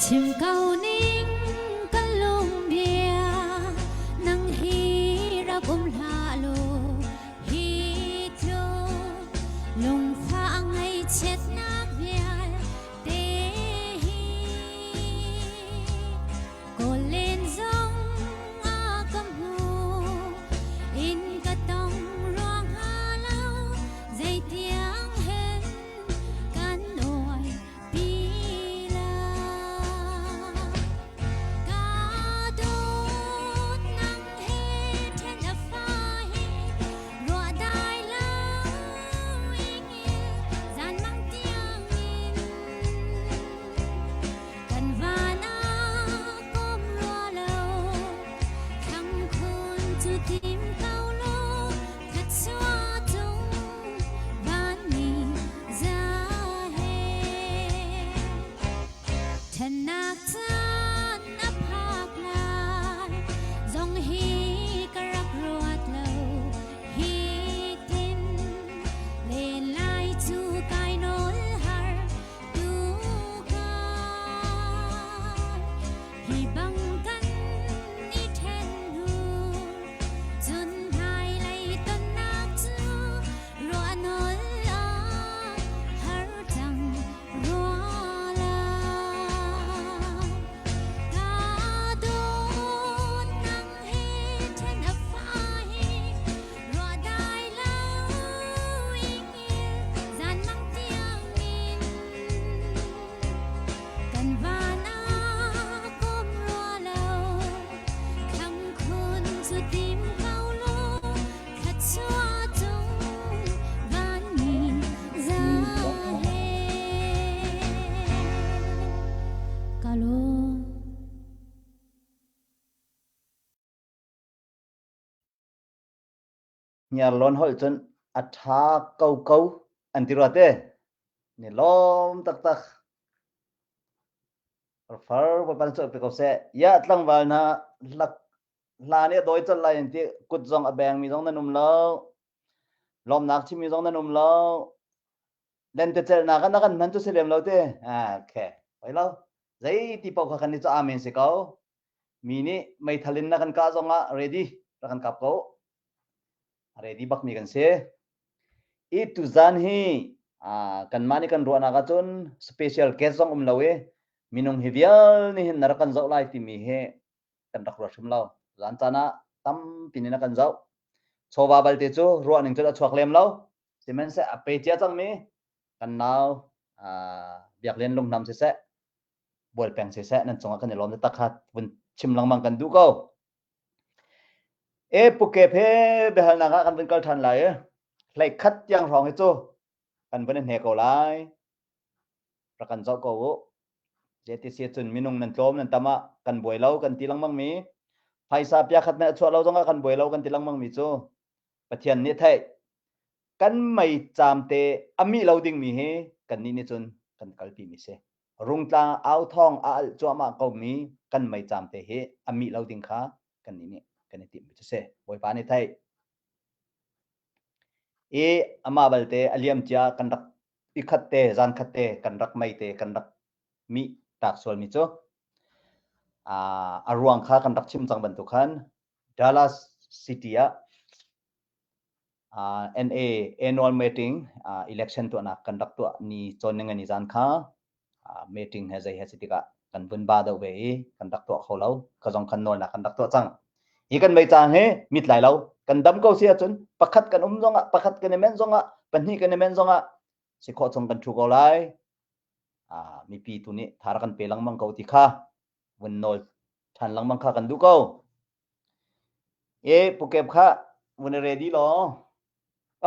Chim ko ning ka lung bia nang hi rak um hlah law hi tluk lungfah ngaihchiatnak vialte hi kawl len zong a ka hmu in ka tong ruang hnga lo zeitiang hen kan uai pi lai. Ka dawt nang he ṭhen a fa hi ruah dai lo ingil zan mang tiang. Hniarlawn holh cun a ṭha koko an ti rua te. Ni lawm taktak. Far Bawipa cu pe ko seh. Ya tlangval hna lak hla nih a dawi colh lai an ti. Kut zong a bengmi zong nan um lo. Lawmnak chimmi zong nan um lo. Lentecelhnak ah na kan hman cu si lem lo te. Ah, okay. Oi lo. Zei ti paoh kha kan ni cu amen si ko. Mi nih meithal in na kan kah zong ah ready rak kan kap ko. Ready bak mi kan si. I tuzan hi kanmah nih kan ruahnak ahcun special guest zong um lo i minung hi vial nih hin na rak kan zoh lai timi hi kan rak ruat hrim lo. Zan caan ah tampi nih na kan zoh. Chawva balte cu ruah ning cun a chuak lem lo. Sihmanhseh a pe cia cangmi kan nau Biak Lian Lungnam siseh, Bual Peng siseh nan cungah kan i lawm taktak kha vun chim lengmang kan duh ko. E pukep he biahalnak ah kan vun kal ṭhan lai i hleikhat tiang hrawng hi cu kan vun i hne ko lai. Rak kan zoh ko u. Zeiti cun minung nan tlawm nan tam ah kan buai lo kan ti lengmang mi phaisa piakhat hmanh a chuah lo zongah kan buai lo kan ti lengmang mi cu Pathian nih theih kan mei caam te a mih lo dingmi hi kannih nih cun kan kalpi mi si. Rungtlang au thawng a alh cuahmah komi kan mei caam te hi a mih lo ding kha kannih nih kan i timhmi cu si. Bawipa nih theih. I amah balte a liam cia kan rak i khat te zan khat te kan rak mei te kan rak mih tak sualmi cu a ruang kha kan rak chim cang bantuk khan Dallas City ah NA annual meeting election tuahnak kan rak tuah ni cawn ni ni zan kha meeting he zei he si tikah kan vun ba deuh ve i kan rak tuah kho lo ka zong khan nawlnak kan rak tuah cang hi kan mei cang hi mit lai lo kan dam ko si ahcun pakhat kan um zongah pakhat kan i men zongah pahnih kan i men zongah si khawh chung kan thu ko lai mipi tu nih thar kan pe lengmang ko ti kha vun nawl ṭhan lengmang kha kan duh ko E pukep kha vun i ready law.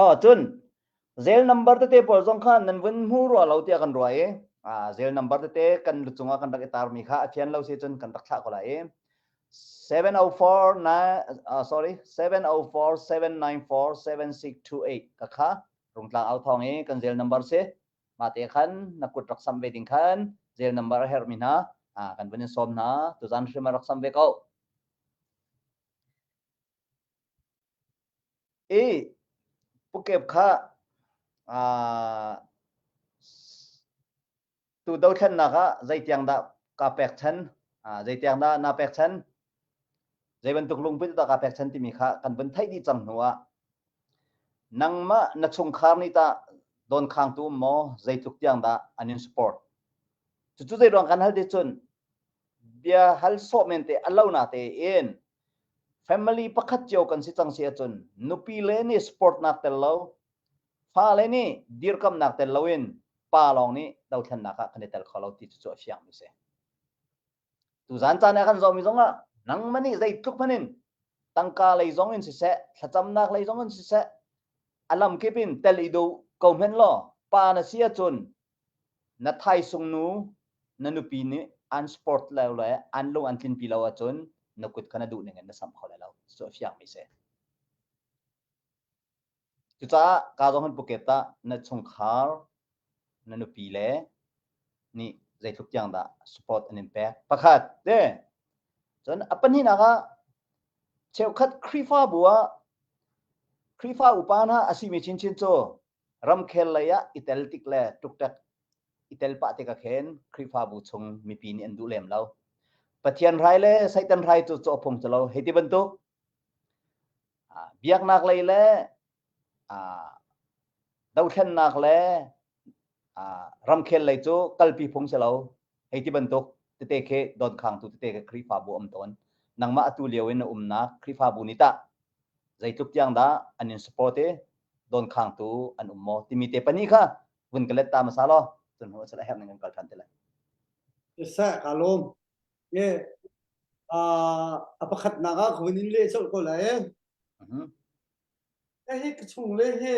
Oh cun zel number tete pawl zong kha nan vun hmu rua lo tiah kan ruah i ah zel number tete kan lu cungah kan rak i tarmi kha a fian lo si cun kan rak thlah ko lai i 704 9 uh, sorry 704 794 7628 ka kha rungtlang au thawng i kan zel number si mah te khan na kut rak sam ve ding khan zel number a herhmi hna ah kan vun in sawm hna tuzan hrim a rak sam ve ko I pukep kha aa tu dothlennak ah zeitiang dah kaa pekchan, zeitiang dah naa pekchan, zei bantuk lungput dah kaa pekchan timi kha kan vun theih dih cang hnu ah nangmah na chungkhar nih tah dawnkhaangtu um maw zeitluk tiang dah an in support. Cucu zei ruang kan hal ti cun bia hal sawh men te a lo na tein family pakhat cio kan si cang si ahcun nupi le nih sport nak tel lo fale nih dirkamnak tel loin pa lawng nih dothlennak ah kan i tel kho lo ti cu a fiang mi si tuzan caan ah kan zohmi zong ah nangmah nih zeitluk hmanh in tangka lei zong in siseh thlacamnak lei zong in siseh a lam kip in tel i duh ko hmenh law pa na si ahcun Na thaisung nu na nupi nih an sport lo le an lung an tlinpi lo ahcun na kut kha na duh ning in na samh kho lai lo. Cu a fiangmi si. Cucaah ka zong han puket ah na chungkhar na nupi le nih zeitluk tiang dah support an in pek. Pakhat te. Cun a pahnihnak ah cheukhat Khrihfabu ah Khrihfa upa hna a simi chinchin cu Ramkhel lei ah i tel tik le ṭukṭek i tel pah tikah khin Khrihfabu chung mipi nih an duh lem lo. Pathian hrai le Satan hrai cu cawh phung cu lo. Hei ti bantuk biaknak lei le dothlennak le ramkhel lei cu kalpi phung si lo. Hei ti bantuk tete khi donkhangtu tete khi Khrihfabu um tawn. Nangmah atu lio in na umnak Khrihfabu nih tah zeitluk tiang dah an in support i donkhangtu an um maw timi te pahnih kha vun ka let ta hmasa law cun hnu a herh ning kan kal ṭhan te lai. Seh ka lawm. E a pakhatnak ah ka vun in leh colh ko lai e. Hi ka chung le hi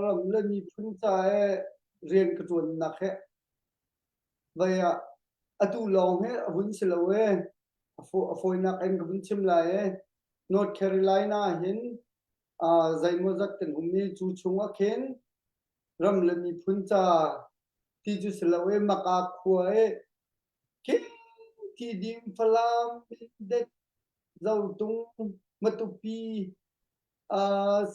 ram le miphun ca e rian ka ṭuannak he vai ah atu lawng he a vun si lo e. A fawinak in ka vun chim lai e. North Carolina hin zeimawzat kan um i cu chungah khin ram le miphun ca ti cu si lo i Maka khua i khi Tidim, Falam, Mindat, Zotung, Matupi,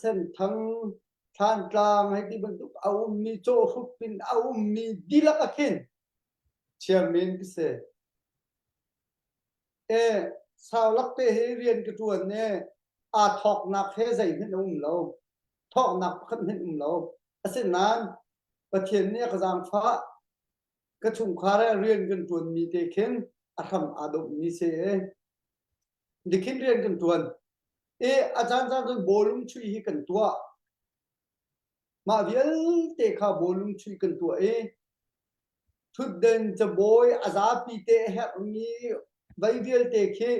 Senthang, Thlantlang hei ti bantuk a ummi cawhrup in a ummi dihlak ah khin chairman ka si. E saulak te hi rian ka ṭuan i aa thawknak he zeihmanh a um lo. Thawknak pakhat hmanh um lo. Asinain Pathian nih a ka zaangfah. Ka chungkhar he rian kan ṭuanmi te khin a hram aa domhmi si i dikhin rian kan ṭuan. I a caancaan cun bawlung chuih hi kan tuah. Mah vialte kha bawlung chuih kan tuah i ṭhutden cabawi a zapi te a herhmi vei vialte khi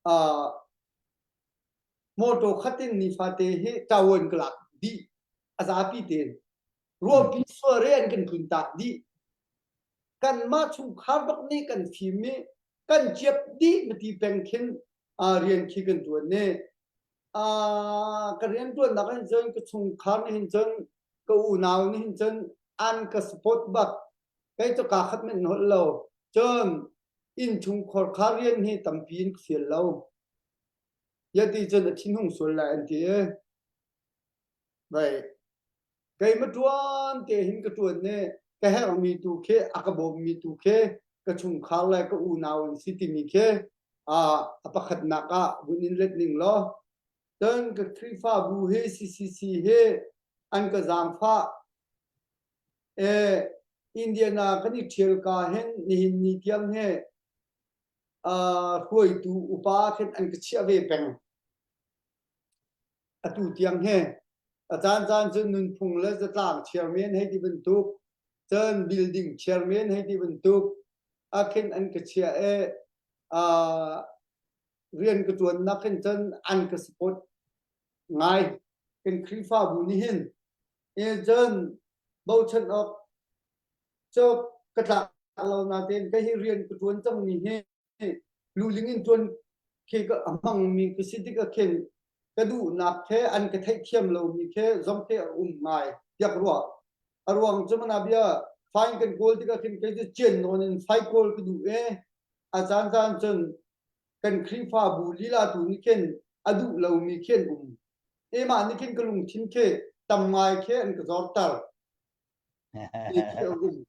uh, motor khat in nifate hi ṭawan ka lak dih a zapi tein ruahpi sual re an kan tlun tak dih kanmah chungkhar bak nih kan fim i kan ciap dih mati peng khin rian khi kan ṭuan ne ka rian ṭuannak hin cun ka chungkhar nih hin cun ka unau nih hin cun an ka support bak kei cu kaa khat men holh lo cun innchungkhar kha rian hi tampi in ka fial lo yati cun a thinhung sual lai an ti i vai keimah ṭuan te hin ka ṭuan ne ka herhmi tu khi a ka bawmmi tu khi ka chungkhar le ka unau an si timi khi a pakhatnak ah vun in let ning law cun ka Khrihfabu hi CCC hi an ka zaangfah e Indiana kan i ṭhial ka hin nihin ni tiang hi hruaitu upa khin an ka chiah ve peng atu tiang hi a caancaan cun nunphung le zatlang chairman hei ti bantuk cun building chairman hei ti bantuk a khin an ka chiah i rian ka ṭuannak hin cun an ka support ngai kan Khrihfabu nih hin e cun bochan awk cu ka tlak lo natein ka hi rian ka ṭuan cangmi hi luling in ṭuan khi ka a hmangmi ka si tik ah khin ka duhnak he an ka theihthiam lomi khi zong te a um ngai tiah ruah. A ruang cu mana bia fine kan kawl tikah khin kei cu cian nawn in fai kawl ka duh i a caan caan cun kan Khrihfabu lila tu nih khin a duh lomi khi an um. Emah nih khin ka lungthin khi tam ngai khi an ka zorter. Ti khi a um.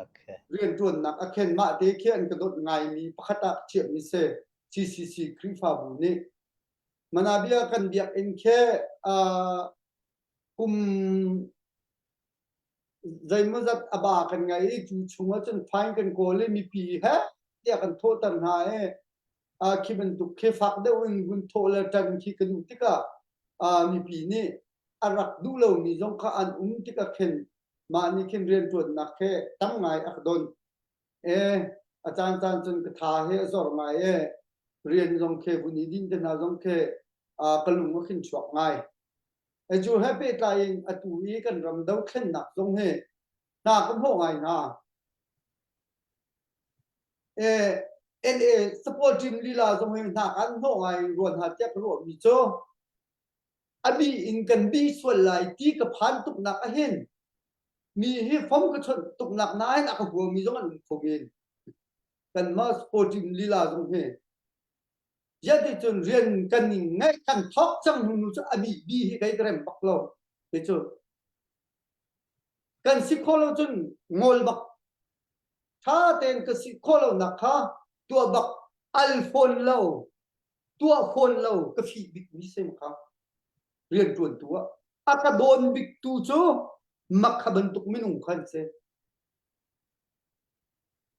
Okay. Rianṭuannak a khen mah te khi an ka dawt ngaimi pakhat ah chiahmi si CCC Khrihfabu nih. Manabia kan biakinn khi uh, kum zeimawzat a ba kan ngei i cu chungah cun fine kan kawl i mipi he tiah kan thawhter hna i uh, khi bantuk khi fak deuh in vun thawh le ṭan khi ka duh tikah uh, mipi nih a rak duh lomi zong kha an um tikah khin mah nih khin rianṭuannak he tam ngai a ka don. E a caan caan cun ka tha he a zor ngai e rian zong khi vun i din te hna zong khi ka lung a khin chuak ngai. E cu he pehtlai in atu i kan ram dothlennak zong hi hna ka hnawh ngai hna. E NA support team lila zong hi hna kan hnawh ngai ruan hna tiah ka ruahmi cu a bi in kan bi sual lai ti ka phan tuknak ahhin mi hi fom ka chawnh tuknak nain a ka huami zong an um kho men kanmah sport team lila zong hi ziah cun rian kan i ngaih kan thawk cang hnu nu cu a bi bi hi kei ka rem bak lo te cu kan si khawh lo cun ngol bak tha tein ka si khawh lo nak kha tuah bak al fawn lo tuah fawn lo ka fih bik mi sem kha rian ṭuan tu ah a ka dawn bik tu cu makha bantuk minung khan si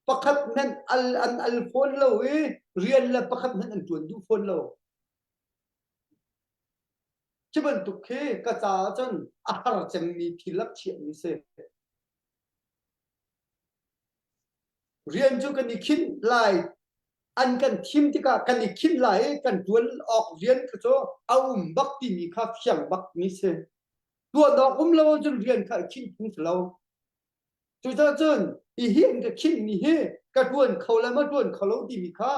pakhat hmanh al an al fawn lo i rian le pakhat hmanh an ṭuan duh fawn lo khi bantuk khi ka caah cun a har cemmi thil lak chiahmi si Rian cu kan i khinh lai. An kan thim tikah kan i khinh lai i kan ṭuan awk rian kha cu a um bak timi kha fiang bak mi si. Tuan awk um lo ahcun rian kha i khinh phung si lo. Cucaah cun hihi an ka khinhmi hi ka ṭuan kho le ma ṭuan kho lo timi kha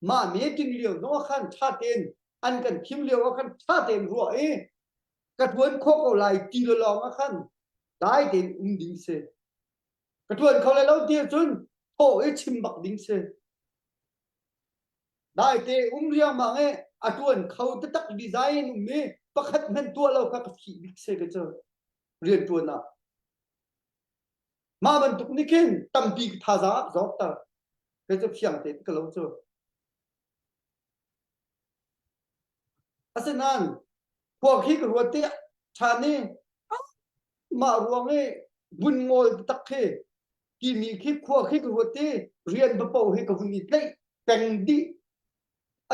mah meeting lio zongah khan ṭha tein An kan thim lio ah khan ṭha tein ruah i ka ṭuan khawh ko lai ti lawng ah khan dai tein um ding si. Ka ṭuan kho lai lo ti ahcun thawh i chim bak ding si. Dai te um riangmang i a ṭuan kho taktak design um i pakhat hmanh tuah lo kha ka fih bik si ka cu rianṭuan ah. Mah bantuk nih khin tampi ka thazaang a ka zawkter. Kei cu fiang tein ka lo cu. Asinain khua khi ka ruat ti ṭhan i mah ruang i vun ngawl taktak khi timi khi khua khi ka ruat i rian paoh hi ka vun i tlaih peng dih.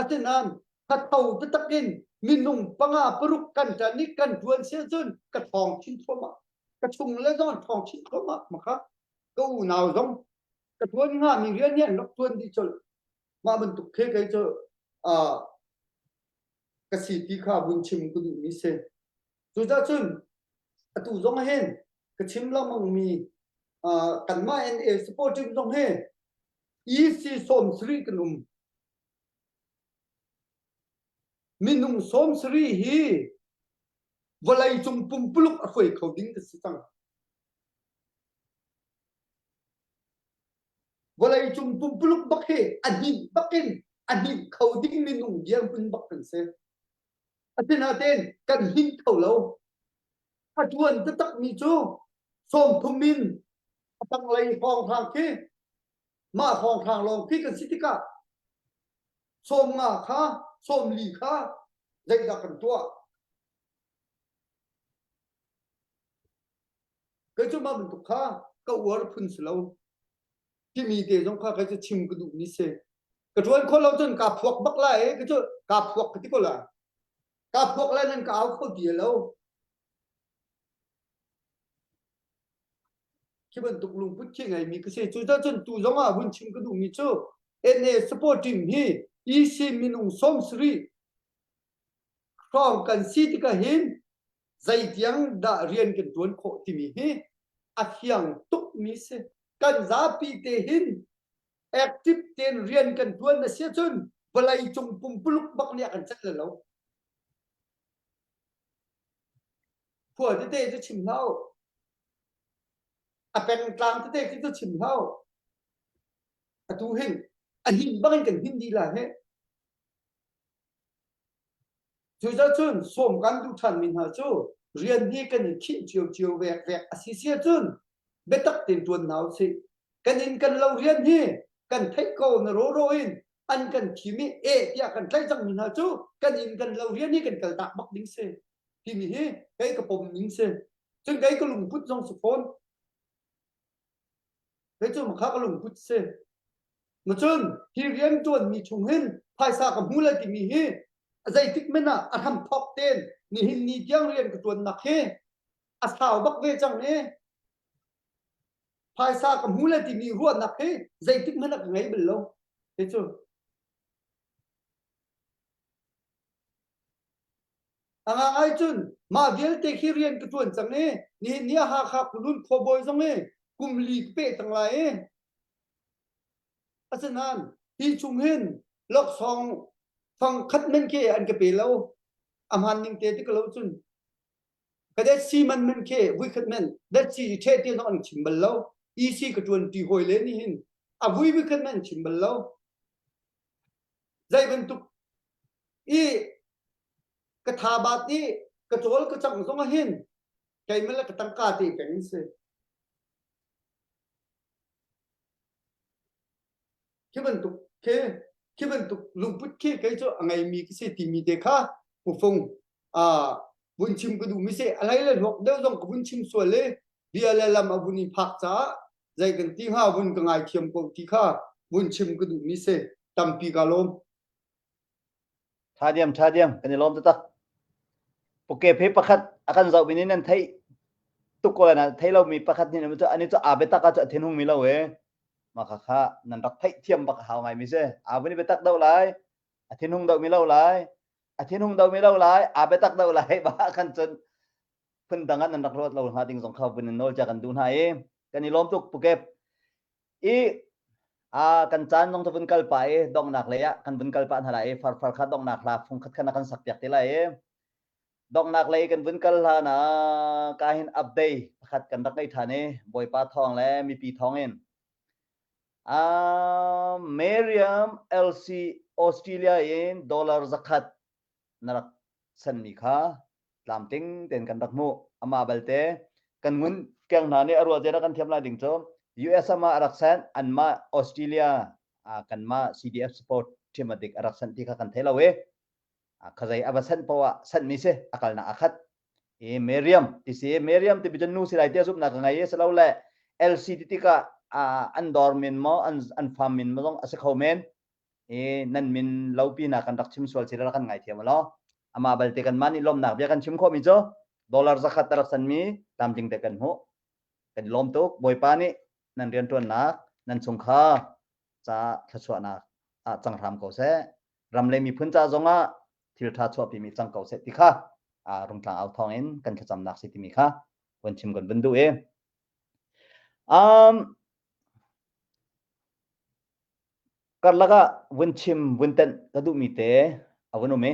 Asinain thatho taktak in minung panga paruk kan ṭan i kan ṭuan si ahcun ka ṭhawng chin thluahmah. Ka chung le zong an ṭhawng chin thluahmah ma kha. Ka unau zong ka ṭuan hngami rian hi an rak ṭuan dih colh. Mah bantuk khi kei cu uh, ka si ti kha vun chim ka duhmi si. Cucaah cun atu zong hin ka chim lengmangmi uh, kanmah NA support team zong hi EC 70 kan um. Minung 70 hi vawleicung pumpuluk a hruai kho ding ka si cang. Vawleicung pumpuluk bak hi a hnin bak in a hnin kho ding minung dirhmun bak kan si. Asinain kan hnin kho lo. A tuan taktakmi cu 30 in a tanglei hrawnghrang khi mah hrawnghrang lawng khi kan si tikah 50 kha 40 kha zeidah kan tuah? Kei cu mah bantuk kha ka uar phun si lo. Timi te zong kha kei cu chim ka duhmi si. Ka ṭuan khawh lo cun kaa phuak bak lai i ka cu kaa phuak ka ti ko lai. Kaa phuak lai nan ka au kho ti lo. Khi bantuk lungput khi ngeimi ka si. Cucaah cun tu zong ah hun chim ka duhmi cu NA support team hi EC minung 70 hrawng kan si tikah hin zeitiang dah rian kan ṭuan khawh timi hi a fiang tukmi si. Kan zapi te hin active tein rian kan ṭuan a si ahcun vawleicung pumpuluk bak nih a kan celh lo. Khua tete cu chim hlah u. A pengtlang tete khi cu chim hlah u. Atu hin a hin bangin kan hin dih lai he. Cucacun sawm kan duh ṭhanmi hna cu rian hi kan i khinh ciocio vekvek a si si ahcun biatak tein ṭuan hna usih. Kan inn kan lo rian hi kan theih ko na rawraw in an kan thim i eh tiah kan tlaih cangmi hna cu kan inn kan lo rian hi kan kaltak bak ding si. Timi hi kei ka pom ning si. Cun kei ka lungput zong si fawn. Kei cu makha ka lungput si. Macun hi rian ṭuanmi chung hin phaisa ka hmu lai timi hi zeitik men ah a hram thawk tein nihin ni tiang rian ka ṭuannak hi a sau bak ve cang i phaisa ka hmu lai timi ruahnak hi zeitik hmanh ah ka ngei bal lo. Hi cu A ngangai cun mah vialte khi rian ka ṭuan cang i nihin ni ah Hakha Kulun khuabawi zong i kum li ka peh cang lai i asinain hi chung hin laksawng fang khat men khi an ka pe lo. A hmaan ning te ti ka lo cun ka datsi man men khi vui khat men datsi i ṭheh ti zong an chim bal lo. EC ka ṭuan ṭi hawi le nih hin a vui vui khat men an chim bal lo. Zei bantuk i ka thabat i ka cawl ka cang zong ah hin keimah le ka tangka te peng in si. Khi bantuk khi khi bantuk lungput khi kei cu a ngeimi ka si timi te kha pufung a vun chim ka duhmi si a hlei le hluak deuh zong ka vun chim sual i bia le lam a vun i phak caah zei kan ti hnga vun ka ngaithiam ko ti kha vun chim ka duhmi si tampi ka lawm. Tha diam tha diam kan i lawm taktak. Puke phe pakhat a kan zoh mi nih nan theih tuk ko lai na thei lomi pakhat nih cu ani cu aa biatak ah cu a thinhung mi lo e mah kha kha nan rak theih thiam bak a hau ngai mi si aa vun i biatak do lai a thinhung do mi lo lai a thinhung do mi lo lai aa biatak do lai ba khan cun phun dang ah nan rak ruat lo hnga ding zong kha vun in nawl cia kan duh hna i kan i lawm tuk pukep i. A kan caan zong cu vun kal pah i donghnak lei ah kan vun kal pah hna lai i farfar kha donghnak hla fung khat khan a kan sak piak te lai i donghnak lei kan vun kal hlan ah ka hin update pakhat kan rak ngei ṭhan i Bawipa thawng le mipi thawng in Uh, Miriam LC Australia in dollar zakhat na rak sanmi kha tlamtling tein kan rak hmuh. Amah balte kan ngun keng hna nih a ruah zia kan thiam lai ding cu US ama a rak sent anmah Australia kanmah CDF support team a dik a rak sent ti kha kan thei lo i khazei a va sent poah sent mi si a kalnak a khat i Miriam ti si Miriam ti cun nu si lai tiah zumhnak ka ngei i si lo le LC ti tikah an dawr min maw an an farm min maw zong a si kho men i nan min lo pinak kan rak chim sual si la kan ngaithiam law amah balte kan mah nih lawmnak bia kan chim khawhmi cu dollar zakhat a rak sanmi tlamtling te kan hmuh kan lawm tuk bawipa nih nan rianṭuannak nan chungkhar ca thluachuahnak ah cang hram ko seh ram le miphun ca zongah thil ṭha chuahpimi cang ko seh ti kha rungtlang au thawng in kan thlacamnak si timi kha von chim kan vun duh i um, karlak ah vun chim vun tenh ka duhmi te a vun um i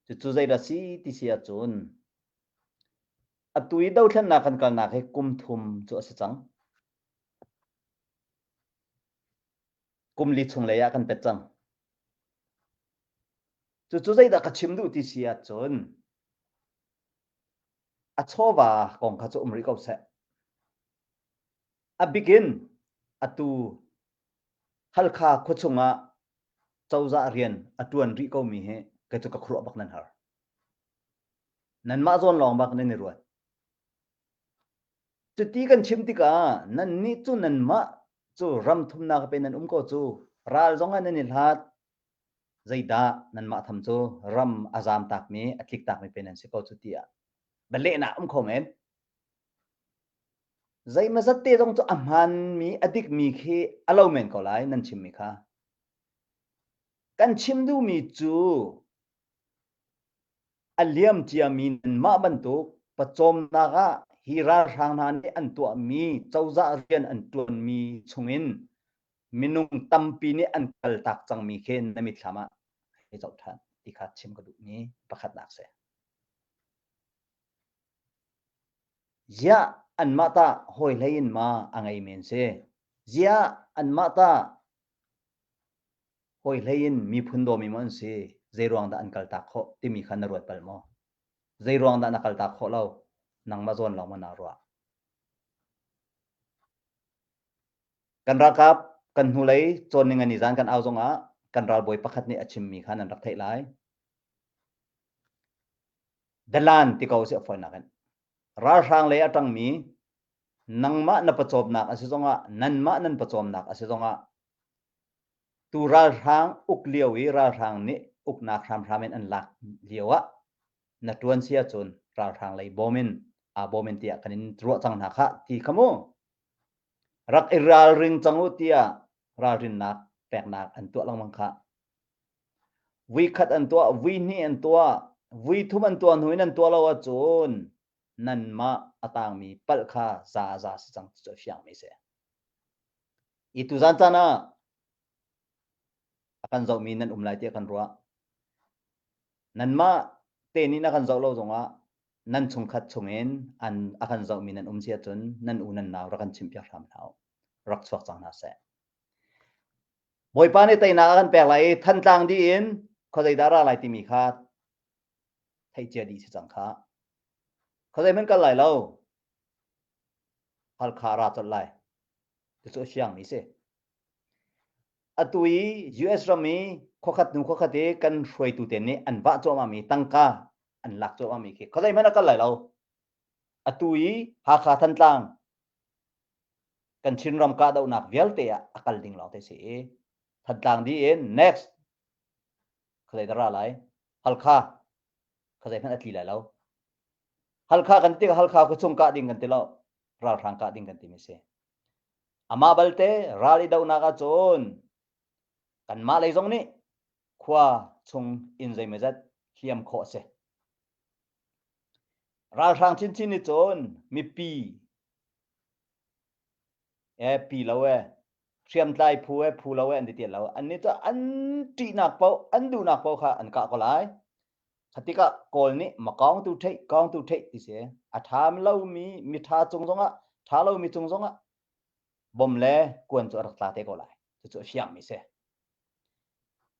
cucu zeidah si ti si ahcun atu i dothlennak kan kalnak hi kum thum cu a si cang kum li chung lei ah kan pet cang. Cucu zeidah ka chim duh ti si ahcun a chawva kong kha cu um rih ko seh. A bikin atu Halkha khuachung ah cozah rian a tuan rih komi hi kei cu ka khuaruah bak nan har. Nanmah zawn lawng bak nan i ruat. Cuti kan chim tikah nannih cu nanmah cu ram thumnak pe nan um ko cu ral zong ah nan i hlat zeidah nanmah tham cu ram a zam takmi a tlik takmi pe nan si ko cu tiah bialehnak um kho men. Zeimazat te zong cu a hmaanmi a dikmi khi a lo men ko lai nan chimmi kha. Kan chim duhmi cu A liam ciami nanmah bantuk pawcawmnak ah hi ralhrang hna nih an tuahmi cozah rian an ṭuanmi chungin minung tampi nih an kaltak cangmi khi na mitthlam ah hei zoh ṭhan ti kha chim ka duhmi pakhatnak si. Ziah anmah tah hawi hlei in ma a ngei men si? Ziah anmah tah hawi hlei in miphun dawmi maw an si zeiruang dah an kaltak khawh timi kha na ruat bal maw zeiruang dah na kaltak khawh lo nangmah zawn lawng maw naa ruah kan ralkap kan hnulei cawn ning ani zan kan au zongah kan ralbawi pakhat nih a chimmi kha nan rak theih lai dalan ti ko si a fawinak in ralhrang lei a ṭangmi nangmah na pawcawmnak a si zongah nanmah nan pawcawmnak a si zongah Tu ralhrang uk lio i ralhrang nih uknak hramhram in an lak lio ah na ṭuan si ahcun ralhrang lei bawm in aa bawm in tiah kan in ruah cang hna khah ti kha mu. Rak i ralring cang u tiah ralrinnak peknak an tuah lengmang khah. Vui khat an tuah, vui hnih an tuah, vui thum an tuah hnu in an tuah lo ahcun nanmah a tangmi palh kha za a za si cang ti cu a fiangmi si. I tuzan caan ah a kan zohmi nan um lai tiah kan ruah. Nanmah te nih na kan zoh lo zongah nan chungkhat chungin an a kan zohmi nan um si ahcun nan u nan nau rak kan chimhpiak hram hna u. Rak chuak cang hna seh. Bawipa nih teinak a kan pek lai i Thantlang dih in khuazei dah ra lai timi kha theih cia dih si cang kha. Khuazei hmanh kal lai lo. Halkha ra colh lai. Cucu a fiangmi si. Atu i US ram i khuakhat hnu khuakhat i kan hruaitu te nih an vah cuahmahmi tangka an lak cuahmahmi khi khuazei hmanh a kal lai lo. Atu i Hakha Thantlang kan Chinram kahdohnak vialte ah a kal ding lawng te si i Thantlang dih in next khuazei dah ra lai? Halkha khuazei hmanh a tli lai lo. Halkha kan ti Halkha khuachung kah ding kan ti lo. Ralhrang kah ding kan timi si. Amah balte ral i dohnak ahcun kanmah lei zong nih khua chung inn zeimawzat hliam khawh a si. Ralhrang chinchin nih cun mipi e pi lo e. Hriamtlai phu he phu lo he an ti ti lo. Annih cu an ṭihnak paoh, an duhnak paoh kha an kah ko lai. Kha tikah Kawl nih makawng tu theih, kawng tu theih ti si. A ṭha lomi miṭha cung zongah, ṭha lomi cung zongah bom le kuan cu a rak tla te ko lai. Cucu a fiangmi si.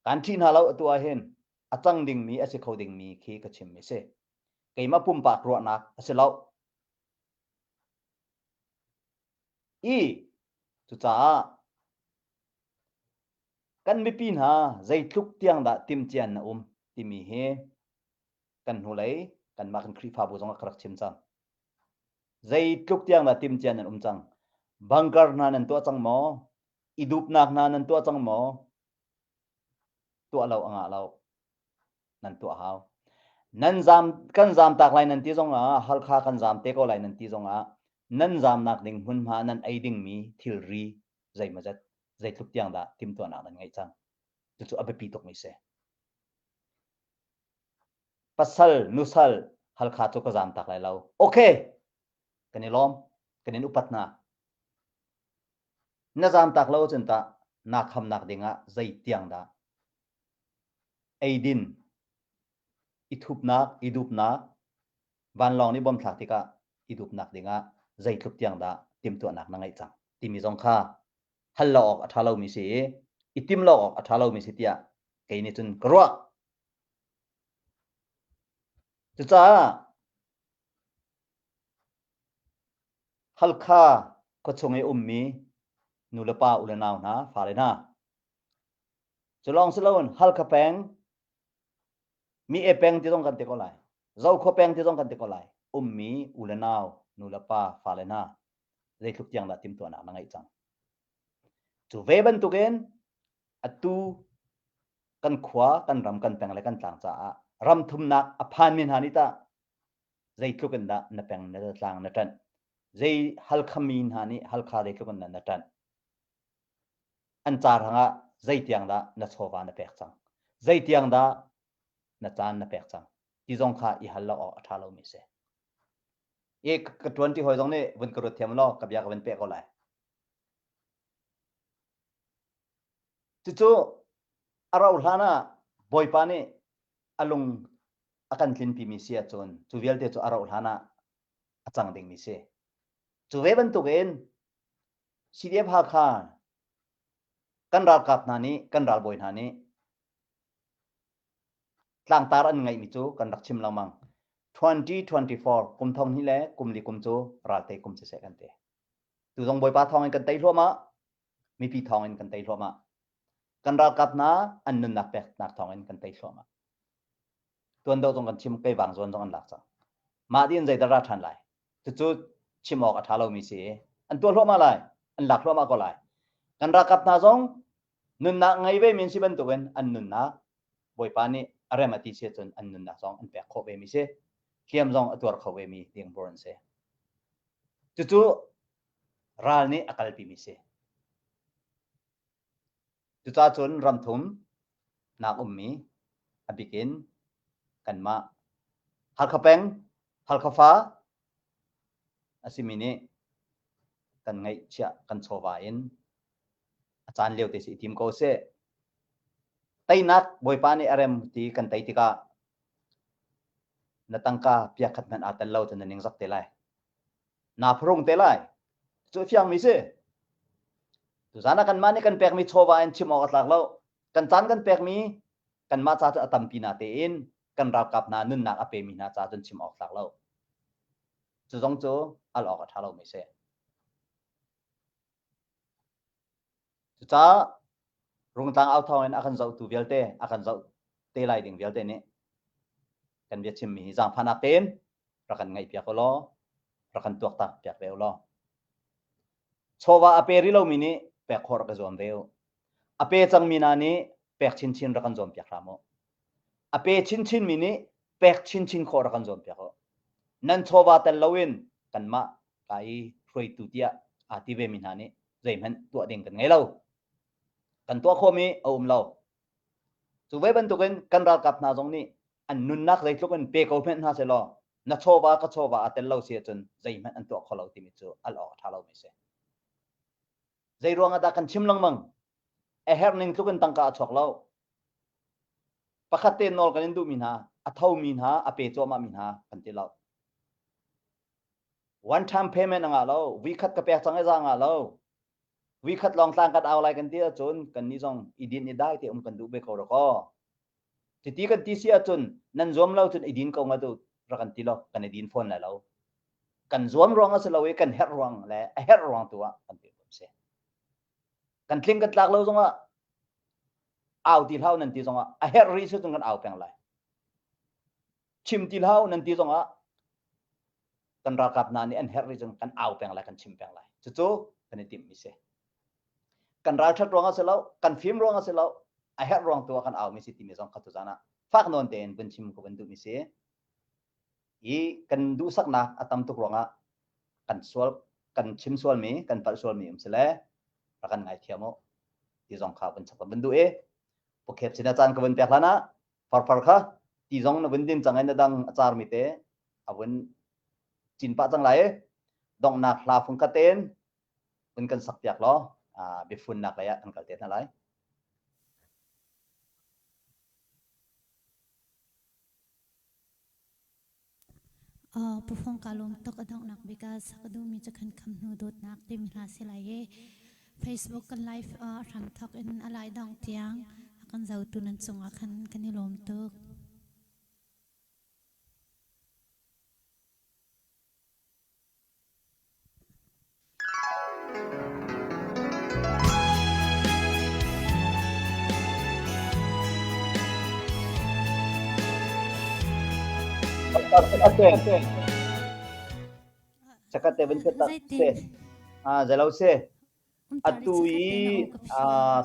Kan ṭih hna lo atu ahhin a cang dingmi a si kho dingmi khi ka chimmi si. Keimah pumpak ruahnak a si lo. I cucaah kan mipi hna zeitluk tiang dah timcian na um timi hi kan hnulei kanmah kan Khrihfabu zong ah ka rak chim cang. Zeitluk tiang dah timcian nan um cang? Bunker hna nan tuah cang maw? I dupnak hna nan tuah cang maw? Tuah lo a ngah lo. Nan tuah hau. Nan zam kan zam tak lai nan ti zong ah Halkha kan zam te ko lai nan ti zong ah nan zamnak ding hmunhma nan ei dingmi thilri zeimawzat zeitluk tiang dah timhtuahnak nan ngeih cang. Cucu a biapi tukmi si. Pasal, nusal, Halkha cu ka zam tak lai lo. Okay, kan i lawm, kan in upat hna. Na zam tak lo cun tah naa khamnak ding ah zei tiang dah eidin, i thupnak, i dupnak, vanlawng nih bom thlak tikah i dupnak dingah zeitluk tiang dah timhtuahnak na ngeih cang timi zong kha hal lo awk a ṭha lomi si i i tim lo awk a ṭha lomi si tiah kei nih cun ka ruah. Cucaah Halkha khuachung i ummi nulepa u le nau hna, fale hna, cu lawng si loin Halkha peng, mi e peng ti zong kan ti ko lai, Zokhua peng ti zong kan ti ko lai, ummi u le nau, nulepa, fale hna, zeitluk tiang dah timhtuahnak na ngeih cang. Cu ve bantukin atu kan khua, kan ram, kan peng le kan tlang caah ram thumnak a phanmi hna nih tah zeitluk in dah na peng na tlang na ṭanh? Zei Halkha mi hna nih Halkha zeitluk in dah na ṭanh? An ca hrangah zeitiang dah na chawva na pek cang? Zeitiang dah na caan na pek cang? Ti zong kha i hal lo awk a ṭha lomi si. I ka ṭuanṭi hawi zong nih vun ka ruat thiam law ka bia ka vun peh ko lai. Cucu a rauh hlan ah Bawipa nih a lung a kan tlinpimi si ahcun cu vialte cu a rauh hlan ah a cang dingmi si. Cu ve bantukin CDF Hakha kan ralkap hna nih kan ralbawi hna nih tlangtar an ngeihmi cu kan rak chim lengmang. 2024 kum thong hnih le kum li kum cu raltei kum siseh kan ti. Tu zong Bawipa thawng in kan tei hluahmah. Mipi thawng in kan tei hluahmah. Kan ralkap hna an nunnak peknak thawng in kan tei hluahmah. Tuan do zong kan chim keivang zawn zong an lak cang. Mah din zeidah ra ṭhan lai? Cucu chim awk a ṭha lomi si. An tuah hluahmah lai. An lak hluahmah ko lai. Kan ralkap hna zong nunnak ngei ve mi an si bantukin an nunnak Bawipa nih a rem a ti si ahcun an nunnak zong an pek khawh ve mi si. Hliam zong a tuar kho ve mi ding bur an si. Cucu ral nih a kalpi mi si. Cucaah cun ramthum nak ummi a bikin kanmah Halkha peng, Halkha fa a simi nih kan ngeihchiah kan chawva in a caan lio te si i tim ko seh. Teinak Bawipa nih a rem ti kan tei tikah na tangka piakhat hmanh aa tel lo cun na ningzak te lai. Naa phurung te lai. Cu a fiangmi si. Tuzan ah kanmah nih kan pekmi chawva in chim awk a tlak lo. Kan caan kan pekmi kanmah ca cu a tampi na tein kan ralkap hna nunnak a pemi hna ca cun chim awk tlak lo. Cu zong cu al awk a ṭha lomi si. Cucaah Rungtlang au thawng in a kan zohtu vialte, a kan zoh te lai ding vialte nih kan bia chimmi hi zaangfahnak tein rak kan ngaihpiak u law rak kan tuaktak piak ve u law. Chawva a pe rih lomi nih pek khawh rak i zuam ve u. A pe cangmi hna nih pek chinchin rak kan zuam piak hram u. A pe chinchinmi nih pek chinchin khawh rak kan zuam piak u. Nan chawva tel loin kanmah ka i hruaitu tiah aa ti vemi hna nih zeihmanh tuah ding kan ngei lo. Kan tuah khawhmi a um lo. Cu ve bantukin kan ralkap hna zong nih an nunnak zeitluk in pe ko hmenh hna sehlaw na chawva ka chawva aa tel lo si ahcun zeihmanh an tuah kho lo timi cu al awk a ṭha lomi a si. Zei ruang ah dah kan chim lengmang? A herh ning tluk in tangka a chuak lo. Pakhat te nawl kan in duhmi hna, a thomi hna, a pe cuahmah mi hna kan ti lo. One time payment a ngah lo. Vui khat ka pek cang i za ngah lo. Vui khat lawng tlang kan au lai kan ti ahcun kan nih zong i din i dai te um kan duh ve ko rak aw. Cuti kan ti si ahcun nan zuam lo cun i din ko nga tu rak kan ti lo kan i din fawn lai lo. Kan zuam ruang a si lo i kan herh ruang le a herh ruang tu ah kan ti si. Kan tling kan tlak lo zongah au ti hlau nan ti zongah a herh rih si cun kan au peng lai. Chim ti hlau nan ti zongah kan ralkap hna nih an herh rih cun kan au peng lai kan chim peng lai. Cucu kan i timhmi si. Kan ralṭhat ruang a si lo, kan fim ruang a si lo, a herh ruang tu ah kan aumi si timi zong kha tuzan ah fak nawn tein vun chim ka vun duhmi si. I kan duhsaknak a tam tuk ruangah kan sual kan chim sualmi kan palh sualmi um si le rak kan ngaithiam u ti zong kha vun chap vun duh i pukhep sin a caan ka vun pek hlan ah farfar kha ti zong na vun din cang i na dang a carmi te a vun cin pah cang lai i donghnak hla fung khat tein vun kan sak piak law biafunnak lei ah kan kal te hna lai. Pu Fong ka lawm tuk a donghnak bik ah sak a duhmi cu khan kham hnu dawtnak timi hla si lai i Facebook kan live hram thawk in a lai dongh tiang a kan zotu nan cungah khan kan i lawm tuk. Cakhat te van tak se. Ah zelo se. Atu i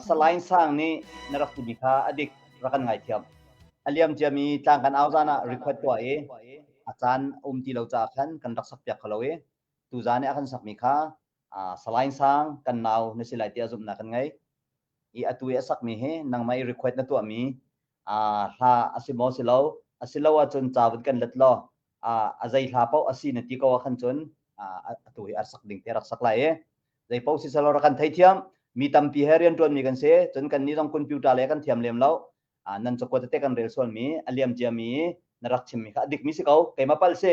Salain Sang nih na rak timi kha a dik rak kan ngaithiam. A liam ciami tlang kan au zan ah request tuah i a caan um ti lo caah khan kan rak sak piak kho lo i tuzan i a kan sakmi kha Salain Sang kan nau na si lai tiah zumhnak kan ngei. I atu i a sakmi hi nangmah i request na tuahmi hla a si maw si lo a si lo ahcun ca vun kan let law a zei hla paoh a si na ti ko ah khan cun atu hi a sak ding te rak sak lai i zei paoh si selaw rak kan theithiam mi tampi he rian ṭuanmi kan si cun kan nih zong computer le kan thiam lem lo nan cakuat tete kan rel sualmi a liam ciami na rak chimmi kha a dikmi si ko keimah palh si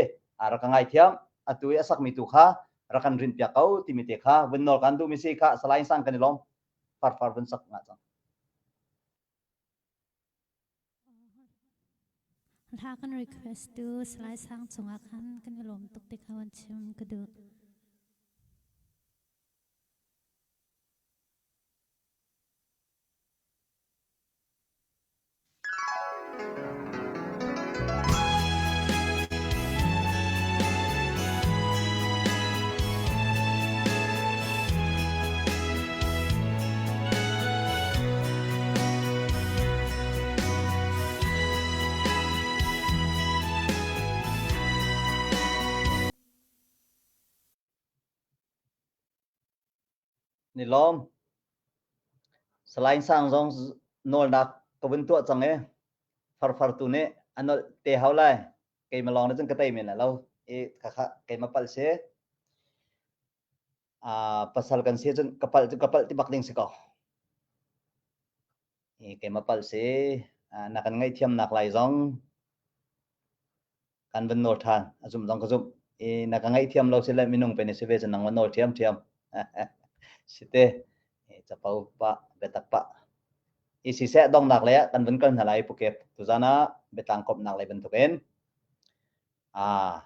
rak ka ngaithiam atu i a sakmi tu kha rak kan rin piak ko timi te kha vun nawl kan duhmi si kha salain sang kan i lawm farfar vun sak nga cang Hla kan request tu Salai Sang cungah khan kan i lawm tuk ti kha van chim ka duh. Ni lawm. Salain sang zong nawlnak ka vun tuah cang i farfar tu nih a nolh te hau lai. Keimah lawng nih cun ka tei men lai lo. I khakha keimah palh si. Pasal kan si cun ka palh cu ka palh ti bak ding si ko. I keimah palh si. Na kan ngaihthiamnak lai zong kan van nawl ṭhan. A zumh zong ka zumh. I na ka ngaihthiam lo si le minung pe ni si ve cun nang van nawl ṭhiamṭhiam. Si te. Capo pah, biatak pah. I siseh donghnak lei ah kan vun kal hna lai Pukep. Tuzan ah biatlang komhnak lei bantukin ah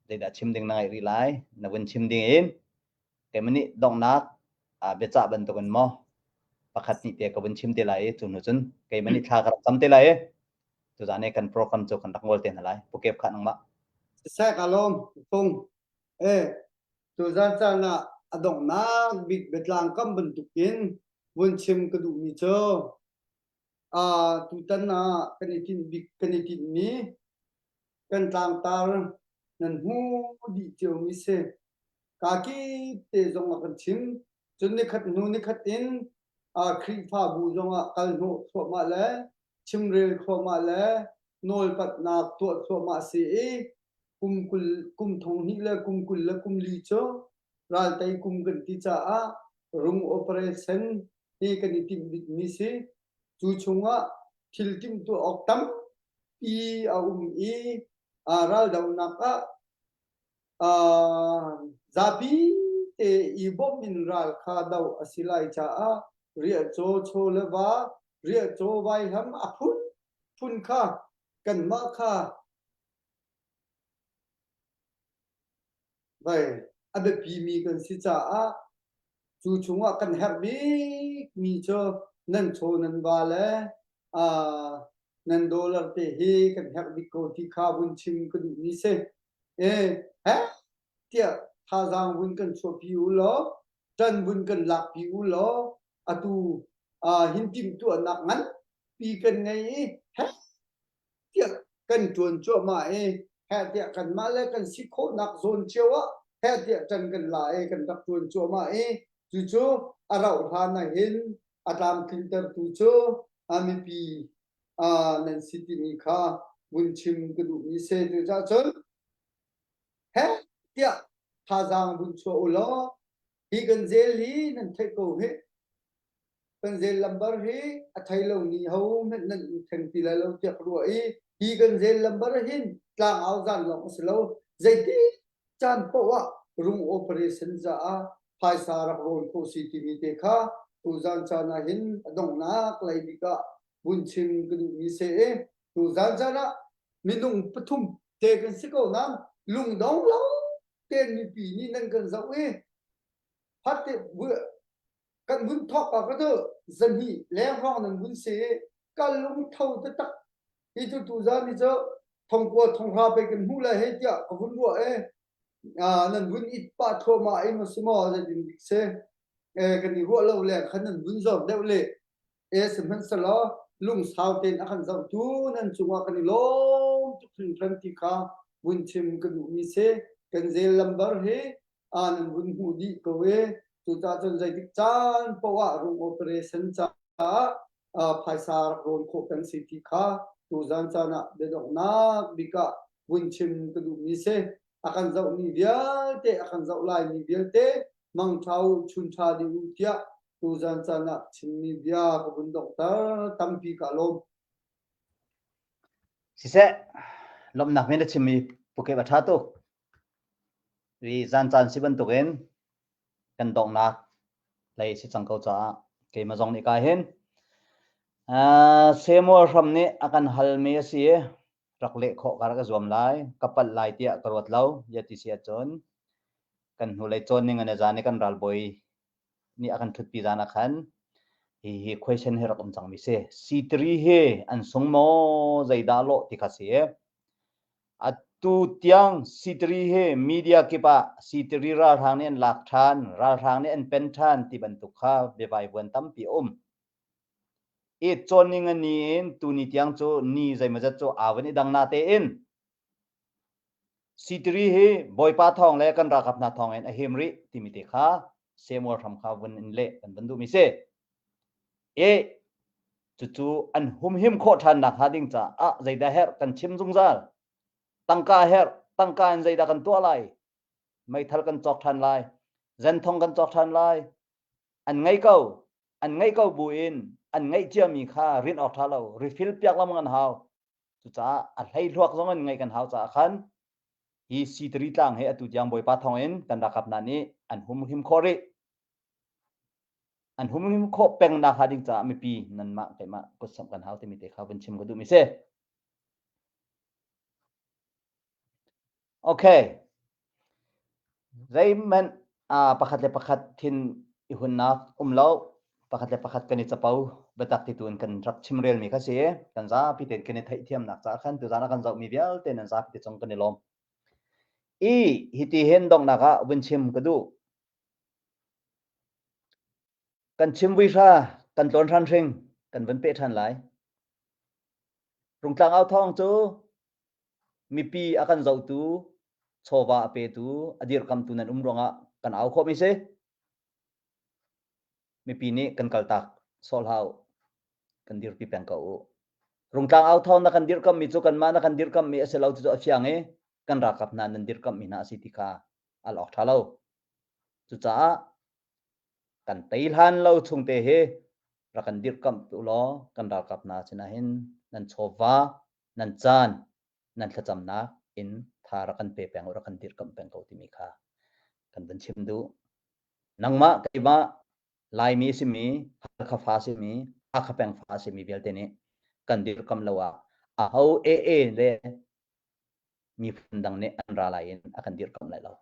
zeidah chim ding na ngeih rih lai na vun chim ding in keimah nih donghnak biacah bantukin maw pakhat nih te ka vun chim te lai i cu hnu cun keimah nih thla ka rak cam te lai i tuzan i kan program cu kan rak ngol te hna lai pukep kha nangmah Siseh ka lawm fung e tuzan caan ah a donghnak bik biatlang kam bantukin vun chim ka duhmi cu tutan ah kan i tinh bik kan i tinhmi kan tlangtar nan hmu dih ciomi si. Kakip te zong a kan chim. Cun nikhat hnu nikhat in Khrihfabu zong ah kal hnawh thluahmah le chimrel thluahmah le nawlpatnak tuah thluahmah si i kum 20 kum thong hnih le kum 20 le kum li cu raltei kum kan ti caah. Rung operation hi kan i timh bikmi si. Cu chungah thil timhtuah awk tampi a um i raldohnak ah zapi te i bawmh in ral kha doh a si lai caah riahcaw chaw le va, riahcaw vaihlam a phunphun kha kanmah kha vai a biapimi kan si caah cu chungah kan herh bikmi cu nan chaw nan va le nan dollar te hi kan herh bik ko ti kha vun chim ka duhmi si. E he tiah thazaang vun kan chuahpi u law ṭan vun kan lakpi u law atu hin timhtuahnak nganpi kan ngei i he tiah kan ṭuan cuahmah i heh tiah kanmah le kan si khawhnak zawn cio ah heh tiah ṭan kan la i kan rak ṭuan cuahmah i cucu a rauh hlan ah hin a tlamtlintertu cu a mipi nan si timi kha vun chim ka duhmi si. Cucaah cun heh tiah thazaang vun chuah u law hi kan zel hi nan theih ko hih. Kan zel lambar hi a thei lomi hohmanh nan um theng ti lai lo tiah ka ruah i hi kan zel lambar hin tlangau zan lawng a si lo. Zeiti caan paoh ah rung operation caah phaisa rak rawn khawh si timi te kha tuzan caan ah hin a donghnak lei bik ah vun chim ka duhmi si i tuzan caan ah minung pathum te kan si ko nain lungdong lo tein mipi nih nan kan zoh i hat kan vun thawk ah ka tu zahnih leng hrawng nan vun si i ka lungtho taktak hi cu tuzan hi cu thongkua thonghra pei kan hmuh lai hei tiah ka vun ruah i nan vun it pah thluahmah i maw si maw zeitin dik si kan i ruah lo leng khan nan vun zor deuh le e sihmanhsehlaw lungsau tein a kan zohtu nan cungah kan i lawm tuk hringhran ti kha vun chim ka duhmi si kan zel lambar hi nan vun hmuh dih ko i cucaah cun zeitik caan paoh ah rung operation caah phaisa rak rawn khawh peng si ti kha tuzan caan ah biadonghnak bik ah vun chim ka duhmi si. A kan zohmi vialte, a kan zoh laimi vialte mangṭha u, chunṭha dih u tiah tuzan caan ah chimmi bia ka vun donghter tampi ka lawm. Siseh, lawmhnak men na chimmi pukep a ṭha tuk. Ri zan caan si bantukin kan donghnak lei si cang ko caah keimah zong nih ka hin Samuel hram nih a kan halmi a si i rak leh khawh ka rak i zuam lai ka palh lai tiah ka ruat lo ya ti si ahcun kan hnulei cawn ning an zan i kan ralbawi nih a kan ṭhutpi zan ah khan hi hi question hi rak um cangmi si C3 hi an sung maw zeidah lawh ti kha si i Atu tiang C3 hi media kip ah C3 ralhrang nih an lak ṭhan, ralhrang nih an pen ṭhan ti bantuk kha biavaivuan tampi a um. I cawnning a ni in tuni tiang cu ni zeimawzat cu aa vun i dang natein C3 hi Bawipa thawng le kan ralkap hna thawng in a him rih timi te kha Samuel hram kha vun in leh kan van duhmi si. I cucu an humhim khawh ṭhan nakhnga ding caah zeidah herh kan chim zungzal. Tangka herh, tangka in zeidah kan tuah lai? Meithal kan cawk ṭhan lai, zenthong kan cawk ṭhan lai. An ngei ko, an ngeih ko buin an ngeih ciami kha rinh awk ṭha lo, refill piak lengmang an hau. Cucaah a hleihluak zong in ngeih kan hau caah khan hi C3 tlang hi atu tiang Bawipa thawng in kan ralkap hna nih an humhim khawh rih. An humhim khawh peng nakhnga ding caah mipi nanmah keimah kutsamh kan hau timi te kha vun chim ka duhmi si. Okay. Zeihmanh pakhat le pakhat thin i hunnak um lo, pakhat le pakhat kan i capo biatak ti tu in kan rak chimrelmi kha si i kan zapi tein kan i theihthiamnak caah khan tuzaan a kan zohmi vialte nan zapi te cung kan i lawm. I hiti hin donghnak ah vun chim ka duh. Kan chim vuihra, kan tlawn hran hring, kan vun peh ṭhan lai. Rungtlang au thawng cu mipi a kan zohtu, chawva a petu, a dirkamtu nan um ruangah kan au khawhmi si. Mipi nih kan kaltak sawh hlah u. Kan dirpi peng ko u. Rungtlang au thawng na kan dirkammi cu kanmah na kan dirkammi a si lo ti cu a fiang i kan ralkap hna nan dirkammi hna a si ti kha al awk ṭha lo. Cucaah. Kan tei hlan lo chung te hi rak kan dirhkamh tu law kan ralkap hna sinah hin nan chawva, nan caan, nan thlacamnak in tha rak kan pe peng u, rak kan dirhkamh peng ko timi kha kan van chim duh. Nangmah keimah Laimi simi, Halkha fa simi, Hakha peng fa simi vialte nih kan dirhkamh lo ah aho AA le miphun dang nih an ra lai in a kan dirhkamh lai lo.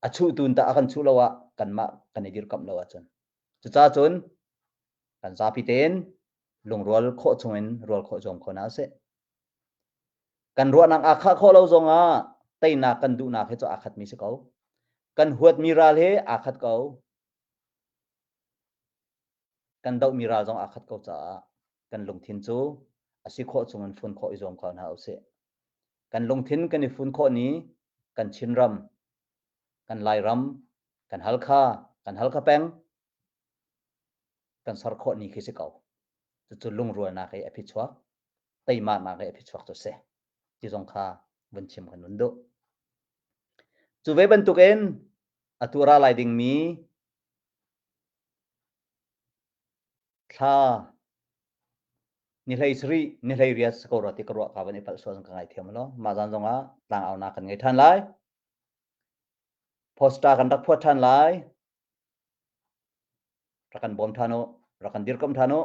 A chuhtu in tah a kan chuh lo ah kanmah kan i dirhkamh lo ahcun. Cucaah cun kan zapi tein lungrual khawh chungin rual khawh zuam kho hna usih. Kan ruahnak aa khah khawh lo zongah teinak kan duhnak hi cu aa khatmi si ko. Kan huatmi ral hi aa khat ko. Kan dohmi ral zong aa khat ko caah kan lungthin cu a si khawh chungin fun khawh i zuam ko hna usih. Kan lungthin kan i fun khawh ni kan Chinram, kan Lairam, kan Halkha, kan Halkha peng kan ser khawh ni khi si ko. Cucu lungrualnak i a phichuak, teimaknak i a phichuak cu si. Ti zong kha vun chim kan vun duh. Cu ve bantukin atu ra lai dingmi thla ni hlei sarih ni hlei riat si ko rua ti ka ruah ka van i palh sual ka ngaithiam law mah zan zongah tlangaunak kan ngei ṭhan lai. Poster kan rak phuat ṭhan lai. Rak kan bawm ṭhan u, rak kan dirkamh ṭhan u.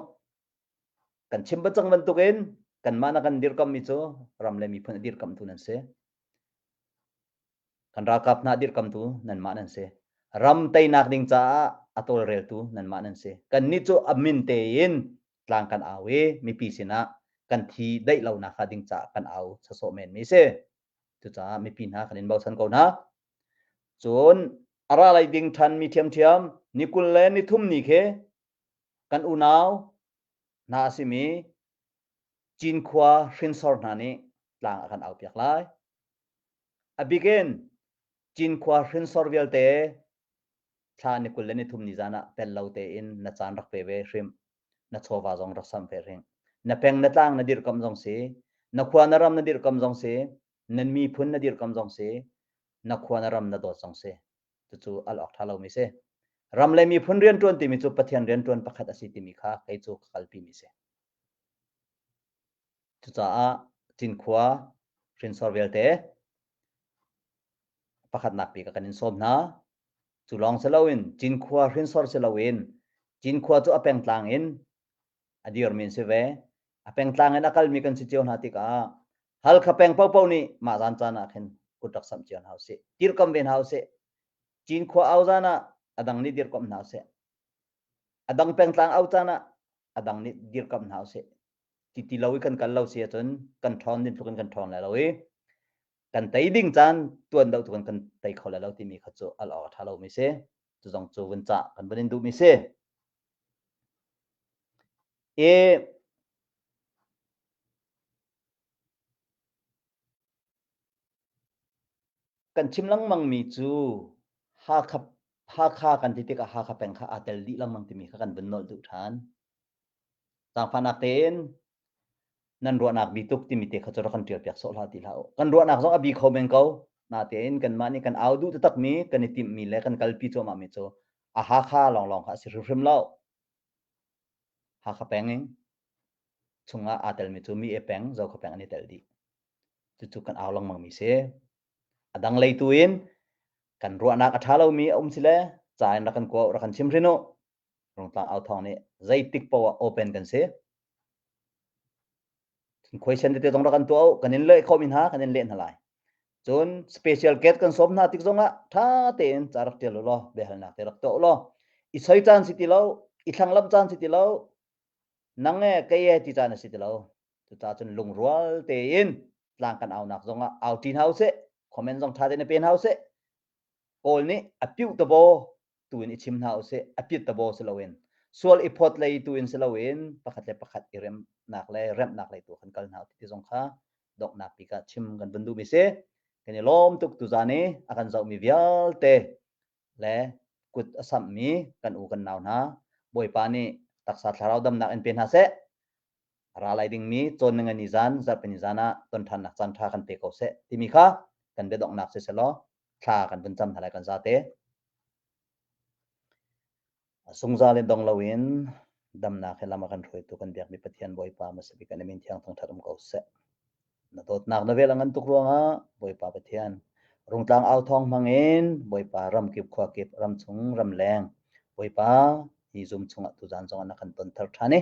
Kan chim cang bantukin kanmah na kan dirkamhmi cu ram le miphun a dirkamhtu nan si. Kan ralkap hna dirkamtu nanmah nan si. Ram teinak ding caah a tawlreltu nanmah nan si. Kannih cu a min tein tlang kan au i mipi sinah kan thi daih lonak hnga ding caah kan au sawsawh menmi si. Cucaah mipi hna kan in bochan ko hna. Cun a ra lai ding ṭhan mi ṭhiamṭhiam ni 23 ni khi kan unau hna a simi Cinkhua hrinsor hna nih tlang a kan aupiak lai. A bik in Cinkhua hrinsor vialte thla ni 23 ni zan ah tel lo tein na caan rak pe ve hrim. Na chawva zong rak sam ve hring. Na peng na tlang na dirhkamh zong si, na khua na ram na dirhkamh zong si, nan miphun na dirhkamh zong si, na khua na ram na dawt zong si. Cucu al awk ṭha lomi si. Ram le miphun rianṭuan timi cu Pathian rianṭuan pakhat a si timi kha kei cu ka kalpimi si. Cucaah Cinkhua hrinsor vialte pakhatnak bik ah kan in sawm hna. Cu lawng si loin Cinkhua hrinsor si loin Cinkhua cu a pengtlang in a dirmi an si ve. A pengtlang in a kalmi kan si cio hna tikah Halkha peng paohpaoh nih mah zan caan ah khin kut rak samh cio hna usih. Dirhkamh ve hna usih. Cinkhua au zan ah a dang nih dirhkamh hna usih. A dang pengtlang au caan ah a dang nih dirhkamh hna usih. Ti ti lo i kan kal lo si ahcun kan ṭhawn din tluk in kan ṭhawng lai lo i kan tei ding caan tuan deuh tukin kan tei kho lai lo timi kha cu al awk a ṭha lomi si. Cu zong cu vun cah kan vun in duhmi si. I Kan chim lengmangmi cu Hakha, Hakha kan ti tikah Hakha peng kha aa tel dih lengmang timi kha kan vun nolh duh ṭhan. Zaangfahnak tein nan ruahnak bi tuk timi te kha cu rak kan ṭialpiak sawh hlah ti hlah u. Kan ruahnak zong a bi kho men ko. Natein kanmah nih kan au duh taktakmi, kan i timhmi le kan kalpi cuahmahmi cu a Hakha lawnglawng kha a si hrimhrim lo. Hakha peng in chungah aa telmi cu Mi E peng, Zokhua peng an i tel dih. Cucu kan au lengmangmi si. A dang lei tu in kan ruahnak a ṭha lomi a um si le ca in rak kan kua rak kan chim hrin u. Rungtlang au thawng nih zeitik poah ah open kan si. Question tete zong rak kan tuah u. Kan in leh khawhmi hna kan in leh hna lai. Cun special guest kan sawm hna tik zongah ṭha tein ca rak ṭial u law biahalnak te rak tuah u law i soi caan si ti lo, i thlanglamh caan si ti lo, nang e kei e ti caan a si ti lo. Cucaah cun lungrual tein tlang kan aunak zongah au ṭi hna usih, comment zong ṭha tein i pe hna usih. Kawl nih a piuh tabaw tu in i chim hna usih, a pit tabaw si loin sual i phawt lei tu in si loin pakhat le pakhat i remnak le remhnak lei tu kan kal hna ti zong kha donghnak bik ah chim kan vun duhmi si. Kan i lawm tuk tuzaan i a kan zohmi vialte le kut a samhmi kan u kan nau hna Bawipa nih taksa thlarau damnak in pe hna seh. A ra lai dingmi cawn ni zan zarhpini zan ah ton ṭhannak caan ṭha kan pe ko seh timi kha kan biadonghnak si selaw thla kan vun cam hna lai kan zate. Zungzal in dong loin damnak he lam a kan hruaitu kan biakmi Pathian Bawipa hmasa bik na min thiang thangṭhat um ko seh. Na dawtnak na vel a ngan tuk ruangah Bawipa Pathian rungtlang au thawng hmangin Bawipa ramkip khuakip ramchung ramleng Bawipa hi zum chungah tuzan zongah na kan ton thar ṭhan i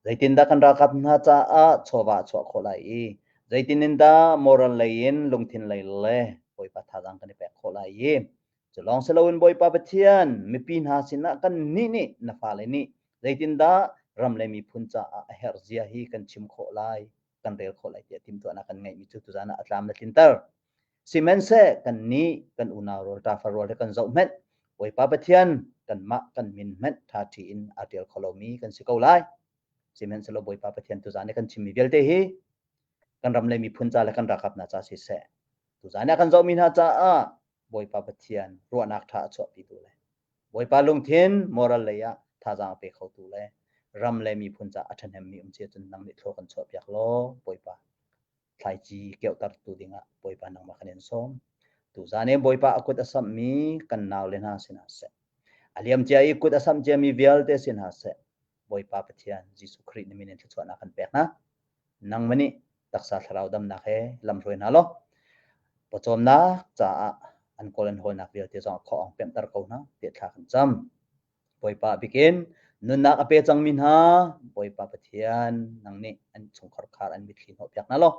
zeitindah kan ralkap hna caah chawva a chuah khawh lai i zeitin in dah moral lei in lungthin lei le Bawipa thazaang kan i pek khawh lai i Cu lawng si loin Bawipa Pathian mipi hna sinah kannih nih na fale nih zeitindah ram le miphun caah a herh zia hi kan chim khawh lai, kan rel khawh lai tiah timhtuahnak kan ngeihmi cu tuzan ah a tlam na tlinter. Sihmanhseh kannih kan unau rual ṭafar rual he kan zoh hmenh Bawipa Pathian kanmah kan min hmenh ṭhaṭhi in aa ṭial kho lomi kan si ko lai. Sihmanhsehlaw Bawipa Pathian tuzan i kan chimmi vialte hi kan ram le miphun ca le kan ralkap hna ca siseh tuzan i a kan zohmi hna caah Bawipa Pathian ruahnak ṭha a chuahpitu le Bawipa lungthin moral lei ah thazaang a pe khotu le ram le miphun caah a ṭhahnemmi um cia cun nang nih thlua kan chuahpiak law Bawipa thlaici keuhtertu dingah Bawipa nangmah kan in sawm. Tuzan i Bawipa a kut a samhmi kan naule hna sin ah seh, a liamcia i kut a samh ciami vialte sin ah seh, Bawipa Pathian Jesuh Khrih na min in thluachuahnak kan pek hna. Nangmah nih taksa thlarau damnak he lamhruai hna law pawcawmnak caah an kawl an hawlnak vialte zong a khawh pemhter ko hna tiah thla kan cam. Bawipa bikin nunnak a pe cangmi hna Bawipa Pathian nang nih an chungkhar khar an mitthli hnawhpiak hna law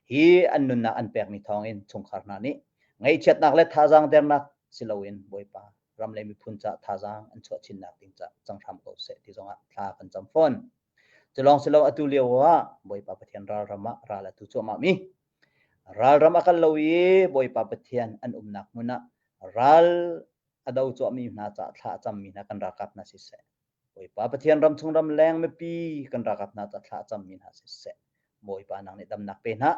hi an nunnak an pekmi thawngin chungkhar hna nih ngaihchiatnak le thazaang dernak si loin Bawipa ram le miphun ca thazaang an chuah chinnak ding ca cang hram ko seh ti zongah thla kan cam fawn. Cu lawng si lo atu lio ah Bawipa Pathian ralram ah ral atu cuahmah mi ralram a kal lo i Bawipa Pathian an umnak hmun ah ral a do cuahmi hna ca thla a cammi hna kan ralkap hna siseh Bawipa Pathian ramchung ramleng mipi kan ralkap hna ca thla a cammi hna siseh Bawipa nang nih damnak pe hna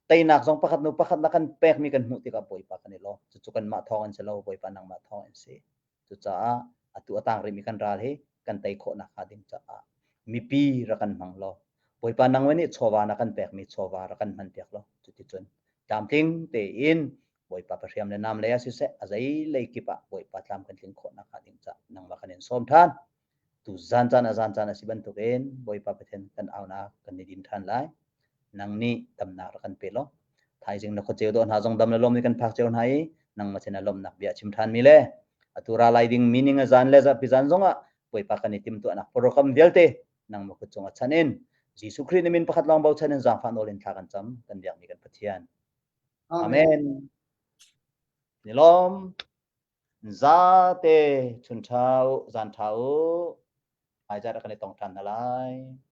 teinak zong pakhat nu pakhat na kan pekmi kan hmuh tikah Bawipa kan i lawm cucu kanmah thawng in si lo Bawipa nangmah thawng in si Cucaah atu a tang rihmi kan ral hi kan tei khawh nakhnga ding caah mipi rak kan hmang law Bawipa nang nih chawva na kan pekmi chawva rak kan hmanpiak law cuticun tlamtling tein Bawipa pahriam le nam lei ah siseh a zei lei kip ah Bawipa tlam kan tlin khawh nakhnga ding caah nangmah kan in sawm ṭhan. Tu zan caan a zan caan a si bantukin Bawipa Pathian kan aunak kan i din ṭhan lai. Nang nih damnak rak kan pe law thaizing na khuaceu dawh hna zong dam le lawm nih kan phak cio hna i nangmah sin ah lawmhnak bia chim ṭhan mi le atu ra lai ding meaning a zan le zarhpi zan zongah Bawipa kan i timhtuahnak program vialte nangmah kut cung ah chan in Jesuh Khrih na min pakhat lawng bochan in zaangfah nawl in thla kan cam kan biakmi kan Pathian. Amen. Ni lawm. Zate chun ṭha u, zan ṭha u. Hmaizarh kan i tong ṭhan hna lai.